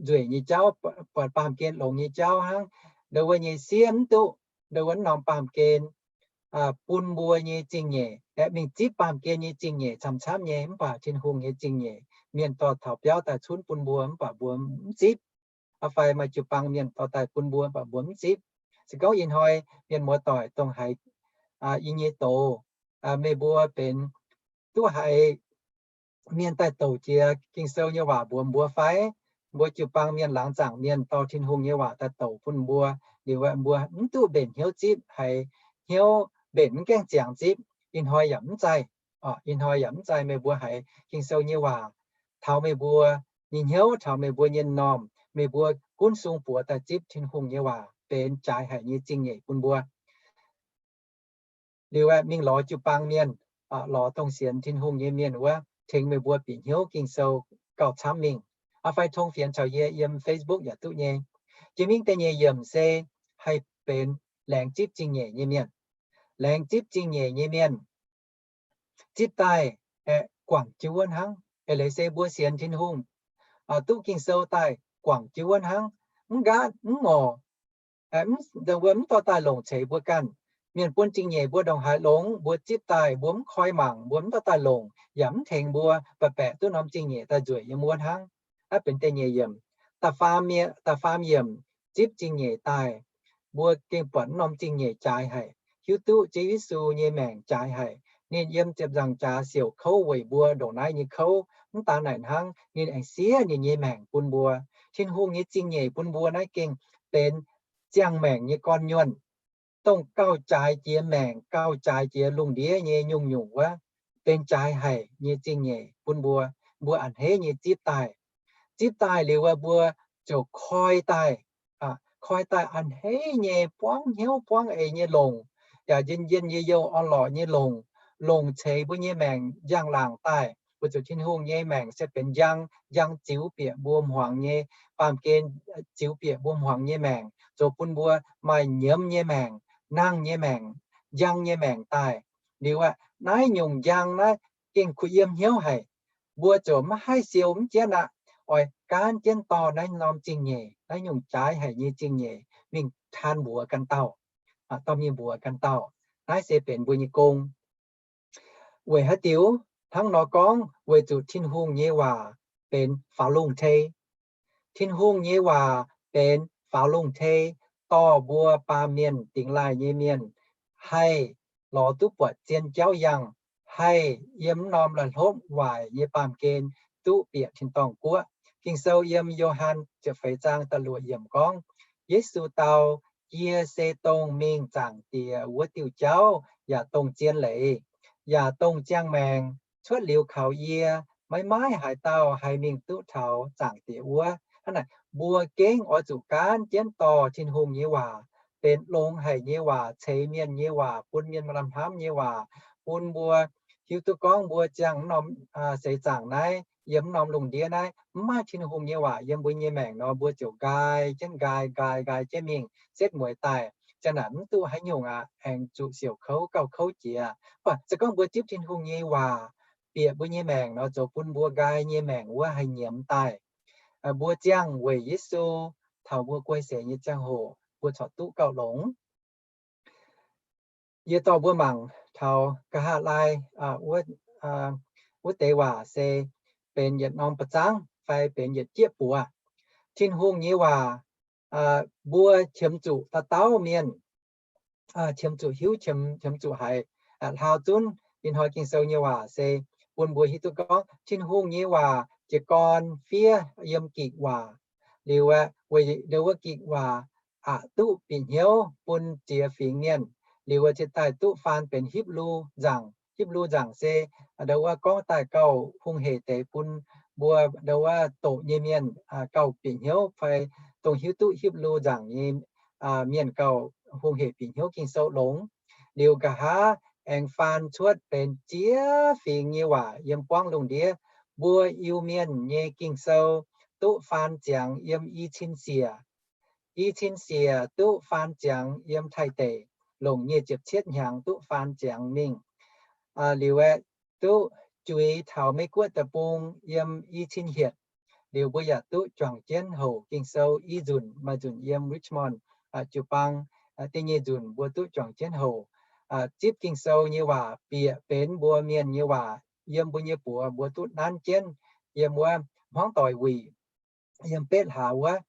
nzueic nyei jauv, buatc baamh gen longx nyei jauv hnangv. Ndau wuov nyei siev mv duqv ndau wuov mv norm baamh gen bun mbuo nyei zingh nyeic, aeqv, mingh zipv baamh gen nyei zingh nyeic camv-camv nyei, mv baac Tin-Hungh nyei zingh nyeic, mienh dorh taux biauv daaih cunv bun mbuo, mv baac mbuo mv zipv. Fai maaih jiu-baang mienh dorh daaih bun mbuo, mv baac mbuo mv zipv. Se gorngv ih hnoi mienh muoz-doic dongh haiz yie nyei doz, meih mbuo benx duqv haiz mienh daaih douc jiex Ging-Sou nyei waac mbuox mbuo fai? Mbuo jiu-baang mienh, laangz zaangc mienh dorh Tin-Hungh nyei waac daaih douc bun mbuo liuz, mbuo mv duqv mbenc hnyouv zipv, haiz hnyouv mbenc mv gaengh ziangx zipv. Ih hnoi yaac mv zaih. Ih hnoi yaac mv zaih. Meih mbuo haiz Ging-Sou nyei waac taux meih mbuo nyei hnyouv, taux meih mbuo nyei m'normh, meih mbuo gunv sung buoz daaih zipv Tin-Hungh nyei waac benx jaaix haic nyei zingh nyeic bun mbuo. Liuz aeqv, mingh lorz jiu-baang mienh, lorz dongh sienx Tin-Hungh nyei mienh wuov, tengx meih mbuo bieqc hnyouv Ging-Sou gauh camv mingh. Fai tong fienx caux yie yiem Facebook yaac duqv nyei. Jiex mingh da'nyeic yiemc se haih benx laengz zipv zingh nyeic nyei mienh. Laengz zipv zingh nyeic nyei mienh zipv daaih aeqv, guangc jienv wuov hnangv. Eix leiz se mbuo sienx Tin-Hungh, duqv Ging-Sou daaih, guangc jienv wuov hnangv, mv nqaatv mv ngorc, mv, mv dorh daaih longc ceix mbuo ganh. Mienh bun zingh nyeic mbuo ndongc haaix longx, mbuo zipv daaih mbuo mv koi mangc, mbuo mv dorh daaih longc, yaac mv tengx mbuo baeqc baeqc duqv norm zingh nyeic daaih nzueic yiem wuov hnangv. Naaiv benx da'nyeic yiemc. Da'faam mie-, da'faam yiemc, zipv zingh nyeic daaih, mbuo gengh buatc norm zingh nyeic jaaix haic, hiuv duqv Ziouv Yesu nyei maengc jaaix haic. Ninh yiem ziepc nzaangc jaax siouc kouv weic mbuo ndongc naaiv nyei kouv. Mv daan naaic hnangv, ninh aengx siev ninh nyei maengc bun mbuo. Tin-Hungh nyei zingh nyeic bun mbuo naaiv gengh benx ziangh maengc nyei gorn-nyuonh, dongh gauh jaaix jiex maengc, gauh jaaix jiex lungh ndiev nyei nyungc-nyungc wuov, benx jaaix haic nyei zingh nyeic bun mbuo. Mbuo a'hneiv nyei zipv daaih. Zipv daaih liuz wuov, mbuo ziouc koi daaih, koi daaih a'hneiv nyei buangv hnyouv buangv eix nyei longc, yaac njien-njien yie youh orn-lorqc nyei longc, longc ceix mbuo nyei maengc njang-laangc daaih. Weic zuqc Tin-Hungh nyei maengc se benx njang, njang ziux bieqc mbuo hmuangx nyei, baamh gen ziux bieqc mbuo hmuangx nyei maengc, zoux bun mbuo maaih nyiemz nyei maengc, nangh nyei maengc, njang nyei maengc daaih. Liuz aqv, naaiv nyungc njang naaiv gengh kuh yiem hnyouv haic. Mbuo ziouc maiv haih siou mv jienv aqv. Oix gaanv jienv dorh naaiv norm zingh nyeic, naaiv nyungc jaaix haic nyei zingh nyeic mingh taan mbuox ganh dauh, dorh mingh mbuox ganh dauh. Naaiv se benx mbuo nyei gong. Weic haaix diuc hnangv nor gorngv? Weic zuqc Tin-Hungh nyei waac benx faaux lungh tei. Tin-Hungh nyei waac benx faaux lungh tei, dorh mbuo baamh mienh dingx laaih nyei mienh haih lorz duqv buatc zien jauv yangh, haih yiem norm la'hlopv waaic nyei baamh gen duqv bieqc tin-dorngh guoqv. Ging-Sou yiem Yo^han ziepc feix zaang da'luoqc yiemc gorngv, Yesu dau, Yie se dongh mingh Zaangc Diex wuov diuh jauv, yaac dongh zien leiz, yaac dongh ziangh maengc. Cuotv liuz kaux yie, maiv maaih haaix dauh haih mingh duqv taux Zaangc Diex wuov. Hnangv naaic, mbuo gengh oix zuqc gaanv jienv dorh Tin-Hungh nyei waac, benx longx haic nyei waac, ceix mienh nyei waac, bun mienh maaih lamh hnamv nyei waac, bun mbuo hiuv duqv gorngv mbuo ziangh norm seix zaangc naaiv, yiem norm lungh ndiev naaiv, mv maaih Tin-Hungh nyei waac yiem mbuo nyei maengc nor, mbuo ziouc nqaai jienv nqaai, nqaai, nqaai jienv mingh, setv mueiz daaih, ziang naaic mv duqv haaix nyungc aqv, aengx zuqc siouc kouv gauh kouv jiex. Mv baac se gorngv mbuo zipv Tin-Hungh nyei waac bieqc mbuo nyei maengc nor, zoux bun mbuo nqaai nyei maengc wuov haih nyiemz daaih. Mbuo ziangh weic Yesu taux mbuo guei seix nyei ziangh hoc, mbuo corc duqv gauh longx. Yie dorh mbuo mangc taux nqa'haav laai wuov deix waac se benx yietc norm ba'zangv fai benx yietc jieqv buoz. Tin-Hungh nyei waac, mbuo qiemx zuqc dauh dauh mienh, qiemx zuqc hiuv, qiemx zuqc haiz. Hlaau zunv ih hnoi Ging-Sou nyei waac se bun mbuo hiuv duqv gorngv Tin-Hungh nyei waac jiez gorn fiev yiem Gikc waac. Liuz aeqv, weic ndo wuov Gikc waac aqc duqv bieqc hnyouv bun ziex fingx mienh. Liuz aeqv, cingx daaih duqv faan benx Hipv^lu Nzangc. Hipv^lu Nzangc se ndo wuov gorngv daaih gauh hungh heic deix bun mbuo ndo wuov doqc nyei mienh gauh bieqc hnyouv fai dongh hiuv duqv Hipv^lu Nzangc nyei mienh gauh hungh heic bieqc hnyouv Ging-Sou longx. Liuz nqa'haav aengx faan cuotv benx ziex fingx nyei waac yiem buangv lungh ndiev. Mbuo Iu-Mienh nyei Ging-Sou duqv faan ziangx yiem i cin siec. I cin siec duqv faan ziangx yiem Taiv deic, longc nyic ziepc cietv hnyangx duqv faan ziangx mingh. Liuz aeqv, duqv juix taux Meiv Guoqv deic-bung yiem i cin hietc. Liuz mbuo yaac duqv juangc jienv houc Ging-Sou i nzunc, maaih nzunc yiem Richmond jiu-baang. Da'nyeic nzunc mbuo duqv juangc jienv houc. Zipv Ging-Sou nyei waac bieqc benx mbuo Mienh nyei waac yiem mbuo nyei buoz, mbuo duqv nanv jienv yiem wuov hmuangv doic wuic, yiem betv hlaax wuov.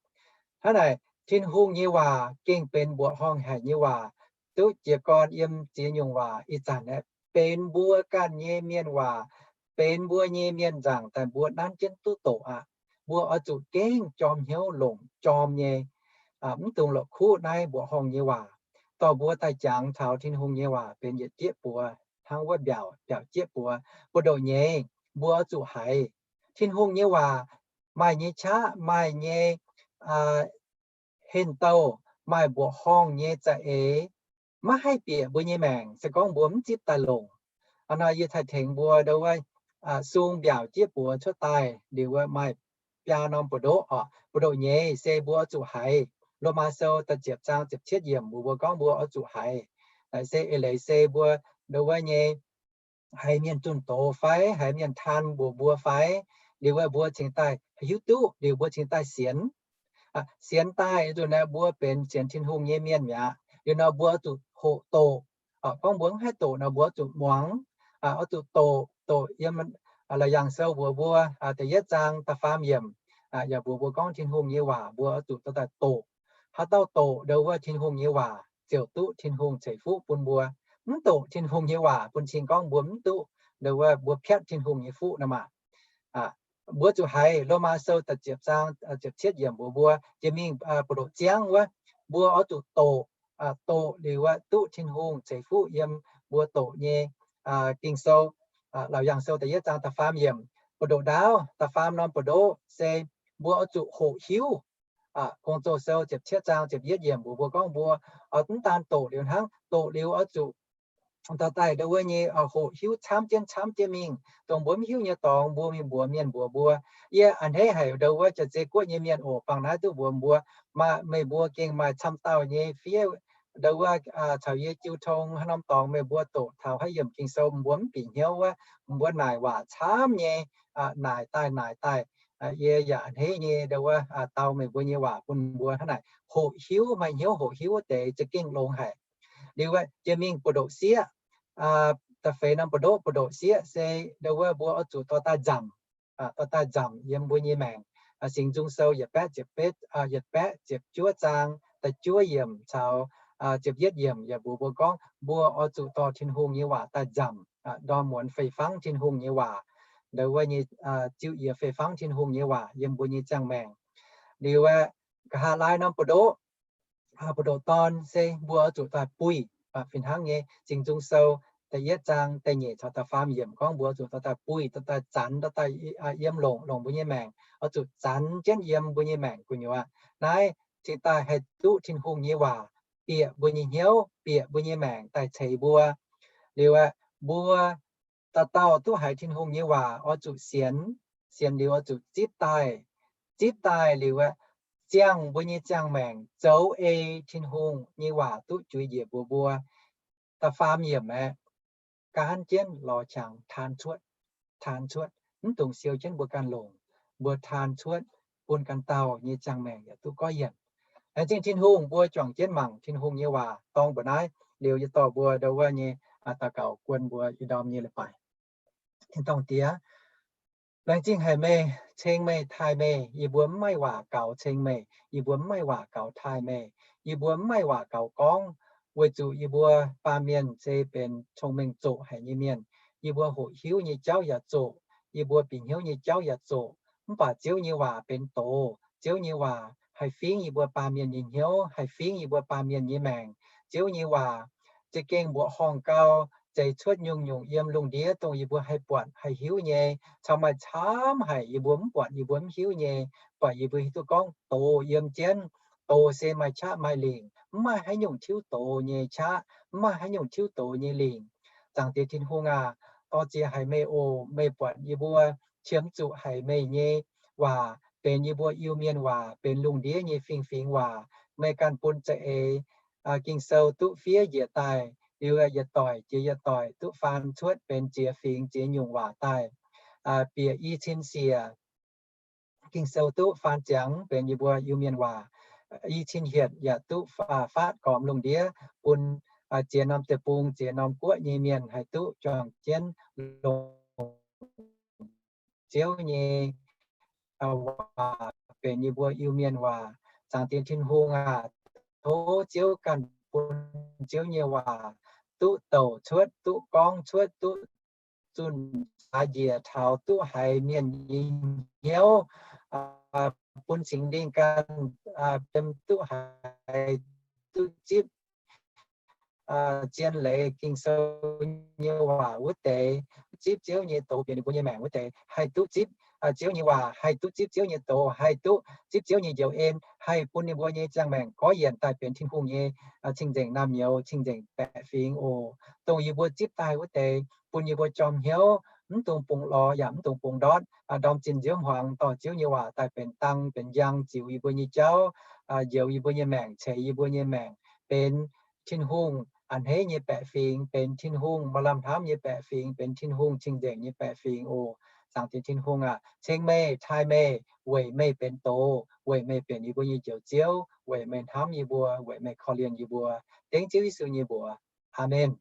Hnangv naaic, Tin-Hungh nyei waac gengh benx mbuoqc horngh haic nyei waac, duqv jiez gorn yiem ziex nyungc waac. Ih zanc aeqv, benx mbuo ganh nyei mienh waac, benx mbuo nyei mienh nzaangc daaih mbuo nanv jienv duqv doqc aqv. Mbuo oix zuqc gengh jorm hnyouv longc jorm nyei, mv dungx la'kuqv naaiv mbuoqc horngh nyei waac. Dorh mbuo daaih jangx taux Tin-Hungh nyei waac benx yietc jieqv buoz hnangv wuov mbiaauc, mbiaauc jieqv buoz. Buoz-ndoqv nyei, mbuo oix zuqc haiz Tin-Hungh nyei waac maaih nyei qaqv, maaih nyei henh douh, maaih mbuoqc horngh nyei za'eix, maiv haih bieqc mbuo nyei maengc se gorngv mbuo mv zipv daaih longc. Aa, nor yie taaih tengx mbuo ndo wuov sung mbiaauc jieqv buoz cuotv daaih liuz wuov maaih biaa norm buoz-ndoqv oc. Buoz-ndoqv nyei se mbuo oix zuqc haiz. Lomaa Sou da'ziepc zaang ziepc cietv yiemc mbuox mbuo gorngv mbuo oix zuqc haiz. Naaic se eix leiz se mbuo ndo wuov nyei haiz mienh zunh doz fai haiz mienh taan mbuox mbuo fai, liuz wuov mbuo cingx daaih hiuv duqv, liuz mbuo cingx daaih sienx. Sienx daaih nzunc naaiv mbuo benx sienx Tin-Hungh nyei mienh mi'aqv. Liuz nor mbuo oix zuqc hoqc doqc. Gorngv mbuo mv haih doqc nor mbuo oix zuqc muangx, oix zuqc doqc, doqc yiem Laauc Yaangh Sou mbuox mbuo da'yietv zaang da'faam yiemc, yaac mbuox mbuo gorngv Tin-Hungh nyei waac mbuo oix zuqc dorh daaih doqc. Haaix dauh doqc ndau wuov Tin-Hungh nyei waac ziouc duqv Tin-Hungh ceix fuqv bun mbuo. Mv doqc Tin-Hungh nyei waac bun cing gorngv mbuo mv duqv, ndau wuov mbuo piatv Tin-Hungh nyei fuqv nor maah. Mbuo zuqc haiz Lomaa Sou da'ziepc zaang ziepc cietv yiemc mbuox mbuo, jiex mingh buoz-ndoqv ziangv wuov, mbuo oix zuqc doqc, doqc liuz wuov duqv Tin-Hungh ceix fuqv yiem mbuo doqc nyei Ging-Sou, Laauc Yaangh Sou da'yietv zaang da'faam yiemc. Buoz-ndoqv ndaauv da'faam norm buoz-ndoqv se mbuo oix zuqc hoqc hiuv. Gong-Zoh Sou ziepc cietv zaang ziepc yietv yiemc mbuox mbuo gorngv mbuo mv daan doqc liuz hnangv, doqc liuz oix zuqc dorh daaih ndau wuov nyei hoqc hiuv camv jienv camv jienv mingh. Dongh mbuo mv hiuv nyei dorngx mbuo mingh mbuox mienh mbuox mbuo, yie a'hneiv haic ndau wuov jaax-zei guoqv nyei mienh oc, bangc naaiv duqv mbuox mbuo, maaih meih mbuo gengh maaih camv dauh nyei fiev ndau wuov caux yie jiu tong haaix norm dorngx meih mbuo doqc taux haaix yiemc Ging-Sou mbuo mv bieqc hnyouv wuov, mbuo naaic waac camv nyei, naaic daaih naaic daaih. Yie yaac a'hneiv nyei ndau wuov dau meih mbuo nyei waac bun mbuo hnangv naaic. Hoqc hiuv, maaih hnyouv hoqc hiuv wuov deix za'gengh longx haic. Liuz jiex mingh buoz-ndoqv sieqv, da'feix norm buoz-ndoqv, buoz-ndoqv sieqv se ndau wuov mbuo oix zuqc dorh daaih nzamc, dorh daaih nzamc yiem mbuo nyei maengc. Singx Nzung Sou yietc baeqv ziepc betv, yietc baeqv ziepc juov zaang da'juov yiemc caux ziepc yietv yiemc yaac mbuox mbuo gorngv mbuo oix zuqc dorh Tin-Hungh nyei waac daaih nzamc, ndorm muonz fei fangv Tin-Hungh nyei waac, ndau wuov nyei ziu yie fei fangv Tin-Hungh nyei waac yiem mbuo nyei ziangh maengc. Liuz aeqv, nqa'haav laai norm buoz-ndoqv, buoz-ndoqv dorn se mbuo oix zuqc daaih buih. Fih hnangv nyei, Singx Nzung Sou da'yietv zaang da'nyeic caux da'faam yiemc gorngv mbuo oix zuqc dorh daaih buih, dorh daaih zanx, dorh daaih yiem longc, longc mbuo nyei maengc, oix zuqc zanx jienv yiem mbuo nyei maengc gu'nyuoz. Naaiv cingx daaih haih duqv Tin-Hungh nyei waac bieqc mbuo nyei hnyouv, bieqc mbuo nyei maengc daaih ceix mbuo. Liuz aeqv, mbuo dauh dauh duqv haiz Tin-Hungh nyei waac oix zuqc sienx, sienx liuz oix zuqc zipv daaih. Zipv daaih liuz aeqv, ziangh mbuo nyei ziangh maengc zoux ei Tin-Hungh nyei waac duqv juix njiec mbuox mbuo. Da'faam yiemc aeqv, gaanv jienv lorz qangx taan cuotv, taan cuotv, mv dungx siou jienv mbuo ganh longc, mbuo taan cuotv bun ganh dauh nyei ziangh maengc yaac duqv goiv yienc. Laengz zingh Tin-Hungh mbuo juangc jienv mangc Tin-Hungh nyei waac dorng mbuo naaiv liuz, yie dorh mbuo ndau wuov nyei daux gaux guon mbuo ih ndorm nyei leiz-baaix. Tin-dorngh Diex, laengz zingh haic meih, ceng meih, taaih meih. Yie mbuo mv maaih waac gaux ceng meih, yie mbuo mv maaih waac gaux taaih meih, yie mbuo mv maaih waac gaux gorngv, weic zuqc yie mbuo baamh mienh se benx cong-mengh zoqc haic nyei mienh. Yie mbuo hoqc hiuv nyei jauv yaac zoqc, yie mbuo bieqc hnyouv nyei jauv yaac zoqc. Mv baac Ziouv nyei waac benx doz. Ziouv nyei waac haih fingx yie mbuo baamh mienh nyei hnyouv, haih fingx yie mbuo baamh mienh nyei maengc. Ziouv nyei waac za'gengh mbuoqc horngh gau, zeix cuotv nyungc-nyungc yiem lungh ndiev dongh yie mbuo haih buatc haih hiuv nyei, caux maaih camv haic yie mbuo mv buatc, yie mbuo mv hiuv nyei. Buatc yie mbuo hiuv duqv gorngv doz yiem jienv. Doz se maaih qaqv maaih lingc, mv maaih haaix nyungc tiuv doz nyei qaqv, mv maaih haaix nyungc tiuv doz nyei lingc. Zaangc Diex Tin-Hungh aac, dorh ziex haic meih oc. Meih buatc yie mbuo qiemx zuqc haic meih nyei waac benx yie mbuo Iu-Mienh waac, benx lungh ndiev nyei fingx-fingx waac. Meih ganh bun za'eix Ging-Sou duqv fiev njiec daaih, liuz yietc doic jiex yietc doic duqv faan cuotv benx ziex fingx ziex nyungc waac daaih, bieqc i cin siec Ging-Sou duqv faan ziangx benx yie mbuo Iu-Mienh waac. I cin hietc yaac duqv faatv gormx lungh ndiev bun ziex norm deic-bung, ziex norm guoqv nyei mienh haih duqv juangc jienv longc Ziouv nyei waac benx yie mbuo Iu-Mienh waac. Zaangc Diex Tin-Hungh aac, tov Ziouv ganh bun Ziouv nyei waac duqv douc cuotv, duqv gorngv cuotv, duqv zunh caax njiec taux duqv haiz mienh nyei hnyouv, bun Singx Lingh ganh biem duqv haiz, duqv zipv zien leiz Ging-Sou nyei waac wuov deix, zipv Ziouv nyei doz bieqc ninh mbuo nyei maengc wuov deix, haih duqv zipv Ziouv nyei waac, haih duqv zipv Ziouv nyei doz, haih duqv zipv Ziouv nyei njoux en, haih bun ninh mbuo nyei ziangh maengc goiv yienc daaih benx Tin-Hungh nyei cing-nzengc naamh nyouz, cing-nzengc baeqc fingx oc. Dongh yie mbuo zipv daaih wuov deix, bun yie mbuo jorm hnyouv, mv dungx bungx lorz yaac mv dungx bungx ndortv, ndorm zinh nziouv hmuangx dorh Ziouv nyei waac daaih benx dang benx njang ziux yie mbuo nyei jauv, njoux yie mbuo nyei maengc, ceix yie mbuo nyei maengc, benx Tin-Hungh a'hneiv nyei baeqc fingx, benx Tin-Hungh maaih lamh hnamv nyei baeqc fingx, benx Tin-Hungh cing-nzengc nyei baeqc fingx oc. Zaangc Diex Tin-Hungh aac, ceng meih, taaih meih, weic meih benx doz, weic meih benx yie mbuo nyei Njoux Ziouv, weic meih hnamv yie mbuo, weic meih korv-lienh yie mbuo. Dengv Ziouv Yesu nyei mbuox, aamen.